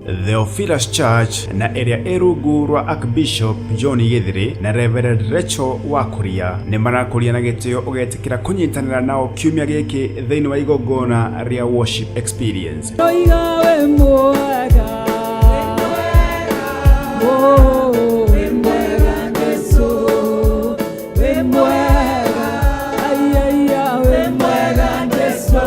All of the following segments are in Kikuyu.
Theophilus Church na ĩrĩa ĩ rungu rwa Archbishop John Gĩthĩrĩ na Reverend Rachel Wakuria nĩ marakũria na gĩtĩo ũgetĩkĩra kũnyitanĩra nao kiumia gĩkĩ thĩinĩ wa igongona rĩa worship experience. Oiga wĩ mwega. Oh, wĩ mwega Jesũ, wĩ mwega. Ai, ai, ai, wĩ mwega Jesũ.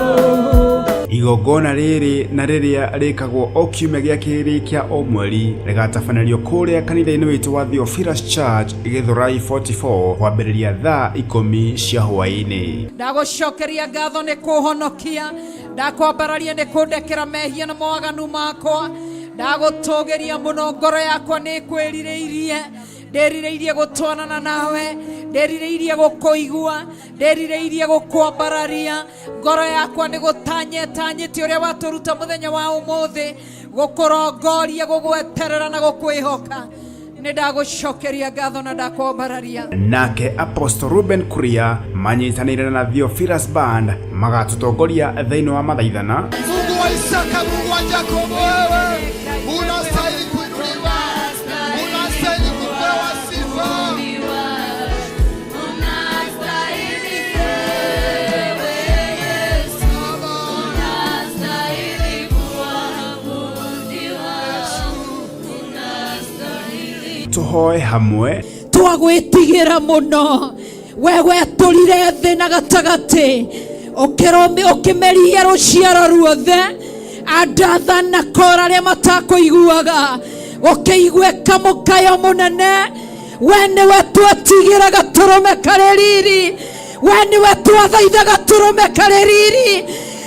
Igongona rĩrĩ na rĩrĩa rĩkagwo o kiumia gĩa kerĩ kĩa o mweri rĩgatabanĩrio kũrĩa kanitha-inĩ witũ wa Theophilus Church Gĩthũrai 44 kwambĩrĩria thaa 10 cia hwaĩ-inĩ. Ndagũcokeria ngatho nĩ kũhonokia, ndakwambararia nĩ kũndekera mehia na mawaganu makwa, ndagũtũgĩria mũno, ngoro yakwa nĩ kwĩrirĩirie, ndĩrirĩirie gũtwarana nawe, ndĩrirĩirie gũkũigua, ndĩrirĩirie gũkwambararia, ngoro yakwa nĩ gũtanyetanyĩte ũrĩa watũruta mũthenya wa ũmũthĩ, gũkũrongoria, gũgweterera na gũkwĩhoka. Nĩ ndagũcokeria ngatho na ndakwambararia. Nake Apostle Ruben Kuria manyitanĩire na Theophilus Band magatũtongoria thĩinĩ wa mathaithana. Mungu wa Isaka, Mungu wa Yakobo, wewe unastahili kuinuliwa, unastahili kupewa sifa. Tũhoe hamwe. Twagwĩtigĩra mũno, we wetũrire thĩ na gatagatĩ, ũkĩmeria rũciaro ruothe, Adatha na Kora arĩa matakũiguaga, ũkĩiguĩka mũkayo mũnene. We nĩwe twetigĩra gatũrũme karĩ riri, we nĩwe twathaitha gatũrũme karĩ riri.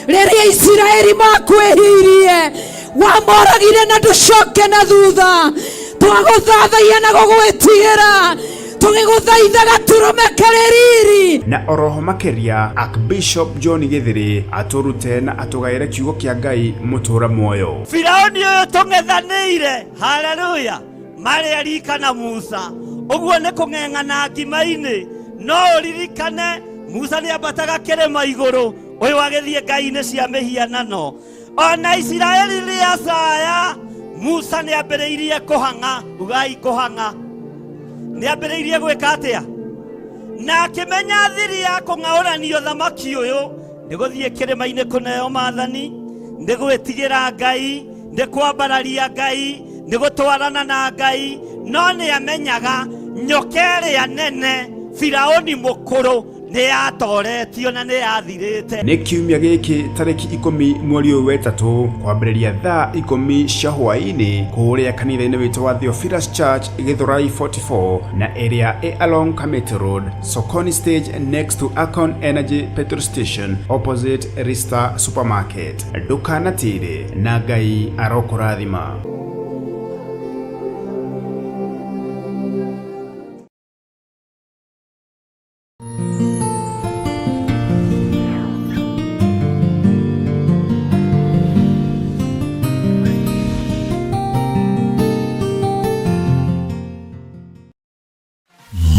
Rĩrĩa Isiraeli makwĩhirie, wamoragire na ndũcoke na thutha. Twagũthathaia na gũgwĩtigĩra, tũgĩgũthaitha gatũrũme karĩ riri. Na oroho makĩria Archbishop John Gĩthĩrĩ atũrute na atũgaĩre kiugo kĩa Ngai mũtũra muoyo. Firauni ũyũ tũng'ethanĩire, haleluya, marĩ arika na Musa, ũguo nĩ kũng'eng'ana ngima-inĩ. No ũririkane Musa nĩ ambataga kĩrĩma igũrũ, ũyũ agĩthiĩ ngai-inĩ cia mĩhianano. Ona Isiraeli rĩacaya, Musa nĩ ambĩrĩirie kũhang'a, ugai kũhang'a. Nĩ ambĩrĩirie gwĩka atĩa? Na akĩmenya thiri ya kũng'aũrania ũthamaki ũyũ nĩ gũthiĩ kĩrĩma-inĩ kũneo maathani, nĩ gwĩtigĩra Ngai, nĩ kwambararia Ngai, nĩ gũtwarana na Ngai. No nĩ amenyaga nyoka ĩrĩa nene Firaũni mũkũrũ nĩ yatoretio na nĩ yathirĩte. Nĩ kiumia gĩkĩ tarĩki 10 mweri ũyũ wetatũ kwambĩrĩria thaa 10 cia hwaĩ-inĩ kũrĩa kanitha-inĩ witũ wa Theophilus Church Gĩthũrai 44 na ĩrĩa ĩ along Kamiti Road, Sokoni Stage next to Akon Energy petrol station opposite Rista Supermarket. Ndũkanatĩre na Ngai arokũrathima.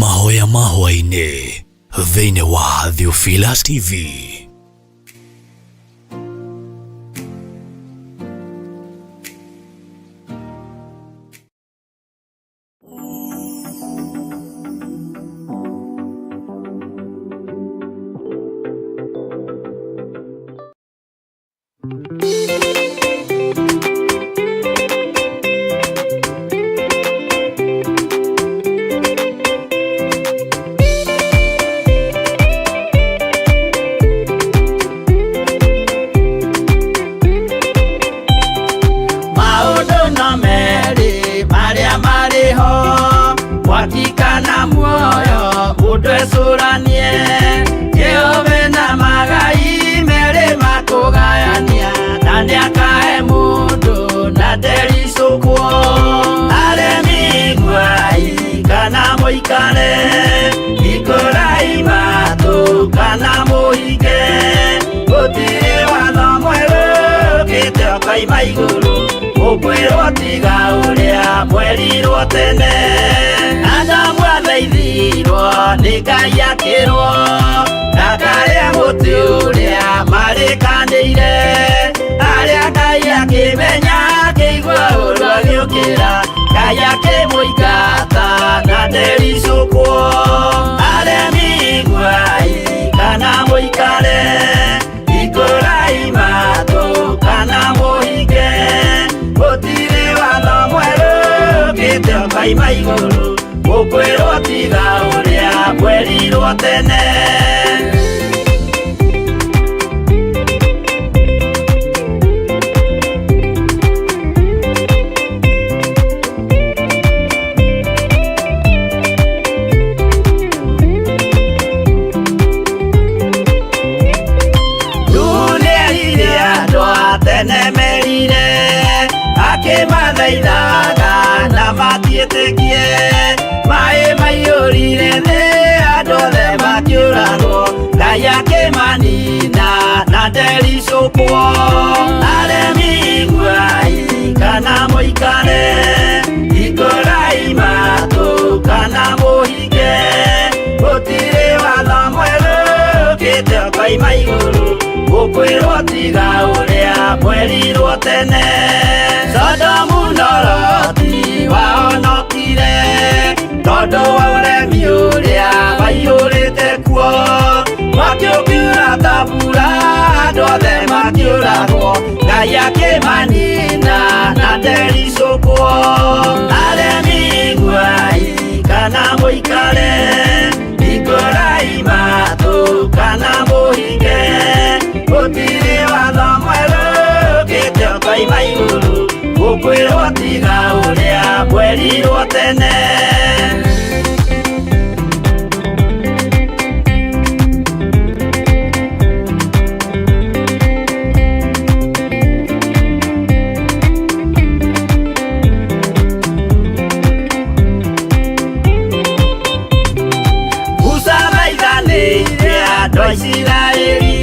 Mahoya ma hwaĩ-inĩ thĩinĩ wa Theophilus TV. Maũndũ no merĩ marĩa marĩ ho, mwaki kana muoyo, mũndũ ecũranie. Jehova na magai merĩ makũgayania, na nĩakahe mũndũ na ndericũkwo. Aremi iguai kana mũikare, hingũrai matũ kana mũhinge. Gũtirĩ watho mwerũ ũkĩte ũkoima igũrũ, mũkwĩrwo tiga ũrĩa mwerirwo tene. Adamu athaithirwo nĩ Ngai akĩrwo, ndakarĩe mũtĩ ũrĩa marĩkanĩire. Arĩa Ngai akĩmenya akĩigua Igũrũ gũkwĩrwo tiga ũrĩa mwerirwo tene. Nĩerire andũ a tene merire akĩmathaithaga na matiĩtĩkie maĩ maiyũrire thĩ andũ othe makĩũragwo Ngai akĩmanina na ndericũkwo. Aremi iguai kana mũikare hingũrai matũ kana mũhinge gũtirĩ watho mwerũ ũkĩte ũkoima igũrũ gũkwĩrwo tiga ũrĩa mwerirwo tene. Sodomu na Loti wahonokire tondũ wa ũremi ũrĩa waiyũrĩte kuo mwaki ũkiura ta mbura andũ othe makĩũragwo Ngai akĩmanina na ndericũkwo. Aremi iguai kana mũikare hingũrai matũ kana mũhinge gũtirĩ watho mwerũ ũkĩte ũkoima igũrũ gũkwĩrwo tiga ũrĩa mwerirwo tene. Musa thaithanĩire andũ a Isiraeli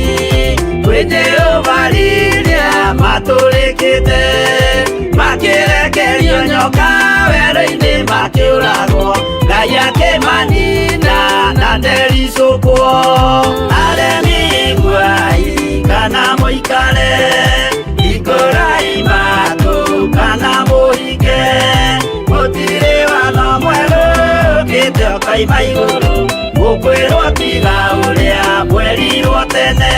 kwĩ Jehova rĩrĩa matũrĩkĩte makĩrekerio nyoka werũ-inĩ makĩũragwo Ngai akĩmanina na ndericũkwo. Aremi iguai kana mũikare hingũrai matũ kana mũhinge gũtirĩ watho mwerũ ũkĩte ũkoima igũrũ gũkwĩrwo tiga ũrĩa mwerirwo tene.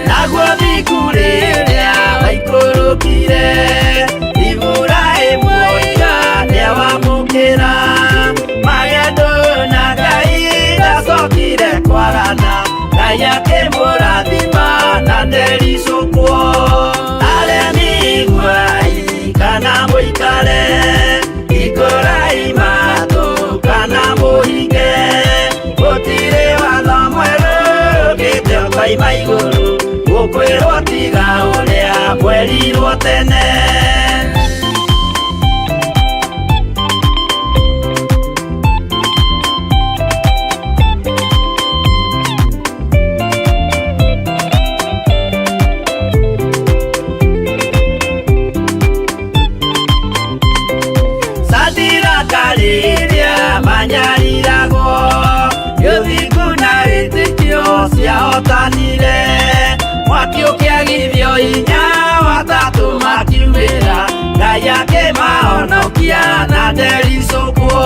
Naguo thiku rĩrĩa waikũrũkire Iburahĩmu oiga nĩawamũkĩra magendo na Ngai ndacokire kwarana Ngai akĩmũrathima na ndericũkwo. Aremi iguai kana mũikare hingũrai matũ kana mũhinge gũtirĩ watho mwerũ ũkĩte ũkoima igũrũ gũkwĩrwo tiga ũrĩa mwerirwo tene. Sadiraka rĩrĩa manyariragwo gĩthingu na wĩtĩkio ciahotanire mwaki ũkĩagithio hinya watatũ makiumĩra Ngai akĩmahonokia na ndericũkwo.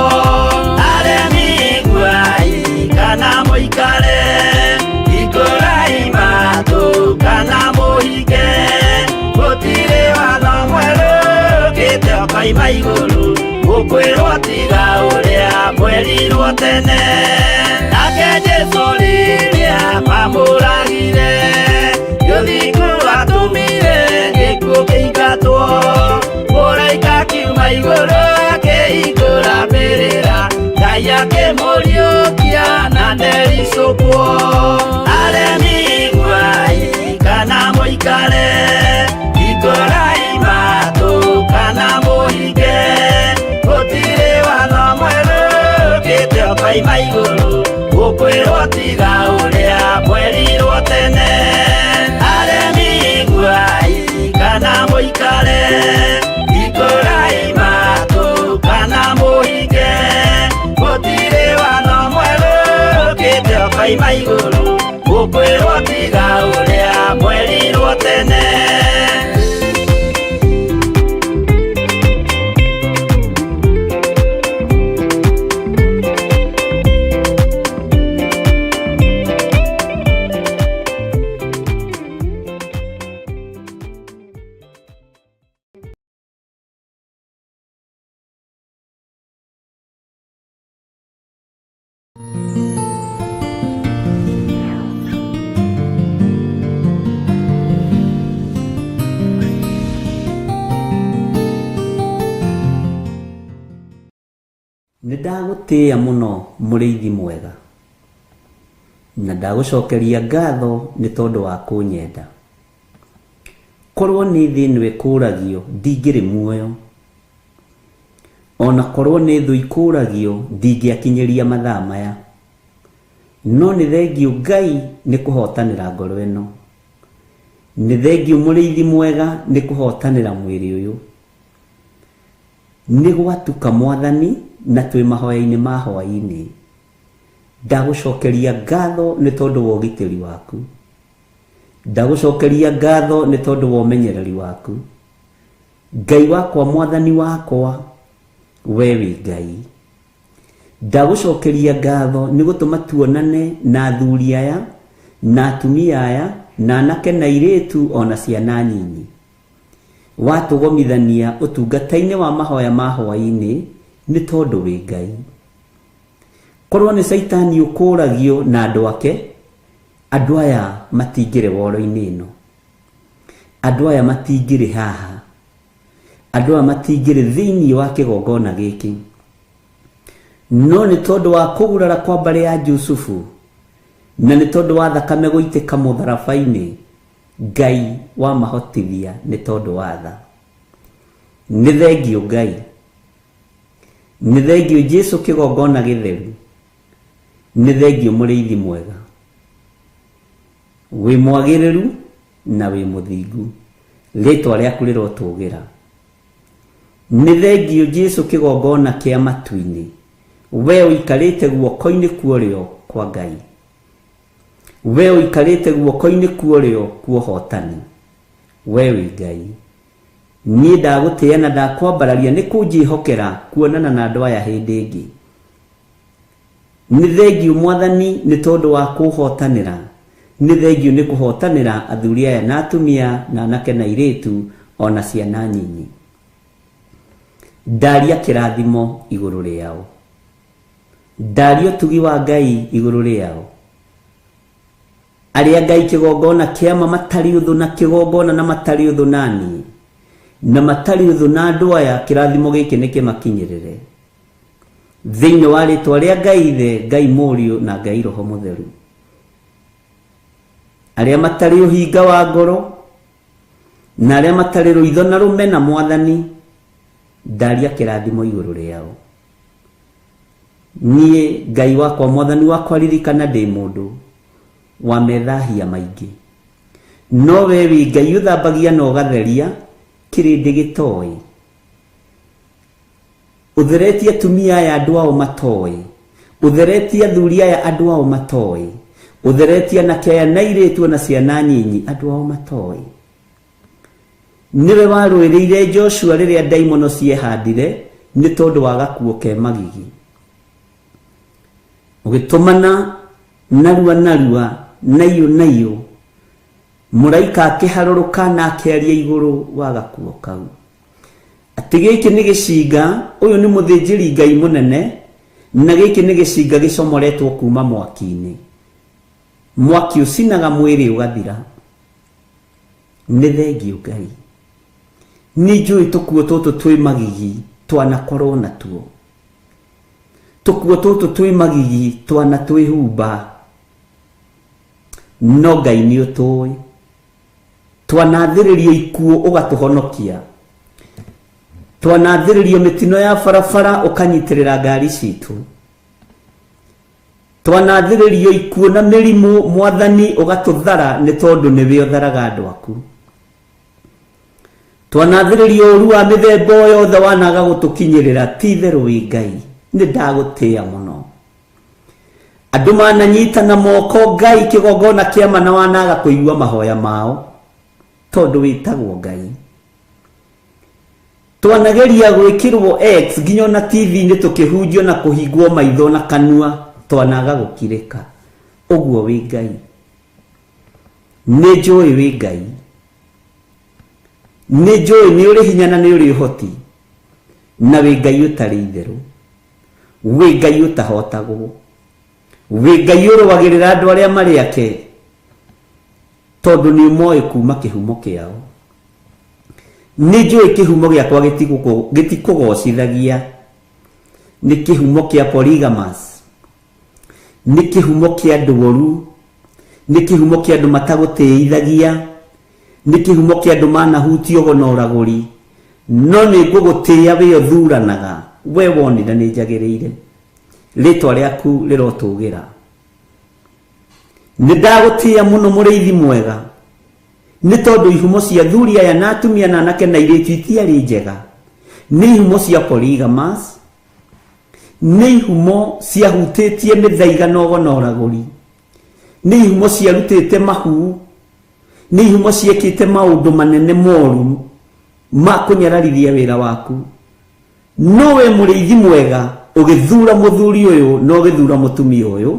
Aremi iguai kana mũikare hingũrai matũ kana mũhinge gũtirĩ watho mwerũ ũkĩte ũkoima igũrũ gũkwĩrwo tiga ũrĩa mwerirwo tene. Nake Jesũ rĩrĩa mamũragire gĩthingu atũmire gĩkuũ kĩingatwo mũraika akiuma igũrũ akĩhingũra mbĩrĩra Ngai akĩmũriũkia na ndericũkwo. Aremi iguai kana mũikare hingũrai matũ kana mũhinge gũtirĩ watho mwerũ ũkĩte ũkoima igũrũ gũkwĩrwo tiga ũrĩa mwerirwo tene. Aremi iguai kana mũikare hingũrai matũ kana mũhinge gũtirĩ watho mwerũ ũkĩte ũkoima igũrũ gũkwĩrwo tiga ũrĩa mwerirwo tene. Nĩ ndagũtĩĩa mũno mũrĩithi mwega, na ndagũcokeria ngatho nĩ tondũ wa kũnyenda. Korwo nĩ thĩ ĩno ĩkũragio ndingĩrĩ muoyo, ona korwo nĩ thũ ikũragio ndingĩakinyĩria mathaa maya. No nĩ thengiũ Ngai nĩ kũhotanĩra ngoro ĩno, nĩ thengiũ mũrĩithi mwega nĩ kũhotanĩra mwĩrĩ ũyũ. Nĩ gwatuka Mwathani na twĩ mahoya-inĩ ma hwaĩ-inĩ. Ndagũcokeria ngatho nĩ tondũ wa ũgitĩri waku, ndagũcokeria ngatho nĩ tondũ wa ũmenyereri waku. Ngai wakwa, Mwathani wakwa, we wĩ Ngai. Ndagũcokeria ngatho nĩ gũtũma tuonane na athuri aya na atumia aya na anake na airĩtu ona ciana nyinyi. Watũgomithania ũtungata-inĩ wa mahoya ma hwaĩ-inĩ nĩ tondũ wĩ Ngai. Korwo nĩ Caitani ũkũragio na andũ ake, andũ aya matingĩrĩ woro-inĩ ĩno, andũ aya matingĩrĩ haha, andũ aya matingĩrĩ thĩinĩ wa kĩgongona gĩkĩ. No nĩ tondũ wa kũgurara kwa mbarĩ ya Jusufu, na nĩ tondũ wa thakame gũitĩka mũtharaba-inĩ, Ngai wamahotithia nĩ tondũ wa tha. Nĩ thengiũ Ngai, nĩ thengiũ Jesu kĩgongona gĩtheru, nĩ thengiũ mũrĩithi mwega, wĩ mwagĩrĩru na wĩ mũthingu, rĩtwa rĩaku rĩrotũgĩra. Nĩ thengiũ Jesu kĩgongona kĩa matu-inĩ, we ũikarĩte guoko-inĩ kwa ũrĩo kwa Ngai, we ũikarĩte guoko-inĩ kwa ũrĩo kwa ũhotani, we wĩ Ngai. Niĩ ndagũtĩĩa na ndakwambararia nĩ kũnjĩhokera kuonana na andũ aya hĩndĩ ĩngĩ. Nĩ thengiũ Mwathani nĩ tondũ wa kũhotanĩra, nĩ thengiũ nĩ kũhotanĩra athuri aya na atumia na anake na airĩtu ona ciana nyinyi. Ndaria kĩrathimo igũrũ rĩao, ndaria ũtugi wa Ngai igũrũ rĩao. Arĩa Ngai kĩgongona kĩama matarĩ ũthũ na kĩgongona na matarĩ ũthũ naniĩ, na matarĩ ũthũ na andũ aya, kĩrathimo gĩkĩ nĩ kĩmakinyĩrĩre thĩinĩ wa rĩtwa rĩa Ngai Ithe, Ngai Mũriũ na Ngai Roho Mũtheru. Arĩa matarĩ ũhinga wa ngoro na arĩa matarĩ rũitho na rũmena Mwathani, ndaria kĩrathimo igũrũ rĩao. Niĩ Ngai wakwa, Mwathani wakwa, ririkana ndĩ mũndũ wa methahia maingĩ, no we wĩ Ngai ũthambagia na ũgatheria kĩrĩndĩ gĩtoĩ. Ũtheretie atumia aya andũ ao matoĩ, ũtheretie athuri aya andũ ao matoĩ, ũtheretie anake aya na airĩtu na ciana nyinyi andũ ao matoĩ. Nĩwe warũĩrĩire Joshua rĩrĩa ndaimono ciehandire nĩ tondũ wa gakuo ke magigi, ũgĩtũmana narua narua naiyũ naiyũ, mũraika akĩharũrũka na akĩaria igũrũ wa gakuo kau atĩ gĩkĩ nĩ gĩcinga, ũyũ nĩ mũthĩnjĩri Ngai mũnene, na gĩkĩ nĩ gĩcinga gĩcomoretwo kuma mwaki-inĩ. Mwaki ũcinaga mwĩrĩ ũgathira. Nĩ thengiũ Ngai, nĩ njũĩ tũkuo tũtũ twĩ magigi twanakorwo natuo, tũkuo tũtũ twĩ magigi twanatwĩhumba, no Ngai nĩ ũtũĩ. Twanathĩrĩrio ikuũ ũgatũhonokia, twanathĩrĩrio mĩtino ya barabara ũkanyitĩrĩra ngari citũ, twanathĩrĩrio ikuũ na mĩrimũ Mwathani ũgatũthara nĩ tondũ nĩwe ũtharaga andũ aku. Twanathĩrĩrio ũru wa mĩthemba o yothe wanaga gũtũkinyĩrĩra, ti itherũ wĩ Ngai, nĩ ndagũtĩĩa mũno. Andũ mananyitana moko Ngai kĩgongona kĩama na wanaga kũigua mahoya mao, tondũ wĩtagwo Ngai. Twanageria gwĩkĩrwo X nginya ona TV-inĩ tũkĩhunjio na kũhingwo maitho na kanua, twanaga gũkirĩka. Ũguo wĩ Ngai, nĩ njũĩ wĩ Ngai, nĩ njũĩ nĩ ũrĩ hinya na nĩ ũrĩ ũhoti, na wĩ Ngai ũtarĩ itherũ, wĩ Ngai ũtahotagwo, wĩ Ngai ũrũagĩrĩra andũ arĩa marĩ ake, tondũ nĩ ũmoĩ kuma kĩhumo kĩao. Nĩ njũĩ kĩhumo gĩakwa gĩtikũgocithagia, Nĩ kĩhumo kĩa polygamous, nĩ kĩhumo kĩa andũ oru, nĩ kĩhumo kĩa andũ matagũtĩithagia, nĩ kĩhumo kĩa andũ manahutio ũgo na ũragũri. No nĩ ngũgũtĩĩa wĩ ũthuranaga, we wonire nĩ njagĩrĩire. Rĩtwa rĩaku rĩrotũgĩra. Nĩ ndagũtĩĩa mũno mũrĩithi mwega, nĩ tondũ ihumo cia athuri aya na atumia na anake na airĩtu itiarĩ njega. Nĩ ihumo cia polygamous, nĩ ihumo ciahutĩtie mĩthaiga na ũgo na ũragũri, nĩ ihumo ciarutĩte mahu, nĩ ihumo ciekĩte maũndũ manene moru ma kũnyararithia wĩra waku. No we mũrĩithi mwega ũgĩthura mũthuri ũyũ na ũgĩthura mũtumia ũyũ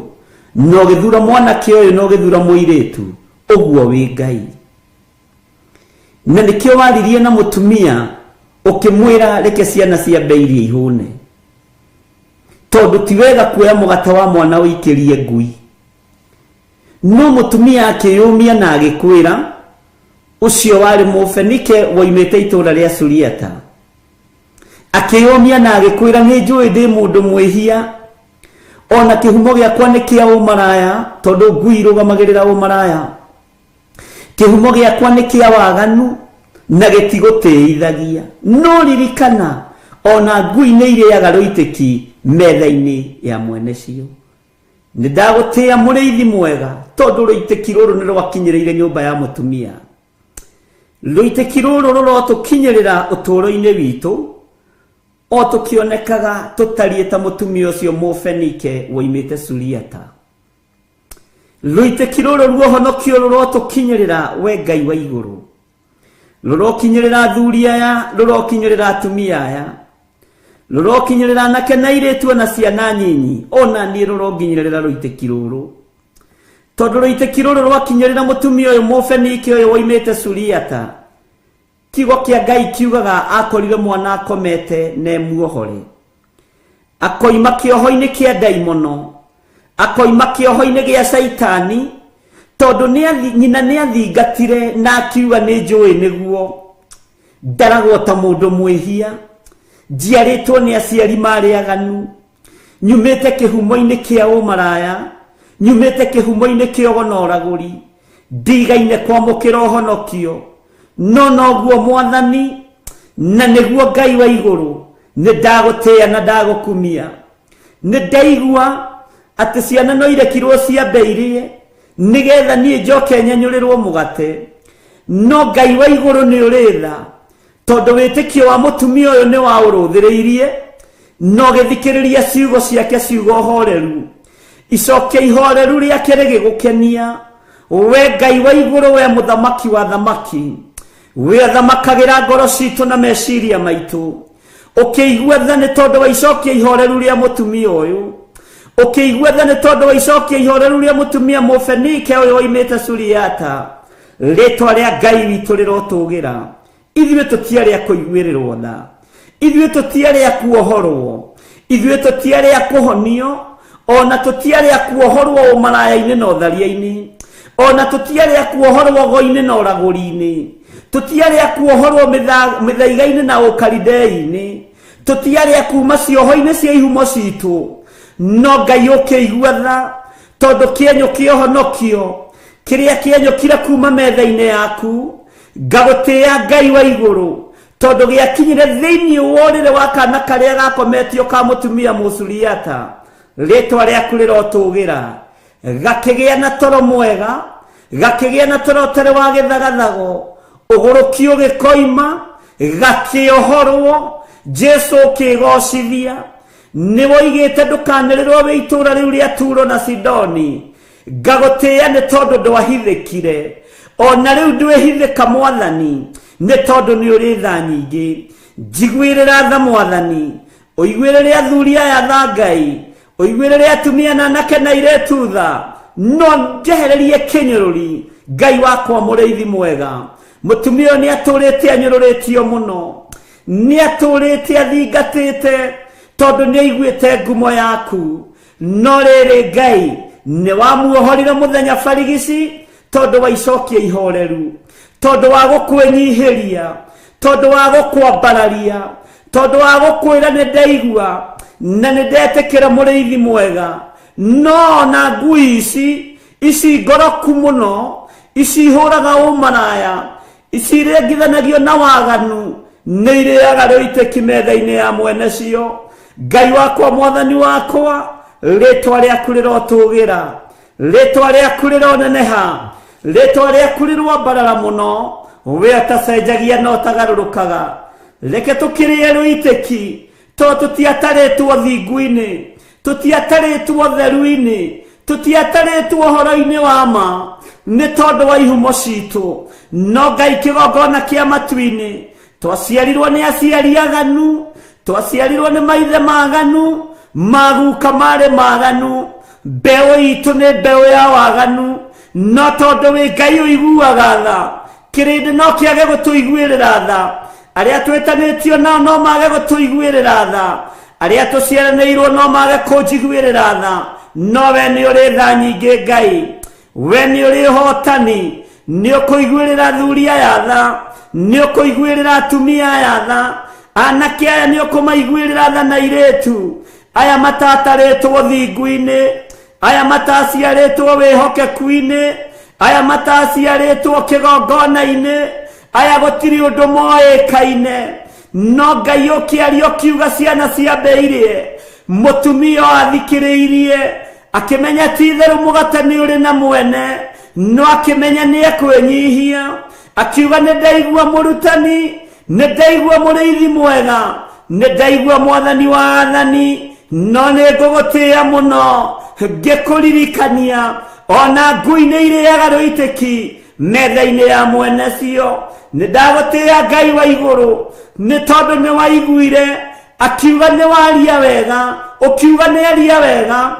na ũgĩthura mwanake ũyũ na ũgĩthura mũirĩtu, ũguo wĩ Ngai. Na nĩkĩo waririe na mũtumia ũkĩmwĩra reke ciana ciambe irie ihũne, tondũ ti wega kuoya mũgate wa mwana ũikĩrie ngui. No mũtumia akĩyũmia na agĩkwĩra, ũcio warĩ Mũfenike woimĩte itũũra rĩa Suriata, akĩyũmia na agĩkwĩra, nĩ njũĩ ndĩ mũndũ mwĩhia, ona kĩhumo gĩakwa nĩ kĩa ũmaraya, tondũ ngui irũgamagĩrĩra ũmaraya. Kĩhumo gĩakwa nĩ kĩa waganu na gĩtigũtĩithagia. No ririkana, ona ngui nĩ irĩaga rũitĩki metha-inĩ ya mwene cio. Nĩ ndagũtĩĩa mũrĩithi mwega, tondũ rũitĩki rũrũ nĩ rwakinyĩrĩire nyũmba ya mũtumia. Rũitĩki rũrũ rũrotũkinyĩrĩra ũtũũro-inĩ witũ, o tũkĩonekaga tũtariĩ ta mũtumia ũcio Mũfenike woimĩte Suriata. Rũitĩki rũrũ ruohonokio rũrotũkinyĩrĩra, we Ngai wa igũrũ. Rũrokinyĩrĩra athuri aya, rũrokinyĩrĩra atumia aya, rũrokinyĩrĩra anake na airĩtu ona ciana nyinyi, ona niĩ rũronginyĩrĩra rũitĩki rũrũ. Tondũ rũitĩki rũrũ rwakinyĩrĩra mũtumia ũyũ Mũfenike ũyũ woimĩte Suriata, kiugo kĩa Ngai kiugaga akorire mwana akomete na emuohore. Akoima kĩoho-inĩ kĩa ndaimono, akoima kĩoho-inĩ gĩa Caitani, tondũ nyina nĩ athingatire na akiuga nĩ njũĩ nĩguo ndaragwo ta mũndũ mwĩhia, njiarĩtwo nĩ aciari marĩ aganu, nyumĩte kĩhumo-inĩ kĩa ũmaraya, nyumĩte kĩhumo-inĩ kĩa ũgo na ũragũri, ndigaine kwamũkĩra ũhonokio. No noguo Mwathani na nĩguo Ngai wa igũrũ, nĩ ndagũtĩĩa na ndagũkumia. Nĩ ndaigua atĩ ciana no irekirwo ciambe irĩe nĩgetha niĩ njoke nyenyũrĩrwo mũgate. No Ngai wa igũrũ nĩ ũrĩ tha, tondũ wĩtĩkio wa mũtumia ũyũ nĩ wa ũrũthĩrĩirie, na ũgĩthikĩrĩria ciugo ciake, ciugo horeru. Icokia ihoreru rĩake rĩgĩgũkenia. We Ngai wa igũrũ, we mũthamaki wa thamaki, we athamakagĩra ngoro citũ na meciria maitũ, ũkĩigua tha nĩ tondũ wa icokia ihoreru rĩa mũtumia ũyũ, ũkĩigua tha nĩ tondũ wa icokia ihoreru rĩa mũtumia Mũfenike ũyũ woimĩte Suriata. Rĩtwa rĩa Ngai witũ rĩrotũgĩra. Ithuĩ tũtiarĩ a kũiguĩrĩrwo tha, ithuĩ tũtiarĩ a kuohorwo, ithuĩ tũtiarĩ a kũhonio, ona tũtiarĩ a kuohorwo ũmaraya-inĩ na ũtharia-inĩ, ona tũtiarĩ a kuohorwo ũgo-inĩ na ũragũri-inĩ, tũtiarĩ a kuohorwo mĩthaiga-inĩ na ũkaridei-inĩ, tũtiarĩ a kuma cioho-inĩ cia ihumo citũ. No Ngai ũkĩigua tha, tondũ kĩenyũ kĩa ũhonokio kĩrĩa kĩenyũkire kuma metha-inĩ yaku, ngagũtĩĩa Ngai wa igũrũ, tondũ gĩakinyire thĩinĩ wa ũrĩrĩ wa kana karĩa gakometio ka mũtumia Mũsuriata. Rĩtwa rĩaku rĩrotũgĩra. Gakĩgĩa na toro mwega, gakĩgĩa na toro ũtarĩ wa gĩthagathago, ũgũrũki ũgĩkoima, gakĩohorwo. Jesu ũkĩgocithia. Nĩ woigĩte ndũkanĩrĩrwo wĩ itũũra rĩu rĩa Turo na Sidoni. Ngagũtĩĩa nĩ tondũ ndwahithĩkire, ona rĩu ndwĩhithĩka Mwathani, nĩ tondũ nĩ ũrĩ tha nyingĩ. Njiguĩrĩra tha Mwathani, ũiguĩrĩre athuri aya tha Ngai, ũiguĩrĩre atumia na anake na airĩtu tha, no njehererie kĩnyũrũri. Ngai wakwa mũrĩithi mwega, mũtumia ũyũ nĩ atũrĩte anyũrũrĩtio mũno, nĩ atũrĩte athingatĩte, tondũ nĩ aiguĩte ngumo yaku. No rĩrĩ Ngai nĩ wamuohorire mũthenya barigici, tondũ wa icokia ihoreru, tondũ wa gũkwĩnyihĩria, tondũ wa gũkwambararia, Tondũ wa gũkwĩra nĩ ndaigua na nĩ ndetĩkĩra mũrĩithi mwega. No na ngui ici ici ngoroku mũno, ici ihũraga ũmaraya, ici irengithanagio na waganu, nĩ irĩaga rũitĩki metha-inĩ ya mwene cio. Ngai wakwa, mwathani wakwa, rĩtwa rĩaku rĩrotũgĩra, rĩtwa rĩaku rĩroneneha, rĩtwa rĩaku rĩroambarara mũno. We ũtacenjagia na ũtagarũrũkaga, reke tũkĩrĩe rũitĩki, tondũ tũtiatarĩtwo thingu-inĩ, tũtiatarĩtwo theru-inĩ, tũtiatarĩtwo ũhoro-inĩ wa ma nĩ tondũ wa ihumo citũ. No Ngai, kĩgongona kĩa matu-inĩ, twaciarirwo nĩ aciari aganu, twaciarirwo nĩ maithe maganu, maguka marĩ maganu, mbeũ itũ nĩ mbeũ ya waganu. No tondũ wĩ Ngai ũiguaga tha, kĩrĩndĩ no kĩage gũtũiguĩrĩra tha, arĩa twĩtanĩtio nao no mage gũtũiguĩrĩra tha, arĩa tũciaranĩirwo no mage kũnjiguĩrĩra tha, no we nĩ ũrĩ tha nyingĩ. Ngai, we nĩ ũrĩ ũhotani, nĩ ũkũiguĩrĩra athuri aya tha, nĩ ũkũiguĩrĩra atumia aya tha, anake aya nĩ ũkũmaiguĩrĩra tha, na airĩtu aya matatarĩtwo thingu-inĩ, aya mataciarĩtwo wĩhokeku-inĩ, aya mataciarĩtwo kĩgongona-inĩ, aya gũtirĩ ũndũ moĩkaine. No Ngai, ũkĩaria ũkiuga ciana ciambĩirie, mũtumia ũyũ athikĩrĩirie akĩmenya ti itherũ mũgate nĩ ũrĩ na mwene, no akĩmenya nĩ ekwĩnyihia, akiuga nĩ ndaigua mũrutani, nĩ ndaigua mũrĩithi mwega, nĩ ndaigua mwathani wa athani, no nĩ ngũgũtĩĩa mũno ngĩkũririkania ona ngui nĩ irĩaga rũitĩki metha-inĩ ya mwene cio. Nĩ ndagũtĩĩa Ngai wa igũrũ, nĩ tondũ nĩ waiguire akiuga nĩ waria wega, ũkiuga nĩ aria wega,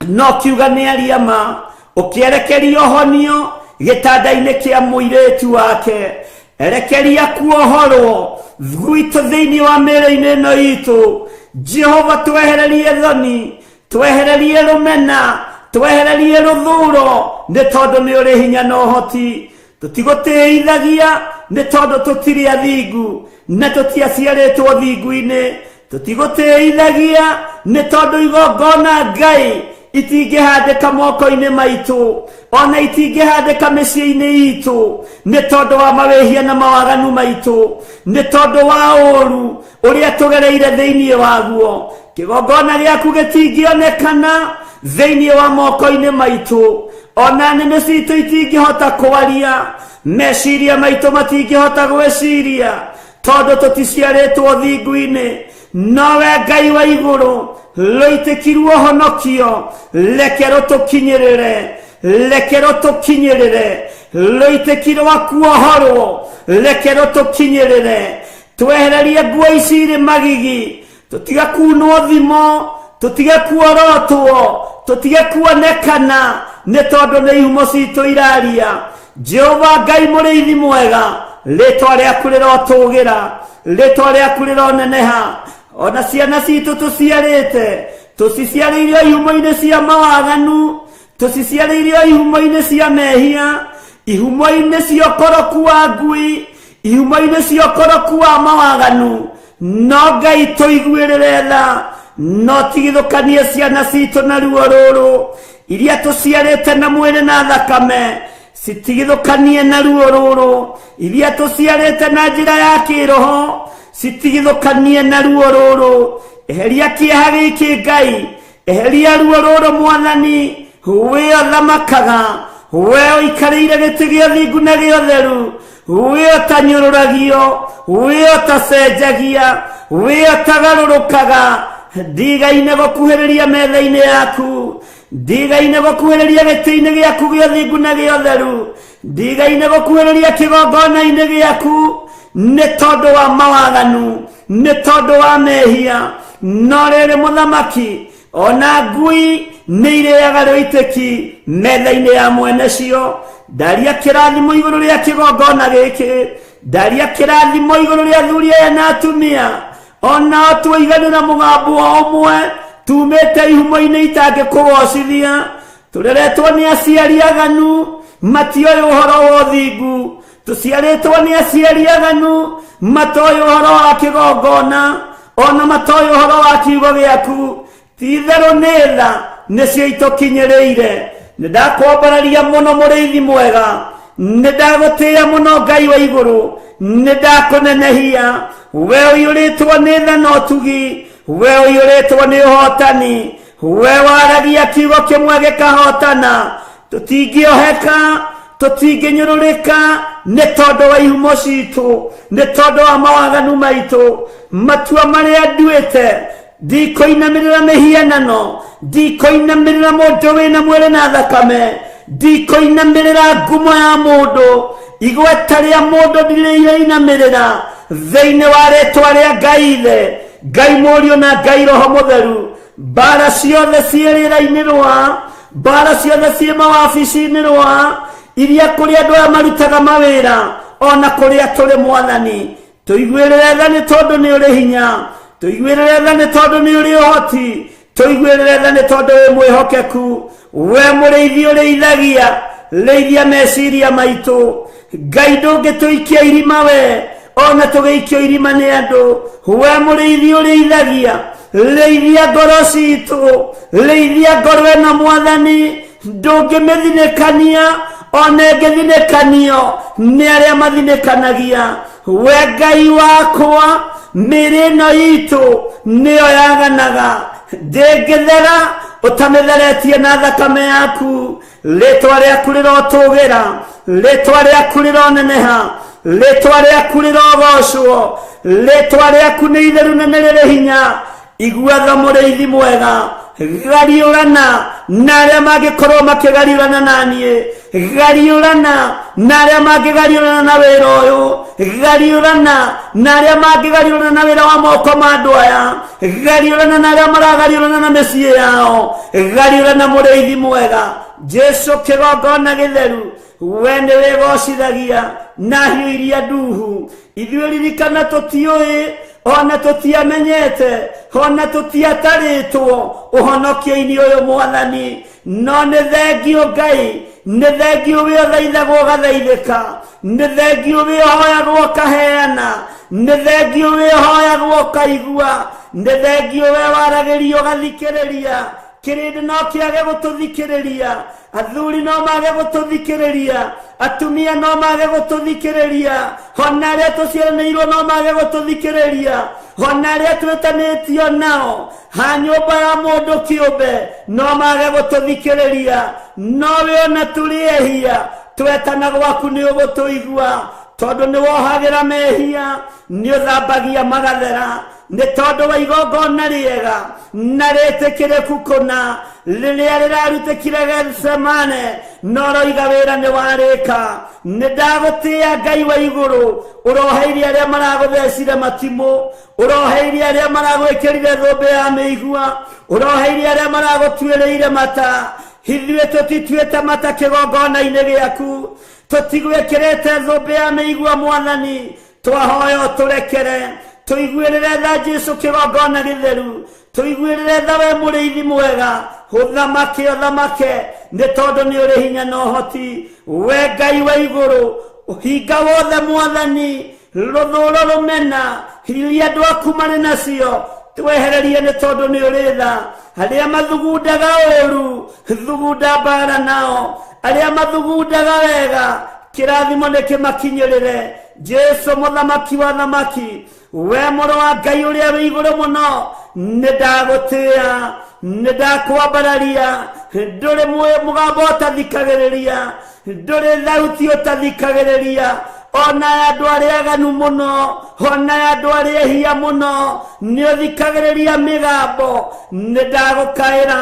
no kiuga nĩ aria ma, ũkĩerekeria ũhonio gĩtanda-inĩ kĩa mũirĩtu wake. Erekeria kuohorwo gwitũ thĩinĩ wa mĩĩrĩ-inĩ ĩno itũ. Jehova, twehererie thoni, twehererie rũmena, twehererie rũthuro, nĩ tondũ nĩ ũrĩ hinya na ũhoti. Tũtigũtĩithagia nĩ tondũ tũtirĩ athingu na tũtiaciarĩtwo thingu-inĩ. Tũtigũtĩithagia nĩ tondũ igongona, Ngai, itingĩhandĩka moko-inĩ maitũ, ona itingĩhandĩka mĩciĩ-inĩ itũ, nĩ tondũ wa mawĩhia na mawaganu maitũ, nĩ tondũ wa ũũru ũrĩa tũgereire thĩinĩ waguo. Kĩgongona gĩaku gĩtingĩonekana thĩinĩ wa moko-inĩ maitũ, ona nĩmĩ citũ itingĩhota kwaria, meciria maitũ matingĩhota gwĩciria, tondũ tũticiarĩtwo thingu-inĩ. Nowe Ngai wa igũrũ, rũitĩkirwo honokio, reke rũtũkinyĩrĩre, reke rũtũkinyĩrĩre, rũitĩki rwa kuohorwo, reke rũtũkinyĩrĩre. Twehererie nguo ici irĩ magigi, tũtige kunwo thimo, tũtige kuorotwo, tũtige kuonekana, nĩ tondũ nĩ ihumo citũ iraria. Jehova Ngai mũrĩithi mwega, rĩtwa rĩaku rĩrotũgĩra, rĩtwa rĩaku rĩroneneha. Ona ciana citũ tũciarĩte, tũciciarĩire ihumo-inĩ cia mawaganu, tũciciarĩire ihumo-inĩ cia mehia, ihumo-inĩ cia ũkoroku wa ngui, ihumo-inĩ cia ũkoroku wa mawaganu. No Ngai, tũiguĩrĩre tha, no tigithũkanie ciana citũ na ruo rũrũ, iria tũciarĩte na mwĩrĩ na thakame, citigithũkanie na ruo rũrũ, iria tũciarĩte na njĩra ya kĩroho, citigithũkanie na ruo rũrũ. Eheria kĩeha gĩkĩ, Ngai, eheria ruo rũrũ. Mwathani, we ũthamakaga, we ũikarĩire gĩtĩ gĩa thingu na gĩa ũtheru, we ũtanyũrũragio, we ũtacenjagia, we ũtagarũrũkaga, ndigaine gũkuhĩrĩria metha-inĩ yaku, ndigaine gũkuhĩrĩria gĩtĩ-inĩ gĩaku gĩa ũthingu na gĩa ũtheru, ndigaine gũkuhĩrĩria kĩgongona-inĩ gĩaku, nĩ tondũ wa mawaganu, nĩ tondũ wa mehia. No rĩrĩ, mũthamaki, ona ngui nĩ irĩaga rũitĩki metha-inĩ ya mwene cio. Ndaria kĩrathimo igũrũ rĩa kĩgongona gĩkĩ, ndaria kĩrathimo igũrũ rĩa athuri aya na atumia, onao tuiganĩra mũgambo o ũmwe, tumĩte ihumo-inĩ itangĩkũgocithia, tũreretwo nĩ aciari aganu, matioĩ ũhoro wa ũthingu. Tũciarĩtwo nĩ aciari aganu matoĩ ũhoro wa kĩgongona ona matoĩ ũhoro wa kiugo gĩaku. Ti-itherũ nĩ tha nĩcio itũkinyĩrĩire. Nĩ ndakwambararia mũno mũrĩithi mwega, nĩ ndagũtĩĩa mũno Ngai wa igũrũ, nĩ ndakũnenehia. We ũiyũrĩtwo nĩ tha na ũtugi, we ũiyũrĩtwo nĩ ũhotani, we waragia kiugo kĩmwe gĩkahotana. Tũtingĩoheka, tũtingĩnyũrũrĩka nĩ tondũ wa ihumo citũ, nĩ tondũ wa mawaganu maitũ. Matua marĩa nduĩte, ndikũinamĩrĩra mĩhianano, ndikũinamĩrĩra mũndũ wĩna mwĩrĩ na thakame, ndikũinamĩrĩra ngumo ya mũndũ, igweta rĩa mũndũ ndirĩinamĩrĩra. Thĩinĩ wa rĩtwa rĩa Ngai Ithe, Ngai Mũriũ na Ngai Roho Mũtheru, mbara ciothe ciĩ rĩera-inĩ rwa, mbara ciothe ciĩ mawabici-inĩ rwa, iria kũrĩ andũ aya marutaga mawĩra, ona kũrĩa tũrĩ Mwathani, tũiguĩrĩre tha nĩ tondũ nĩ ũrĩ hinya, tũiguĩrĩre tha nĩ tondũ nĩ ũrĩ ũhoti, tũiguĩrĩre tha nĩ tondũ wĩ mwĩhokeku. We mũrĩithi ũrĩithagia, rĩithia meciria maitũ. Ngai ndũngĩtũikia irima we, ona tũgĩikio irima nĩ andũ. We mũrĩithi ũrĩithagia, rĩithia ngoro citũ, rĩithia ngoro ĩno Mwathani, ndũngĩmĩthinĩkania ona ĩngĩthinĩkanio nĩ arĩa mathinĩkanagia. We Ngai wakwa, mĩĩrĩ ĩno itũ nĩyo yaganaga, ndĩngĩthera ũtamĩtheretie na thakame yaku. Rĩtwa rĩaku rĩrotũgĩra, rĩtwa rĩaku rĩroneneha, rĩtwa rĩaku rĩrogocwo, rĩtwa rĩaku nĩ itheru na nĩ rĩrĩ hinya. Igua tha mũrĩithi mwega, gariũrana na arĩa mangĩkorwo makĩgariũrana na niĩ, gariũrana na arĩa mangĩgariũrana na wĩra ũyũ, gariũrana na arĩa mangĩgariũrana na wĩra wa moko ma andũ aya, gariũrana na arĩa maragariũrana na mĩciĩ yao, gariũrana mũrĩithi mwega. Jesu kĩgongona gĩtheru, we nĩ wĩgocithagia na hiũ iria nduhu. Ithuĩ ririkana tũtiũĩ, ona tũtiamenyete, ona tũtiatarĩtwo ũhonokio-inĩ ũyũ Mwathani, no nĩ thengio Ngai, nĩ thengio wĩ ũthaithagwo ũgathaithĩka, nĩ thengio wĩ ũhoyagwo ũkaheana, nĩ thengio wĩ ũhoyagwo ũkaigua, nĩ thengio we waragĩrio ũgathikĩrĩria. Kĩrĩndĩ no kĩage gũtũthikĩrĩria, athuri no mage gũtũthikĩrĩria, atumia no mage gũtũthikĩrĩria, ona arĩa tũciaranĩirwo no mage gũtũthikĩrĩria, ona arĩa twĩtanĩtio nao ha nyũmba ya mũndũ kĩũmbe no mage gũtũthikĩrĩria, no we ona tũrĩ ehia twetana gwaku nĩ ũgũtũigua, tondũ nĩ wohagĩra mehia, nĩ ũthambagia magathera, nĩ tondũ wa igongona rĩega na rĩtĩkĩrĩku kũna rĩrĩa rĩrarutĩkire Gethsemane, no roiga wĩra nĩ warĩka. Nĩ ndagũtĩĩa Ngai wa igũrũ, ũroheirie arĩa maragũthecire matimũ, ũroheirie arĩa maragwĩkĩrire thũmbĩ ya mĩigua, ũroheirie arĩa maragũtuĩrĩire mata. Ithuĩ tũtituĩte mata kĩgongona-inĩ gĩaku, tũtigwĩkĩrĩte thũmbĩ ya mĩigua Mwathani, twahoya ũtũrekere, tũiguĩrĩre tha Jesu kĩgongona gĩtheru, tũiguĩrĩre tha we mũrĩithi mwega, ũthamake ũthamake nĩ tondũ nĩ ũrĩ hinya na ũhoti. We Ngai wa igũrũ, ũhinga wothe Mwathani, rũthũũro rũmena iria andũ aku marĩ nacio twehererie nĩ tondũ nĩ ũrĩ tha. Arĩa mathugundaga ũũru, thugunda mbara nao, arĩa mathugundaga wega, kĩrathimo nĩ kĩmakinyĩrĩre. Jesu mũthamaki wa thamaki, we mũrũ wa Ngai ũrĩa wĩ igũrũ mũno, nĩ ndagũtĩĩa, nĩ ndakwambararia. Ndũrĩ mũgambo ũtathikagĩrĩria, ndũrĩ thauti ũtathikagĩrĩria, ona andũ arĩa aganu mũno, ona andũ arĩa ehia mũno, nĩ ũthikagĩrĩria mĩgambo. Nĩ ndagũkaĩra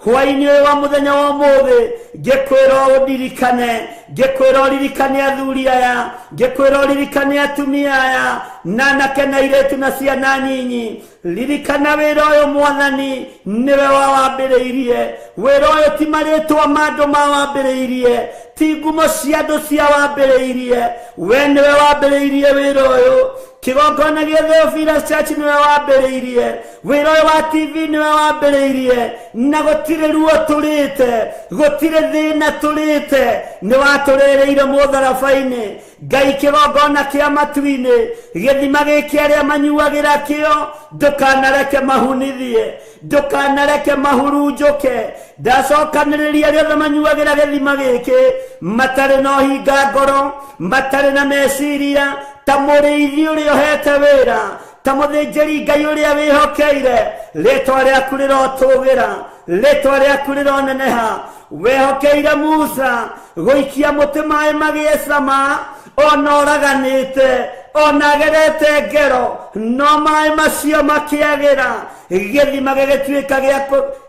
hwaĩ-inĩ ũyũ wa mũthenya wa ũmũthĩ, ngĩkwĩra ũndirikane, ngĩkwĩra ũririkane athuri aya, ngĩkwĩra ũririkane atumia aya, na anake na airĩtu na ciana nyinyi. Ririkana wĩra ũyũ Mwathani, nĩwe wawambĩrĩirie. Wĩra ũyũ ti marĩtwa ma andũ mawambĩrĩirie, ti ngumo cia andũ ciawambĩrĩirie, we nĩwe wambĩrĩirie wĩra ũyũ. Kĩgongona gĩa Theophilus Church nĩwe wambĩrĩirie, wĩra ũyũ wa TV nĩwe wambĩrĩirie, na gũtirĩ ruo tũrĩte, gũtirĩ thĩna tũrĩte, nĩ watũrĩrĩire mũtharaba-inĩ. Ngai kĩgongona kĩa matu-inĩ, gĩthima gĩkĩ arĩa manyuagĩra kĩo, ndũkanareke mahunithie, ndũkanareke mahurunjũke. Ndacokanĩrĩria arĩa othe manyuagĩra gĩthima gĩkĩ, matarĩ na ũhinga ngoro, matarĩ na meciria, ta mũrĩithi ũrĩa ũhete wĩra, ta mũthĩnjĩri Ngai ũrĩa wĩhokeire, rĩtwa rĩaku rĩrotũgĩra, rĩtwa rĩaku rĩroneneha. Wehokeire Musa gũikia mũtĩ maĩ magĩe cama, ona ũraganĩte, ona agerete ngero, no maĩ macio makĩagĩra, gĩthima gĩgĩtuĩka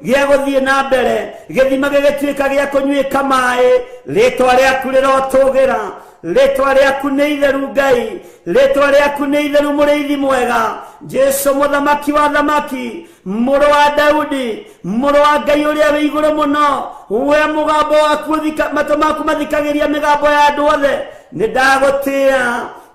gĩa gũthiĩ na mbere, gĩthima gĩgĩtuĩka gĩa kũnyuĩka maĩ. Rĩtwa rĩaku rĩrotũgĩra, rĩtwa rĩaku nĩ itheru Ngai, rĩtwa rĩaku nĩ itheru mũrĩithi mwega, Jesu mũthamaki wa thamaki, mũrũ wa Daudi, mũrũ wa Ngai ũrĩa wĩ igũrũ mũno, we mũgambo waku matũ maku mathikagĩria mĩgambo ya andũ othe. Nĩ ndagũtĩĩa,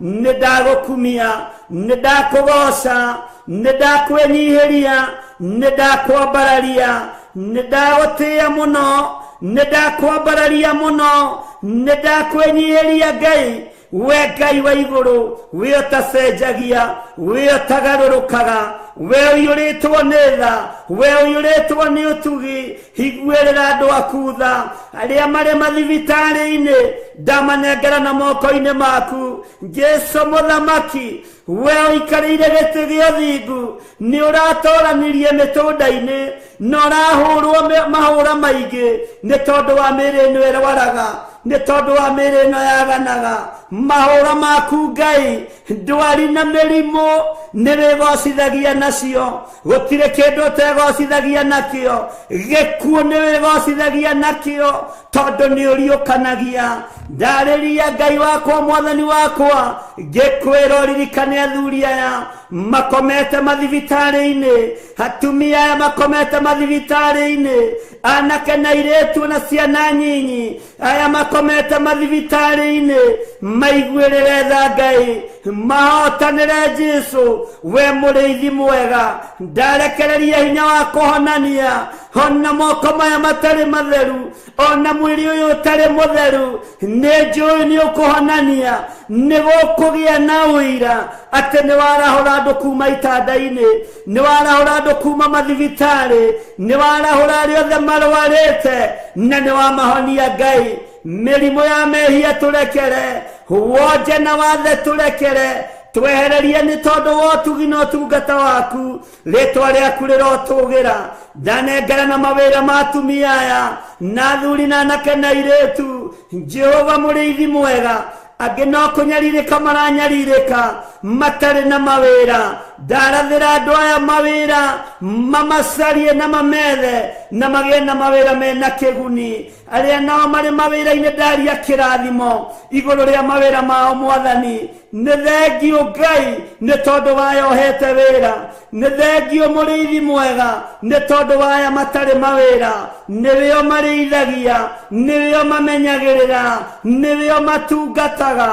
nĩ ndagũkumia, nĩ ndakũgoca, nĩ ndakwĩnyihĩria, nĩ ndakwambararia, nĩ ndagũtĩĩa mũno, nĩ ndakwambararia mũno, nĩ ndakwĩnyihĩria Ngai. We Ngai wa igũrũ, we ũtacenjagia, we ũtagarũrũkaga, we ũiyũrĩtwo nĩ tha, we ũiyũrĩtwo nĩ ũtugi, higuĩrĩra andũ aku tha, arĩa marĩ mathibitarĩ-inĩ, ndamanengera na moko-inĩ maku. Jesu mũthamaki, we ũikarĩire gĩtĩ gĩa ũthingu, nĩ ũratoranirie mĩtũnda-inĩ, na ũrahũrwo mahũra maingĩ nĩ tondũ wa mĩĩrĩ ĩno ĩrwaraga, nĩ tondũ wa mĩĩrĩ ĩno yaganaga. Mahũra maku Ngai, ndwari na mĩrimũ nĩ wĩgocithagia nacio, gũtirĩ kĩndũ ũtegocithagia nakĩo, gĩkuũ nĩ wĩgocithagia nakĩo, tondũ nĩ ũriũkanagia. Ndarĩria Ngai wakwa, mwathani wakwa, ngĩkwĩra ũririkane athuri aya makomete mathibitarĩ-inĩ, atumia aya makomete mathibitarĩ-inĩ, anake na airĩtu na ciana nyinyi aya makomete mathibitarĩ-inĩ, maiguĩrĩre tha Ngai, mahotanĩre Jesu, we mũrĩithi mwega. Ndarekereria hinya wa kũhonania, ona moko maya matarĩ matheru, ona mwĩrĩ ũyũ ũtarĩ mũtheru, nĩ njũĩ nĩ ũkũhonania, nĩ gũkũgĩa na ũira atĩ nĩ warahũra andũ kuma itanda-inĩ, nĩ warahũra andũ kuma mathibitarĩ, nĩ warahũra arĩa othe marwarĩte, na nĩ wamahonia Ngai. Mĩrimũ ya mehia tũrekere, wonje na wathe tũrekere, twehererie nĩ tondũ wa ũtugi na ũtungata waku, rĩtwa rĩaku rĩrotũgĩra. Ndanengera na mawĩra ma atumia aya, na athuri na anake na airĩtu, Jehova mũrĩithi mwega, angĩ no kũnyarirĩka maranyarirĩka, matarĩ na mawĩra. Ndarathĩra andũ aya mawĩra, mamacarie na mamethe, na magĩe na mawĩra mena kĩguni. Arĩa nao marĩ mawĩra-inĩ, ndaria kĩrathimo igũrũ rĩa mawĩra mao mwathani. Nĩ thengiũ Ngai nĩ tondũ waya ũhete wĩra, nĩ thengiũ mũrĩithi mwega nĩ tondũ waya matarĩ mawĩra, nĩwĩo marĩithagia, nĩwĩo mamenyagĩrĩra, nĩwĩo matungataga.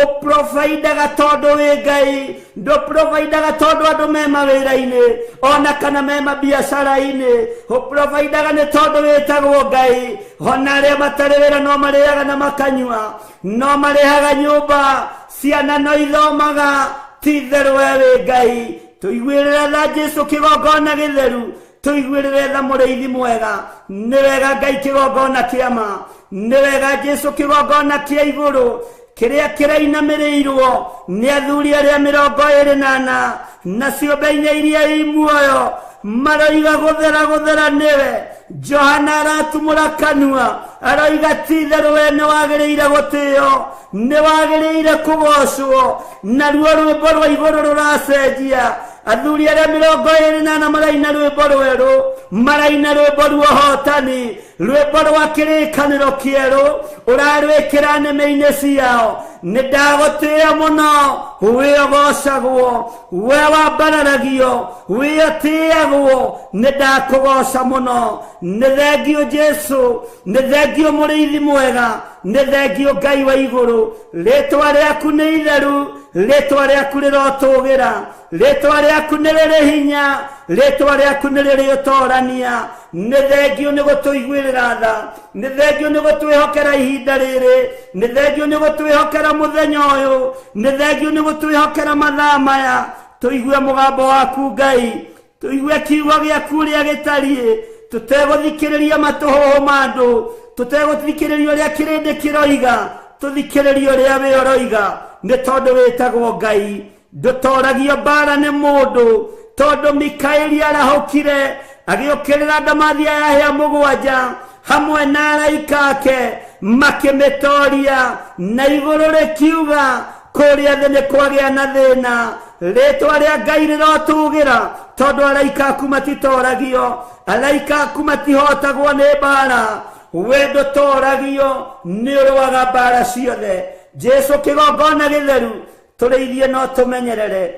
Ũprovidaga tondũ wĩ Ngai, ndũprovidaga tondũ andũ me mawĩra-inĩ ona kana me mabiacara-inĩ, ũprovidaga nĩ tondũ wĩtagwo Ngai. Ona arĩa matarĩ wĩra no marĩaga na makanyua, no marĩhaga nyũmba, ciana no ithomaga, ti itherũ we wĩ Ngai. Tũiguĩrĩre tha Jesu kĩgongona gĩtheru, tũiguĩrĩre tha mũrĩithi mwega. Nĩ wega Ngai kĩgongona kĩa ma, nĩ wega Jesu kĩgongona kĩa igũrũ, kĩrĩa kĩrainamĩrĩirwo nĩ athuri arĩa 24 na ciũmbe inya iria i muoyo, maroiga gũthera gũthera nĩwe. Johana aratumũra kanua, aroiga ti itherũ we nĩ wagĩrĩire gũtĩo, nĩ wagĩrĩire kũgocwo, naruo rwĩmbo rwa igũrũ rũracenjia. Athuri arĩa 24 maraina rwĩmbo rwerũ, maraina rwĩmbo rwa ũhotani, rwĩmbo rwa kĩrĩkanĩro kĩerũ ũrarwĩkĩra nĩmĩ-inĩ ciao. Nĩ ndagũtĩĩa mũno, wĩ ũgocagwo, we wambararagio, wĩ ũtĩagwo, nĩ ndakũgoca mũno. Nĩ thengio Jesu, nĩ thengio mũrĩithi mwega, nĩ thengio Ngai wa igũrũ. Rĩtwa rĩaku nĩ itheru, rĩtwa rĩaku rĩrotũgĩra, rĩtwa rĩaku nĩ rĩrĩ hinya, rĩtwa rĩaku nĩ rĩrĩ ũtorania. Nĩ thengio nĩ gũtũiguĩrĩra tha, nĩ thengio nĩ gũtwĩhokera ihinda rĩrĩ, nĩ thengio nĩ gũtwĩhokera mũthenya ũyũ, nĩ thengio nĩ gũtwĩhokera mathaa maya. Tũigue mũgambo waku Ngai, tũigue kiugo gĩaku ũrĩa gĩtariĩ, tũtegũthikĩrĩria matũhũhũ ma andũ, tũtegũthikĩrĩria ũrĩa kĩrĩndĩ kĩroiga, tũthikĩrĩrie ũrĩa wĩ ũroiga, nĩ tondũ wĩtagwo Ngai. Ndũtoragio mbara nĩ mũndũ, tondũ Mikaeli arahũkire agĩũkĩrĩra ndamathia ya hĩa mũgwanja hamwe na araika ake makĩmĩtoria, na igũrũ rĩkiuga kũrĩa thĩ nĩ kwagĩa na thĩna. Rĩtwa rĩa Ngai rĩrotũgĩra, tondũ araika aku matitoragio, araika aku matihotagwo nĩ mbara. We ndũtoragio, nĩ ũrũaga mbara ciothe. Jesu kĩgongona gĩtheru, tũrĩithie no tũmenyerere,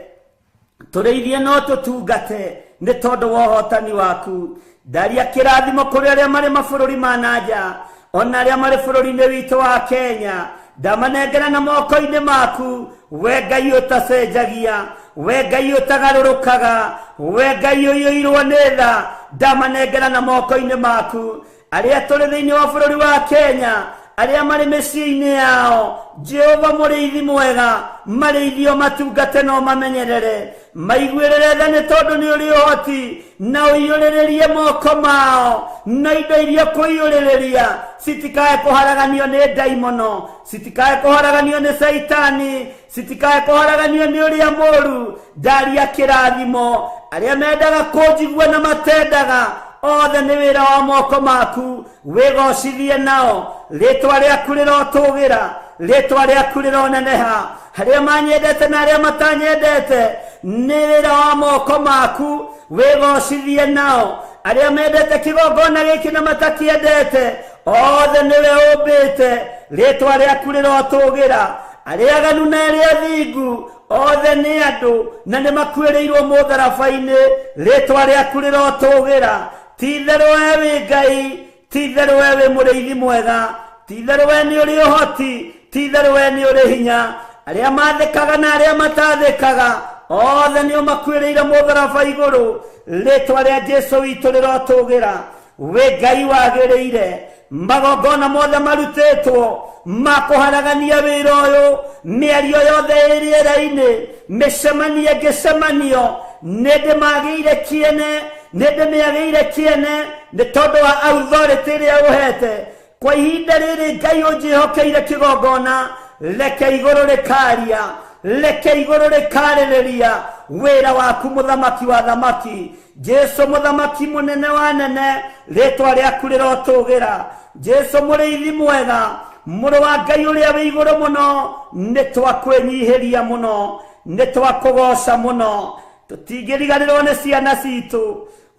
tũrĩithie no tũtungate, nĩ tondũ wa ũhotani waku. Ndaria kĩrathimo kũrĩ arĩa marĩ mabũrũri ma na nja, ona arĩa marĩ bũrũri-inĩ witũ wa Kenya. Ndamanengera na moko-inĩ maku, we Ngai ũtacenjagia, we Ngai ũtagarũrũkaga, we Ngai ũiyũirwo nĩ tha. Ndamanengera na moko-inĩ maku. Arĩa tũrĩ thĩinĩ wa bũrũri wa Kenya, arĩa marĩ mĩciĩ-inĩ yao, Jehova mũrĩithi mwega, marĩithio matungate no mamenyerere, maiguĩrĩre tha nĩ tondũ nĩ ũrĩ ũhoti, na ũiyũrĩrĩrie moko mao na indo iria kũiyũrĩrĩria, citikae kũharaganio nĩ ndaimono, citikae kũharaganio nĩ Caitani, citikae kũharaganio nĩ ũrĩa mũũru. Ndaria kĩrathimo arĩa mendaga kũnjigua na matendaga, othe nĩ wĩra wa moko maku, wĩgocithie nao. Rĩtwa rĩaku rĩrotũgĩra, rĩtwa rĩaku rĩroneneha. Arĩa manyendete na arĩa matanyendete, nĩ wĩra wa moko maku, wĩgocithie nao. Arĩa mendete kĩgongona gĩkĩ na matakĩendete, othe nĩwe ũmbĩte, rĩtwa rĩaku rĩrotũgĩra. Arĩa aganu na arĩa athingu, othe nĩ andũ na nĩ makuĩrĩirwo mũtharaba-inĩ, rĩtwa rĩaku rĩrotũgĩra. Ti itherũ we wĩ Ngai, ti itherũ we wĩ mũrĩithi mwega, ti itherũ we nĩ ũrĩ ũhoti, ti itherũ we nĩ ũrĩ hinya. Arĩa mathĩkaga na arĩa matathĩkaga, othe nĩo makuĩrĩire mũtharaba igũrũ, rĩtwa rĩa Jesu witũ rĩrotũgĩra. Wĩ Ngai wagĩrĩire, magongona mothe marutĩtwo ma kũharagania wĩra ũyũ, mĩario yothe ĩ rĩera-inĩ, mĩcemanio ĩngĩcemanio, nĩ ndĩmagĩire kĩene, nĩ ndĩmĩagĩire kĩene, nĩ tondũ wa authority ĩrĩa ũhete. Kwa ihinda rĩrĩ Ngai ũnjĩhokeire kĩgongona, reke igũrũ rĩkaria, reke igũrũ rĩkarĩrĩria wĩra waku mũthamaki wa thamaki. Jesu mũthamaki mũnene wa nene, rĩtwa rĩaku rĩrotũgĩra. Jesu mũrĩithi mwega, mũrũ wa Ngai ũrĩa wĩ igũrũ mũno, nĩ twakwĩnyihĩria mũno, nĩ twakũgoca mũno. Tũtingĩriganĩrwo nĩ ciana citũ,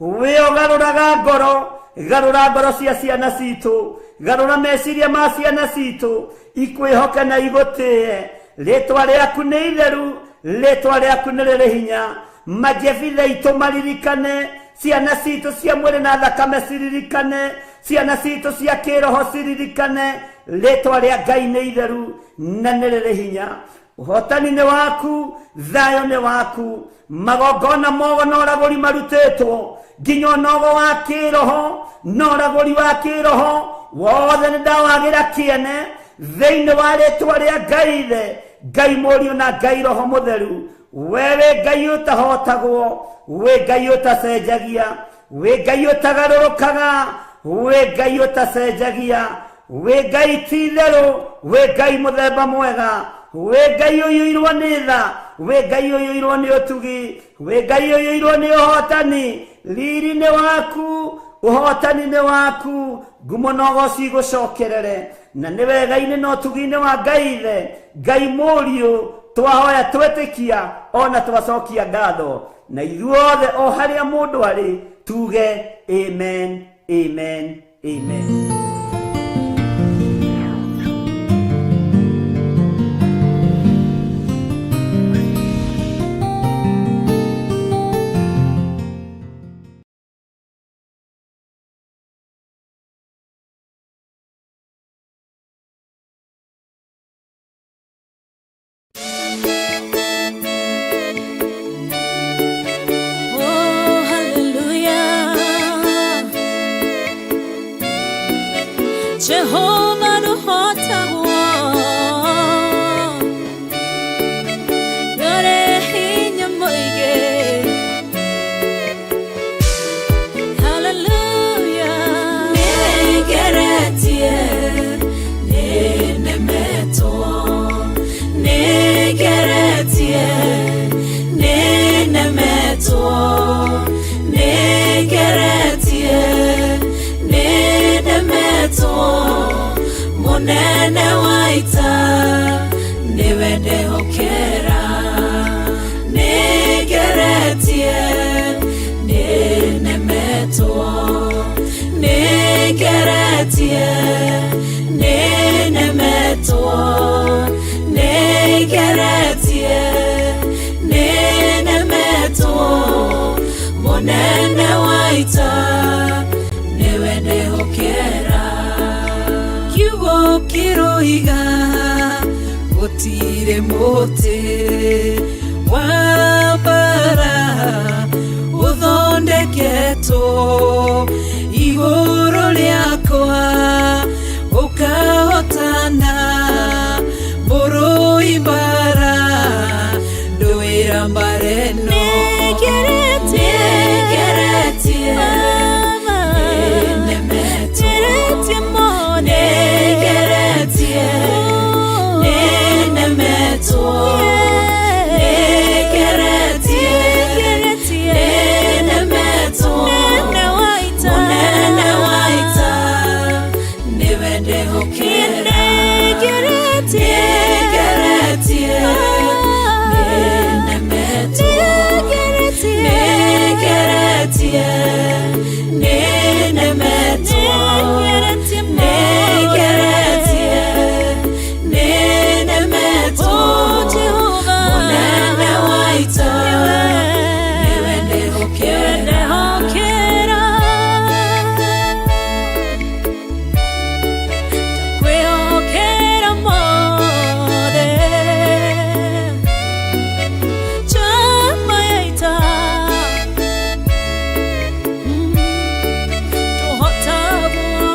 wĩ ũgarũraga ngoro, garũra ngoro cia ciana citũ, garũra meciria ma ciana citũ, ikwĩhoke na igũtĩe. Rĩtwa rĩaku nĩ itheru, rĩtwa rĩaku nĩ rĩrĩ hinya. Majebitha itũ maririkane, ciana citũ cia mwĩrĩ na thakame ciririkane, ciana citũ cia kĩroho ciririkane, rĩtwa rĩa Ngai nĩ itheru na nĩ rĩrĩ hinya. Ũhotani nĩ waku, thayũ nĩ waku. Magongona mogo na ũragũri marutĩtwo, nginya ũnogo wa kĩroho na ũragũri wa kĩroho wothe nĩ ndawagĩra kĩene thĩinĩ wa rĩtwa rĩa Ngai Ithe, Ngai Mũriũ na Ngai Roho Mũtheru. We wĩ Ngai ũtahotagwo, wĩ Ngai ũtacenjagia, wĩ Ngai ũtagarũrũkaga, wĩ Ngai ũtacenjagia, wĩ Ngai ti itherũ, wĩ Ngai mũthemba mwega, wĩ Ngai ũiyũirwo nĩ tha, wĩ Ngai ũiyũirwo nĩ ũtugi, wĩ Ngai ũiyũirwo nĩ ũhotani. Riri nĩ waku, ũhotani nĩ waku, ngumo na ũgoci igũcokerere. Na nĩ wega-inĩ na ũtugi-inĩ wa Ngai Ithe, Ngai Mũriũ Twahoya, twetĩkia, ona twacokia ngatho, na ithuothe o harĩa mũndũ arĩ tuge amen, amen, amen. Oh, hallelujah. Jehovah nũhotagwo. Ndũrĩ hinya mũingĩ. Hallelujah. Nĩngeretie, nĩnemetwo. Nĩngeretie, nĩnemetwo. Nĩngeretie, nĩnemetwo. Mũnene wa ita nĩwe ndehokera. Nĩngeretie, nĩnemetwo. Nĩngeretie, nĩnemetwo. Nĩngeretie, nĩnemetwo. Mũnene wa ita nĩwe ndehokera. Kiugo kĩroiga gũtirĩ mũtĩ wa mbara ũthondeketwo igũrũ rĩakwa ũkahotana. Mũrũi mbara ndũĩra mbara ĩno. Nĩngeretie, nĩnemetwo. Nĩngeretie, nĩnemetwo. Nĩngeretie, nĩnemetwo. Mũnene wa ita nĩwe ndehokera. Nĩngeretie, nĩnemetwo. Nĩngeretie, nĩnemetwo. Nĩngeretie, nĩnemetwo. Mũnene wa ita nĩwe ndehokera. Kwĩhokera mothe chama ya ita tũhotagwo.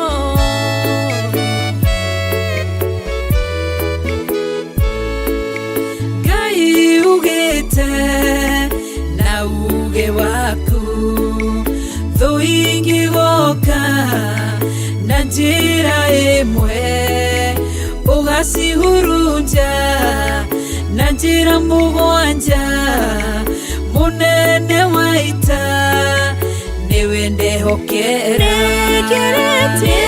Ngai ugĩte na uge waku thũ ingĩgoka na njĩra ĩmwe ũgacihurunja na njĩra mũgwanja. Mũnene wa ita nĩwe ndehokera. Nĩngeretie,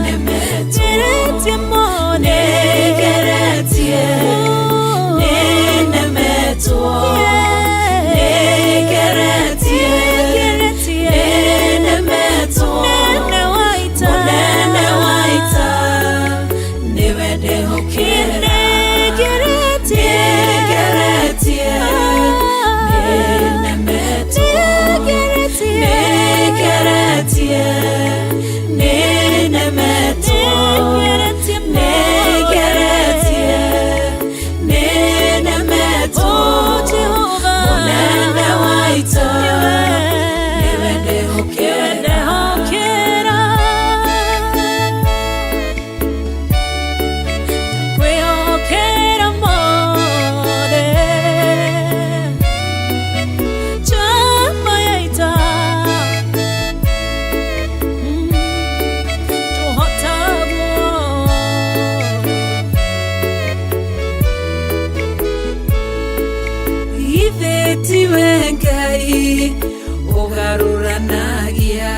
nĩnemetwo. Nĩngeretie, nĩnemetwo. Nĩngeretie, nĩnemetwo. Mũnene wa ita nĩwe ndehokera. Nĩngeretie, nĩnemetwo. Nĩngeretie, nĩnemetwo. Nĩngeretie, nĩnemetwo. Mũnene wa ita nĩwe ndehokera. Kwĩhokera mothe chama ya ita tũhotagwo. Ithe tiwe Ngai ũgarũranagia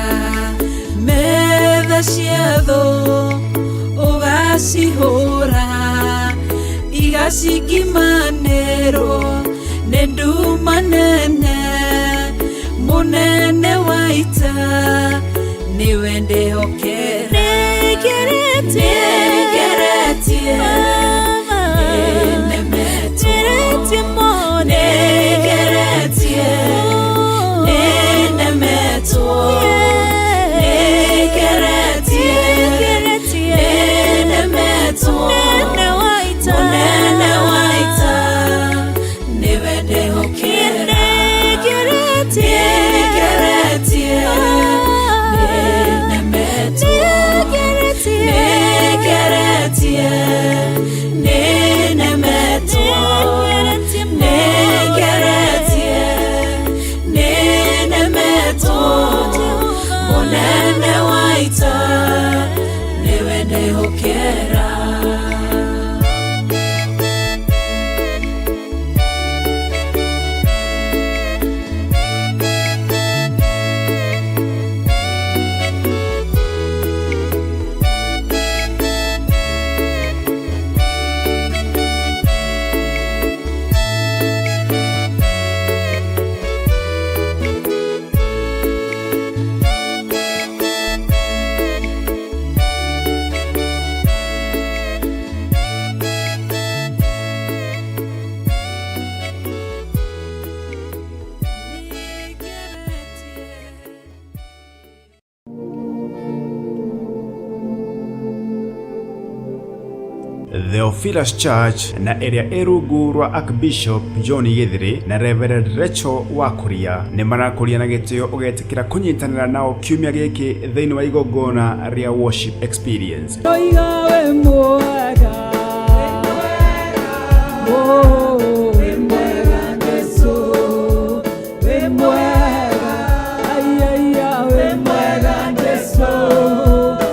metha cia thũ ũgacihũra. Ngacikimanĩrwo nĩ nduma nene mũnene wa ita nĩwe ndĩhokera nĩngeretie nĩnemetwo nĩngeretie nĩnemetwo nĩngeretie nĩnemetwo mũnene wa ita nĩwe ndĩhokera nĩngeretie nĩnemetwo nĩngeretie nĩnemetwo nĩngeretie nĩnemetwo mũnene wa ita nĩwe ndĩhokera. Theophilus Church na ĩrĩa ĩ rungu rwa Archbishop John Gĩthĩrĩ na Reverend Rachel Wakuria nĩ marakũria na gĩtĩo ũgetĩkĩra kũnyitanĩra nao kiumia gĩkĩ thĩinĩ wa igongona rĩa worship experience. Oiga wĩ mwega Oh, wĩ mwega Jesũ, wĩ mwega. Ai, ai, ai, wĩ mwega Jesũ.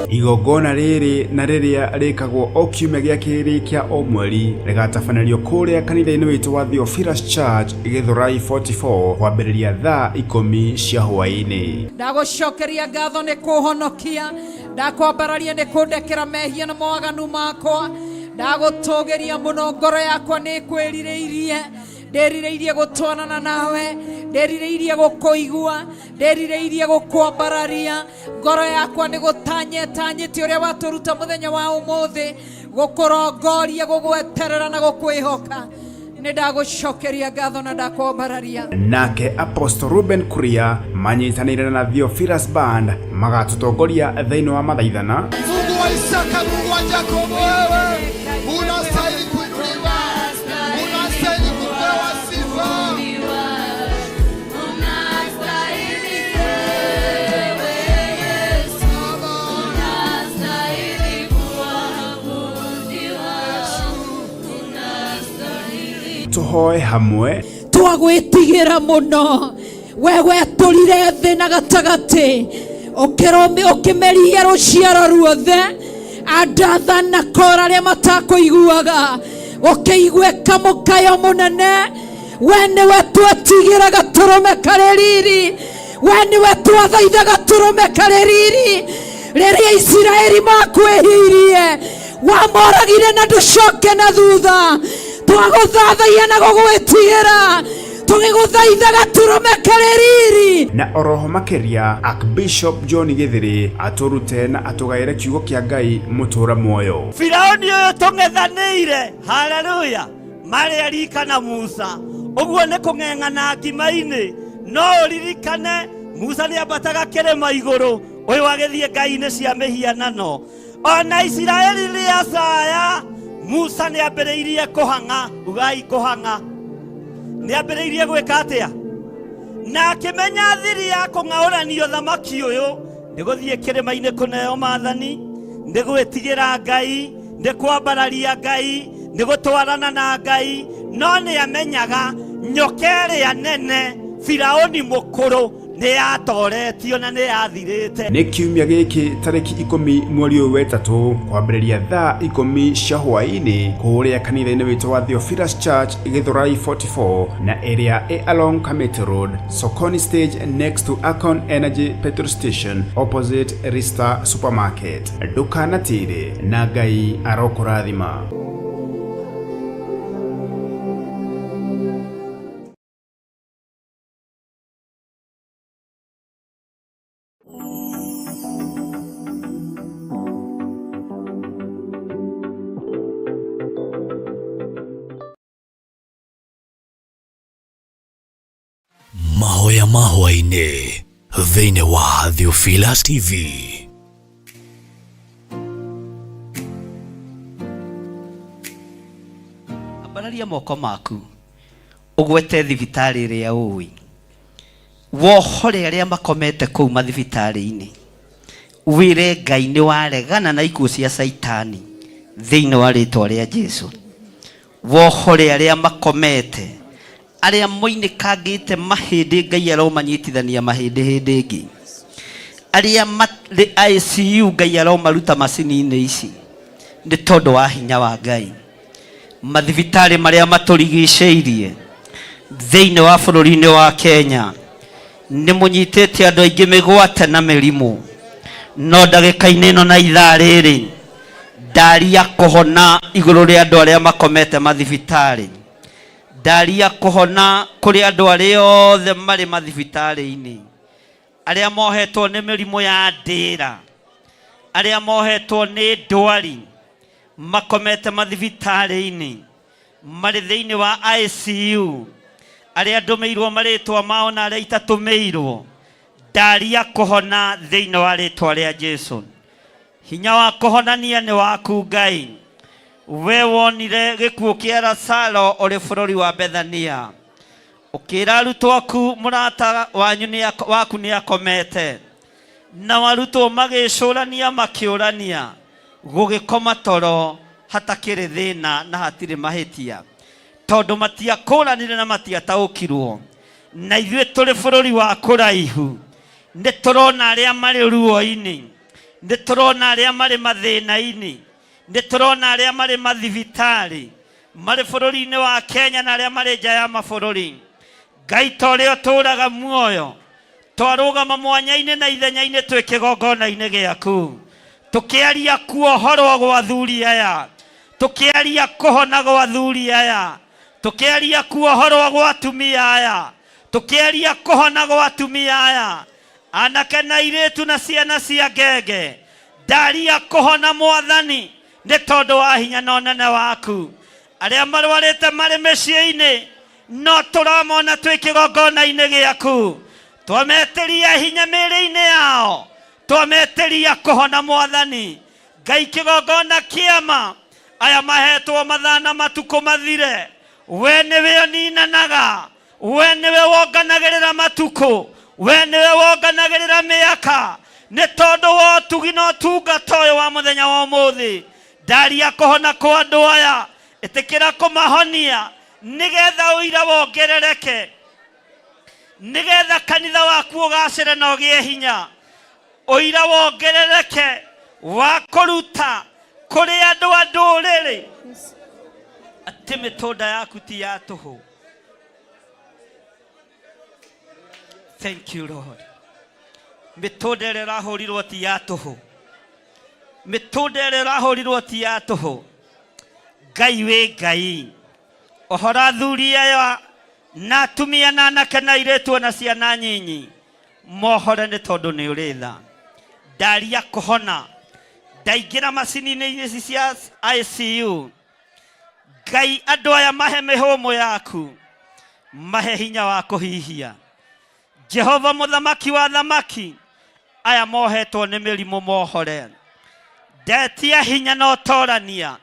Igongona rĩrĩ na rĩrĩa rĩkagwo o kiumia gĩa kerĩ kĩa o mweri rĩgatabanĩrio kũrĩa kanitha-inĩ witũ wa Theophilus Church Gĩthũrai 44 kwambĩrĩria thaa 10 cia hwaĩ-inĩ. Ndagũcokeria ngatho nĩ kũhonokia ndakwambararia nĩ kũndekera mehia na mawaganu makwa ndagũtũgĩria mũno ngoro yakwa nĩ kwĩrirĩirie ndĩrirĩirie gũtwarana nawe ndĩrirĩirie gũkũigua ndĩrirĩirie gũkwambararia ngoro yakwa nĩ gũtanyetanyĩte ũrĩa watũruta mũthenya wa ũmũthĩ gũkũrongoria gũgweterera na gũkwĩhoka nĩ ndagũcokeria ngatho na ndakwambararia. Nake Apostle Ruben Kuria manyitanĩire na Theophilus Band magatũtongoria thĩinĩ wa mathaithana. Mungu wa Isaka, Mungu wa Yakobo, wewe unastahili kuinuliwa, unastahili kupewa sifa. Tũhoe hamwe. Twagwĩtigĩra mũno we wetũrire thĩ na gatagatĩ ũkĩmeria rũciaro ruothe andatha na kora arĩa matakũiguaga ũkĩiguĩka mũkayo mũnene we nĩwe twetigĩra gatũrũme karĩ riri we nĩwe twathaitha gatũrũme karĩ riri rĩrĩa Isiraeli makwĩhirie wamoragire na ndũcoke na thutha twagũthathaia na gũgwĩtigĩra tũgĩgũthaitha gatũrũme karĩ riri. Na oroho makĩria Archbishop John Gĩthĩrĩ atũrute na atũgaĩre kiugo kĩa Ngai mũtũra muoyo. Firauni ũyũ tũng'ethanĩire haleluya marĩ arika na Musa ũguo nĩ kũng'eng'ana ngima-inĩ no ũririkane Musa nĩ ambataga kĩrĩma igũrũ ũyũ agĩthiĩ ngai-inĩ cia mĩhianano ona Isiraeli rĩacaya Musa nĩ ambĩrĩirie kũhang'a ugai kũhang'a nĩ ambĩrĩirie gwĩka atĩa na akĩmenya thiri ya kũng'aũranio thamaki ũyũ nĩ gũthiĩ kĩrĩma-inĩ kũneo maathani nĩ gwĩtigĩra Ngai nĩ kwambararia Ngai nĩ gũtwarana na Ngai no nĩ amenyaga nyoka ĩrĩa nene Firaũni mũkũrũ nĩ yatoretio na nĩ yathirĩte. Nĩ kiumia gĩkĩ tarĩki 10 mweri ũyũ wetatũ kwambĩrĩria thaa 10 cia hwaĩ-inĩ kũrĩa kanitha-inĩ witũ wa Theophilus Church Gĩthũrai 44 na ĩrĩa ĩ along Kamiti Road Sokoni stage next to Akon Energy petrol station opposite Rista supermarket. Ndũkanatĩre na Ngai arokũrathima. Mahoya ma hwaĩ-inĩ thĩinĩ wa Theophilus TV. Ambararia moko maku ũgwete thibitarĩ ĩrĩa ũĩ, wohore arĩa makomete kũu mathibitarĩ-inĩ, wĩre Ngai nĩ waregana na ikuũ cia Caitani thĩinĩ wa rĩtwa rĩa Jesu. Wohore arĩa makomete, arĩa moinĩkangĩte mahĩndĩ, Ngai aromanyitithania mahĩndĩ hĩndĩ ĩngĩ, arĩa marĩ ICU, Ngai aromaruta macini-inĩ ici nĩ tondũ wa hinya wa Ngai. Mathibitarĩ marĩa matũrigicĩirie thĩinĩ wa bũrũri-inĩ wa Kenya nĩ mũnyitĩte andũ aingĩ mĩgwate na mĩrimũ, no ndagĩka-inĩ ĩno na ithaa rĩrĩ ndaria kũhona igũrũ rĩa andũ arĩa makomete mathibitarĩ, ndaria kũhona kũrĩ andũ arĩa othe marĩ mathibitarĩ-inĩ, arĩa mohetwo nĩ mĩrimũ ya ndĩra, arĩa mohetwo nĩ ndwari, makomete mathibitarĩ-inĩ, marĩ thĩinĩ wa ICU, arĩa ndũmĩirwo marĩtwa mao na arĩa itatũmĩirwo, ndaria kũhona thĩinĩ wa rĩtwa rĩa Jesu. Hinya wa kũhonania nĩ waku Ngai. We wonire gĩkuũ kĩa Lazaro ũrĩ bũrũri wa Bethania, ũkĩra arutwo aku mũrata wanyu nĩ waku nĩ akomete, nao arutwo magĩcũrania makĩũrania, gũgĩkoma toro hatakĩrĩ thĩna na hatirĩ mahĩtia, tondũ matiakũranire na matiataũkirwo. Na ithuĩ tũrĩ bũrũri wa kũraihu nĩ tũrona arĩa marĩ ruo-inĩ, nĩ tũrona arĩa marĩ mathĩna-inĩ, nĩ tũrona arĩa marĩ mathibitarĩ, marĩ bũrũri-inĩ wa Kenya na arĩa marĩ nja ya mabũrũri. Ngai, ta ũrĩa ũtũũraga muoyo, twarũgama mwanya-inĩ na ithenya-inĩ twĩ kĩgongona-inĩ gĩaku, tũkĩaria kuohorwo gwa athuri aya, tũkĩaria kũhona gwa athuri aya, tũkĩaria kuohorwo gwa atumia aya, tũkĩaria kũhona gwa atumia aya, anake na airĩtu na ciana cia ngenge, ndaria kũhona Mwathani nĩ tondũ wa hinya na ũnene waku. Arĩa marwarĩte marĩ mĩciĩ-inĩ no tũramona twĩ kĩgongona-inĩ gĩaku, twametĩria hinya mĩĩrĩ-inĩ yao, twametĩria kũhona Mwathani Ngai. Kĩgongona kĩama aya mahetwo mathaa na matukũ mathire, we nĩwe ũninanaga, we nĩwe wonganagĩrĩra matukũ, we nĩwe wonganagĩrĩra mĩaka. Nĩ tondũ wa ũtugi na ũtungata ũyũ wa mũthenya wa ũmũthĩ, ndaria kũhona kwa andũ aya, ĩtĩkĩra kũmahonia nĩgetha ũira wongerereke, nĩgetha kanitha waku ũgacĩre na ũgĩe hinya, ũira wongerereke wa kũruta kũrĩ andũ a ndũrĩrĩ atĩ mĩtũnda yaku ti ya tũhũ. Thank you, Lord. Mĩtũnda ĩrĩa ĩrahũrirwo ti ya tũhũ, mĩtũnda ĩrĩa ĩrahũrirwo ti ya tũhũ. Ngai wĩ Ngai, ũhoro athuri aya na atumia na anake na airĩtu ona ciana nyinyi mohore nĩ tondũ nĩ ũrĩ tha. Ndaria kũhona, ndaingĩra macini-inĩ ici cia ICU, Ngai, andũ aya mahe mĩhũmũ yaku, mahe hinya wa kũhihia. Jehova mũthamaki wa thamaki, aya mohetwo nĩ mĩrimũ mohore. Ndetia hinya na ũtorania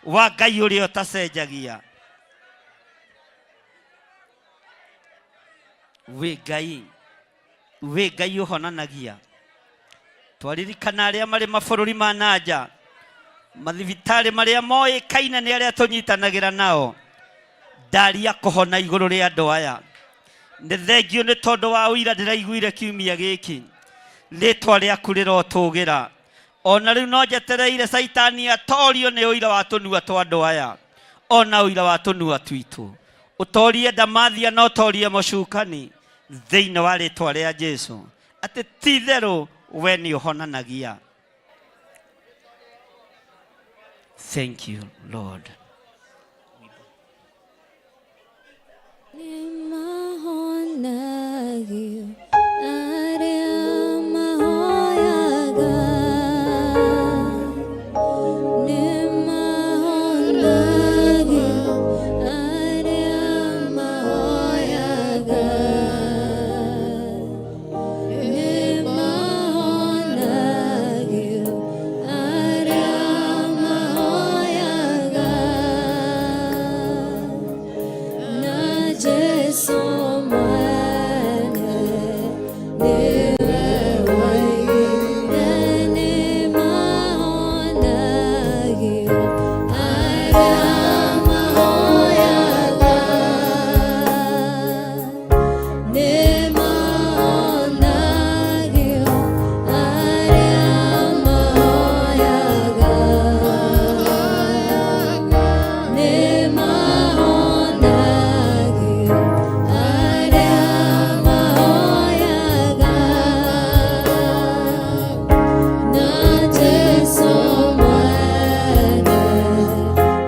wa Ngai ũrĩa ũtacenjagia. Wĩ Ngai, wĩ Ngai ũhonanagia. Twaririkana arĩa marĩ mabũrũri ma nanja, mathibitarĩ marĩa moĩkaine nĩ arĩa tũnyitanagĩra nao, ndaria kũhona igũrũ rĩa andũ aya. Nĩ thengio nĩ tondũ wa ũira ndĩraiguire kiumia gĩkĩ, rĩtwa rĩaku rĩrotũgĩra. Ona rĩu no njetereire Caitani atorio nĩ ũira wa tũnua twa andũ aya, ona ũira wa tũnua twitũ, ũtorie ndamathia na ũtorie mũcukani thĩinĩ wa rĩtwa rĩa Jesu, atĩ ti itherũ we nĩ ũhonanagia. Thank you, Lord. Nĩmahonagio arĩa mahoyaga, nĩmahonagio arĩa mahoyaga. Jesu mwene nĩwe woigire nĩmahonagio arĩa mahoyaga nĩmahonagio arĩa mahoyaga nĩmahonagio arĩa mahoyaga na Jesu mwene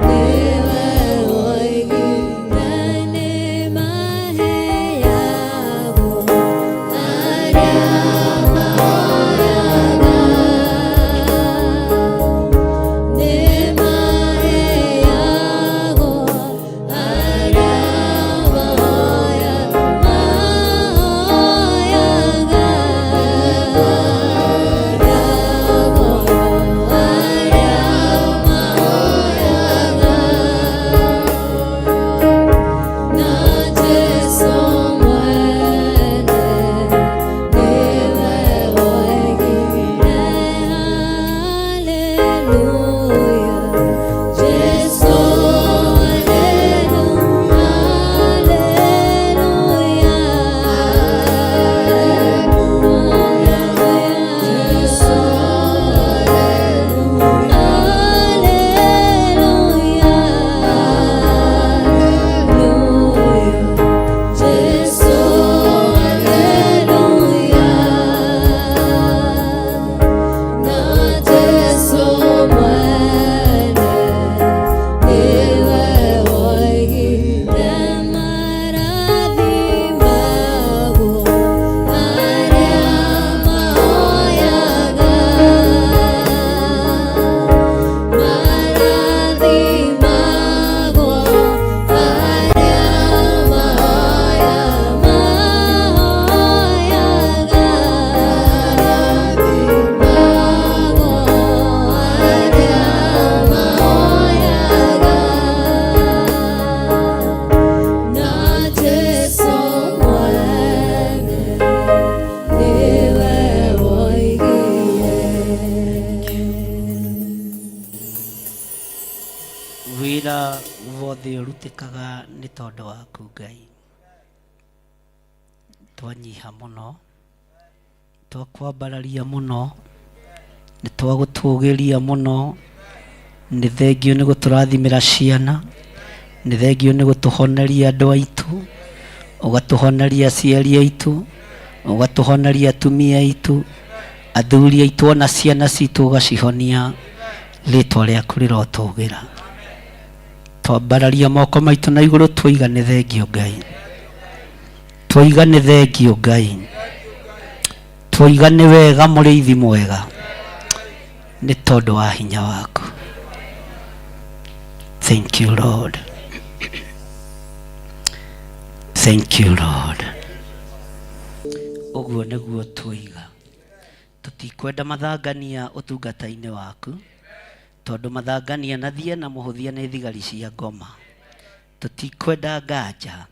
nĩwe woigire nĩmaheagwo arĩa mahoyaga nĩmaheagwo arĩa mahoyaga na Jesu mwene nĩwe woigire haleluya Jesu haleluya haleluya Jesu haleluya Jesu haleluya na Jesu mwene nĩwe woigire marathimagwo arĩa mahoyaga marathimagwo arĩa mahoyaga marathimagwo arĩa mahoyaga na Jesu mwene nĩwe woigire. Wĩra wothe ũrutĩkaga nĩ tondũ waku Ngai. Twanyiha mũno, twakwambararia mũno, nĩ twagũtũgĩria mũno, nĩ thengio nĩ gũtũrathimĩra ciana, nĩ thengio nĩ gũtũhoneria andũ aitũ, ũgatũhoneria aciari aitũ, ũgatũhoneria atumia aitũ, athuri aitũ ona ciana citũ ũgacihonia, rĩtwa rĩaku rĩrotũgĩra. Twambararia moko maitũ na igũrũ twoiga nĩ thengio Ngai, twoiga nĩ thengio Ngai, twoiga nĩ wega mũrĩithi mwega, nĩ tondũ wa hinya waku. Thank you Lord, thank you Lord. Ũguo nĩguo twoiga, tũtikwenda mathangania ũtungata-inĩ waku, tondũ mathangania na thie na mũhũthia nĩ thigari cia ngoma. Tũtikwenda nganja.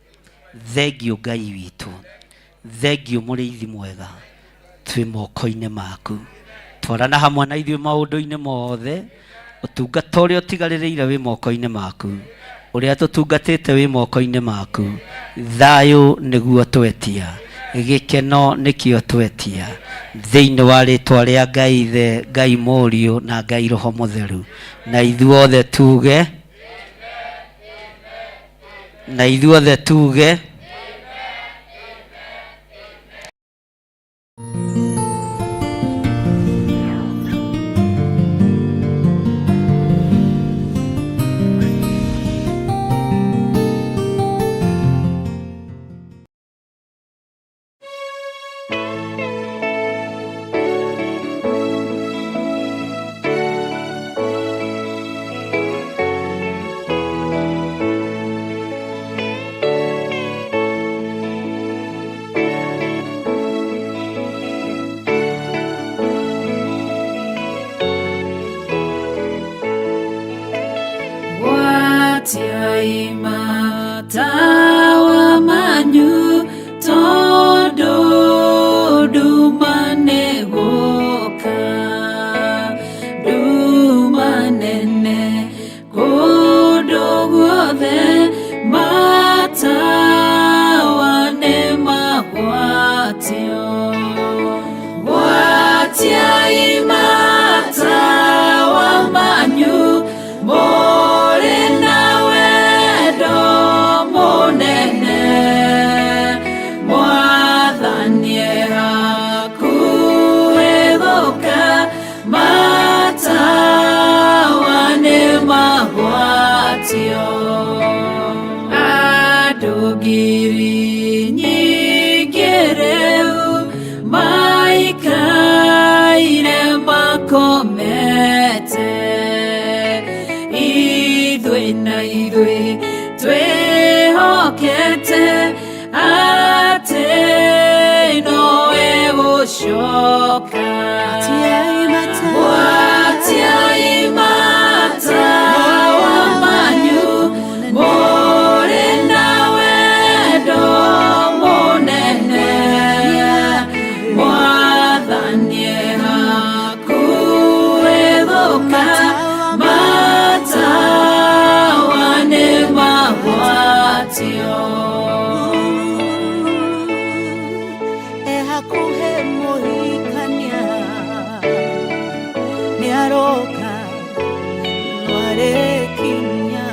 Thengio Ngai witũ, thengio mũrĩithi mwega, twĩ moko-inĩ maku. Twarana hamwe na ithuĩ maũndũ-inĩ mothe, ũtungata ũrĩa ũtigarĩrĩire wĩ moko-inĩ maku, ũrĩa tũtungatĩte wĩ moko-inĩ maku. Thayũ nĩguo twetia, gĩkeno nĩkĩo twetia, thĩinĩ wa rĩtwa rĩa Ngai Ithe, Ngai Mũriũ na Ngai Roho Mũtheru. Na ithuothe tuge, na ithuothe tuge. Andũ ngiri nyingĩ rĩu maikaire makomete, ithuĩ na ithuĩ twĩhokete atĩ nowe gũcoka. Gwatiai matawa manyu mũrĩ na wendo mũnene, Mwathani hakuhĩ gũka, matawa nĩ magwatio. Ehakuhe mũhikania nĩaroka nĩarĩkinya.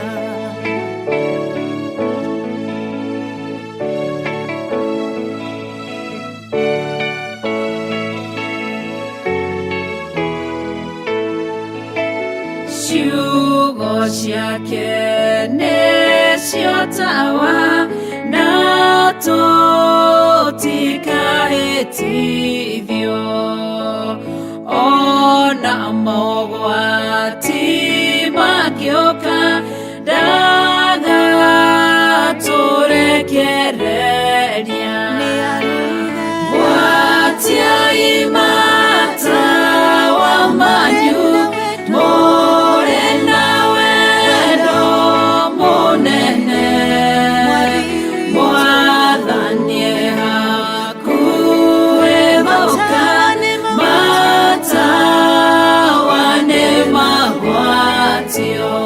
Ciugo ciake nĩcio tawa na tũtikahĩtithio, ona mogwati mangĩũka ndagatũrekereria. Gwatiai matawa manyu mũrĩ na wendo mũnene, Mwathani hakuhĩ gũka, matawa nĩ magwatio.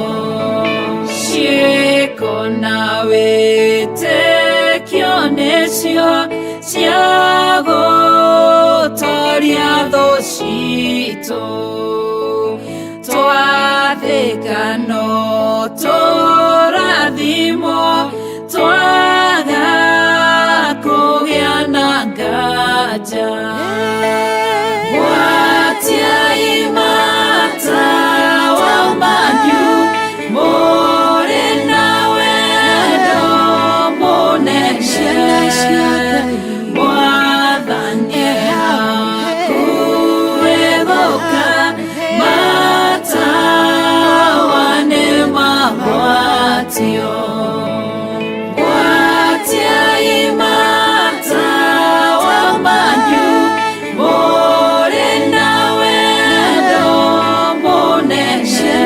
Ciĩko na wĩtĩkio nĩcio cia gũtoria thũ citũ, twathĩka no tũrathimwo, twaga kũgĩa na nganja. Gwatiai matawa manyu mũrĩ na wendo mũnene, Mwathani hakuhĩ gũka, matawa nĩ magwatio. Gwatiai matawa manyu mũrĩ na wendo mũnene,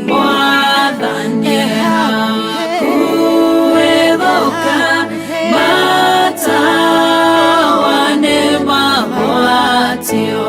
Mwathani hakuhĩ gũka, matawa nĩ magwatio.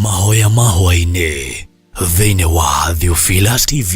Mahoya mahwaĩ-inĩ thĩinĩ wa Theophilus TV.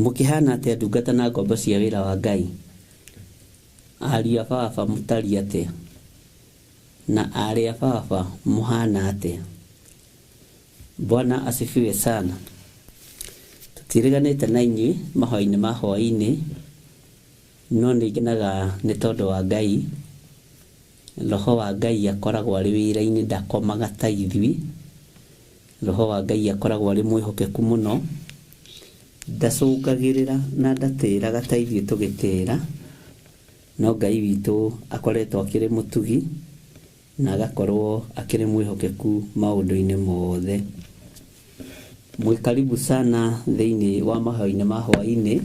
Mũkĩhana atĩa ndungata na ngombo cia wĩra wa Ngai? Ariũ a baba mũtariĩ atĩa? Na aarĩ a baba mũhana atĩa? Bwana asifiwe sana. Tũtiriganĩte na inyuĩ mahoya-inĩ ma hwaĩ-inĩ, no nĩ ngenaga nĩ tondũ wa Ngai. Roho wa Ngai akoragwo arĩ wĩra-inĩ, ndakomaga ta ithuĩ. Roho wa Ngai akoragwo arĩ mwĩhokeku mũno. Ndacũngagĩrĩra na ndatĩraga ta ithuĩ tũgĩtĩra, no Ngai witũ akoretwo akĩrĩ mũtugi na agakorwo akĩrĩ mwĩhokeku maũndũ-inĩ mothe. Mwĩ karibu sana thĩinĩ wa mahoya-inĩ ma hwaĩ-inĩ.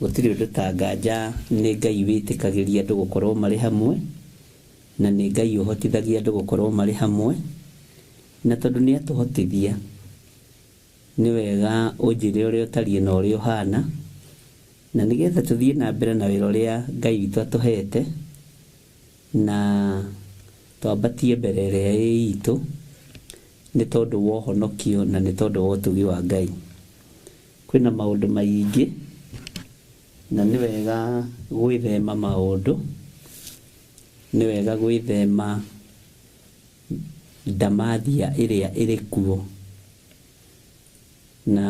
Gũtirĩ ũndũ ta nganja nĩ Ngai wĩtĩkagĩria andũ gũkorwo marĩ hamwe, na nĩ Ngai ũhotithagia andũ gũkorwo marĩ hamwe, na tondũ nĩ atũhotithia, nĩ wega ũnjĩre ũrĩa ũtariĩ na ũrĩa ũhana, na nĩgetha tũthiĩ na mbere na wĩra ũrĩa Ngai witũ atũhete, na twambatie mbere ĩrĩa ĩ itũ, nĩ tondũ wa ũhonokio na nĩ tondũ wa ũtugi wa Ngai. Kwĩna maũndũ maingĩ, na nĩ wega gwĩthema maũndũ, nĩ wega gwĩthema ndamathia ĩrĩa ĩrĩ kuo. Na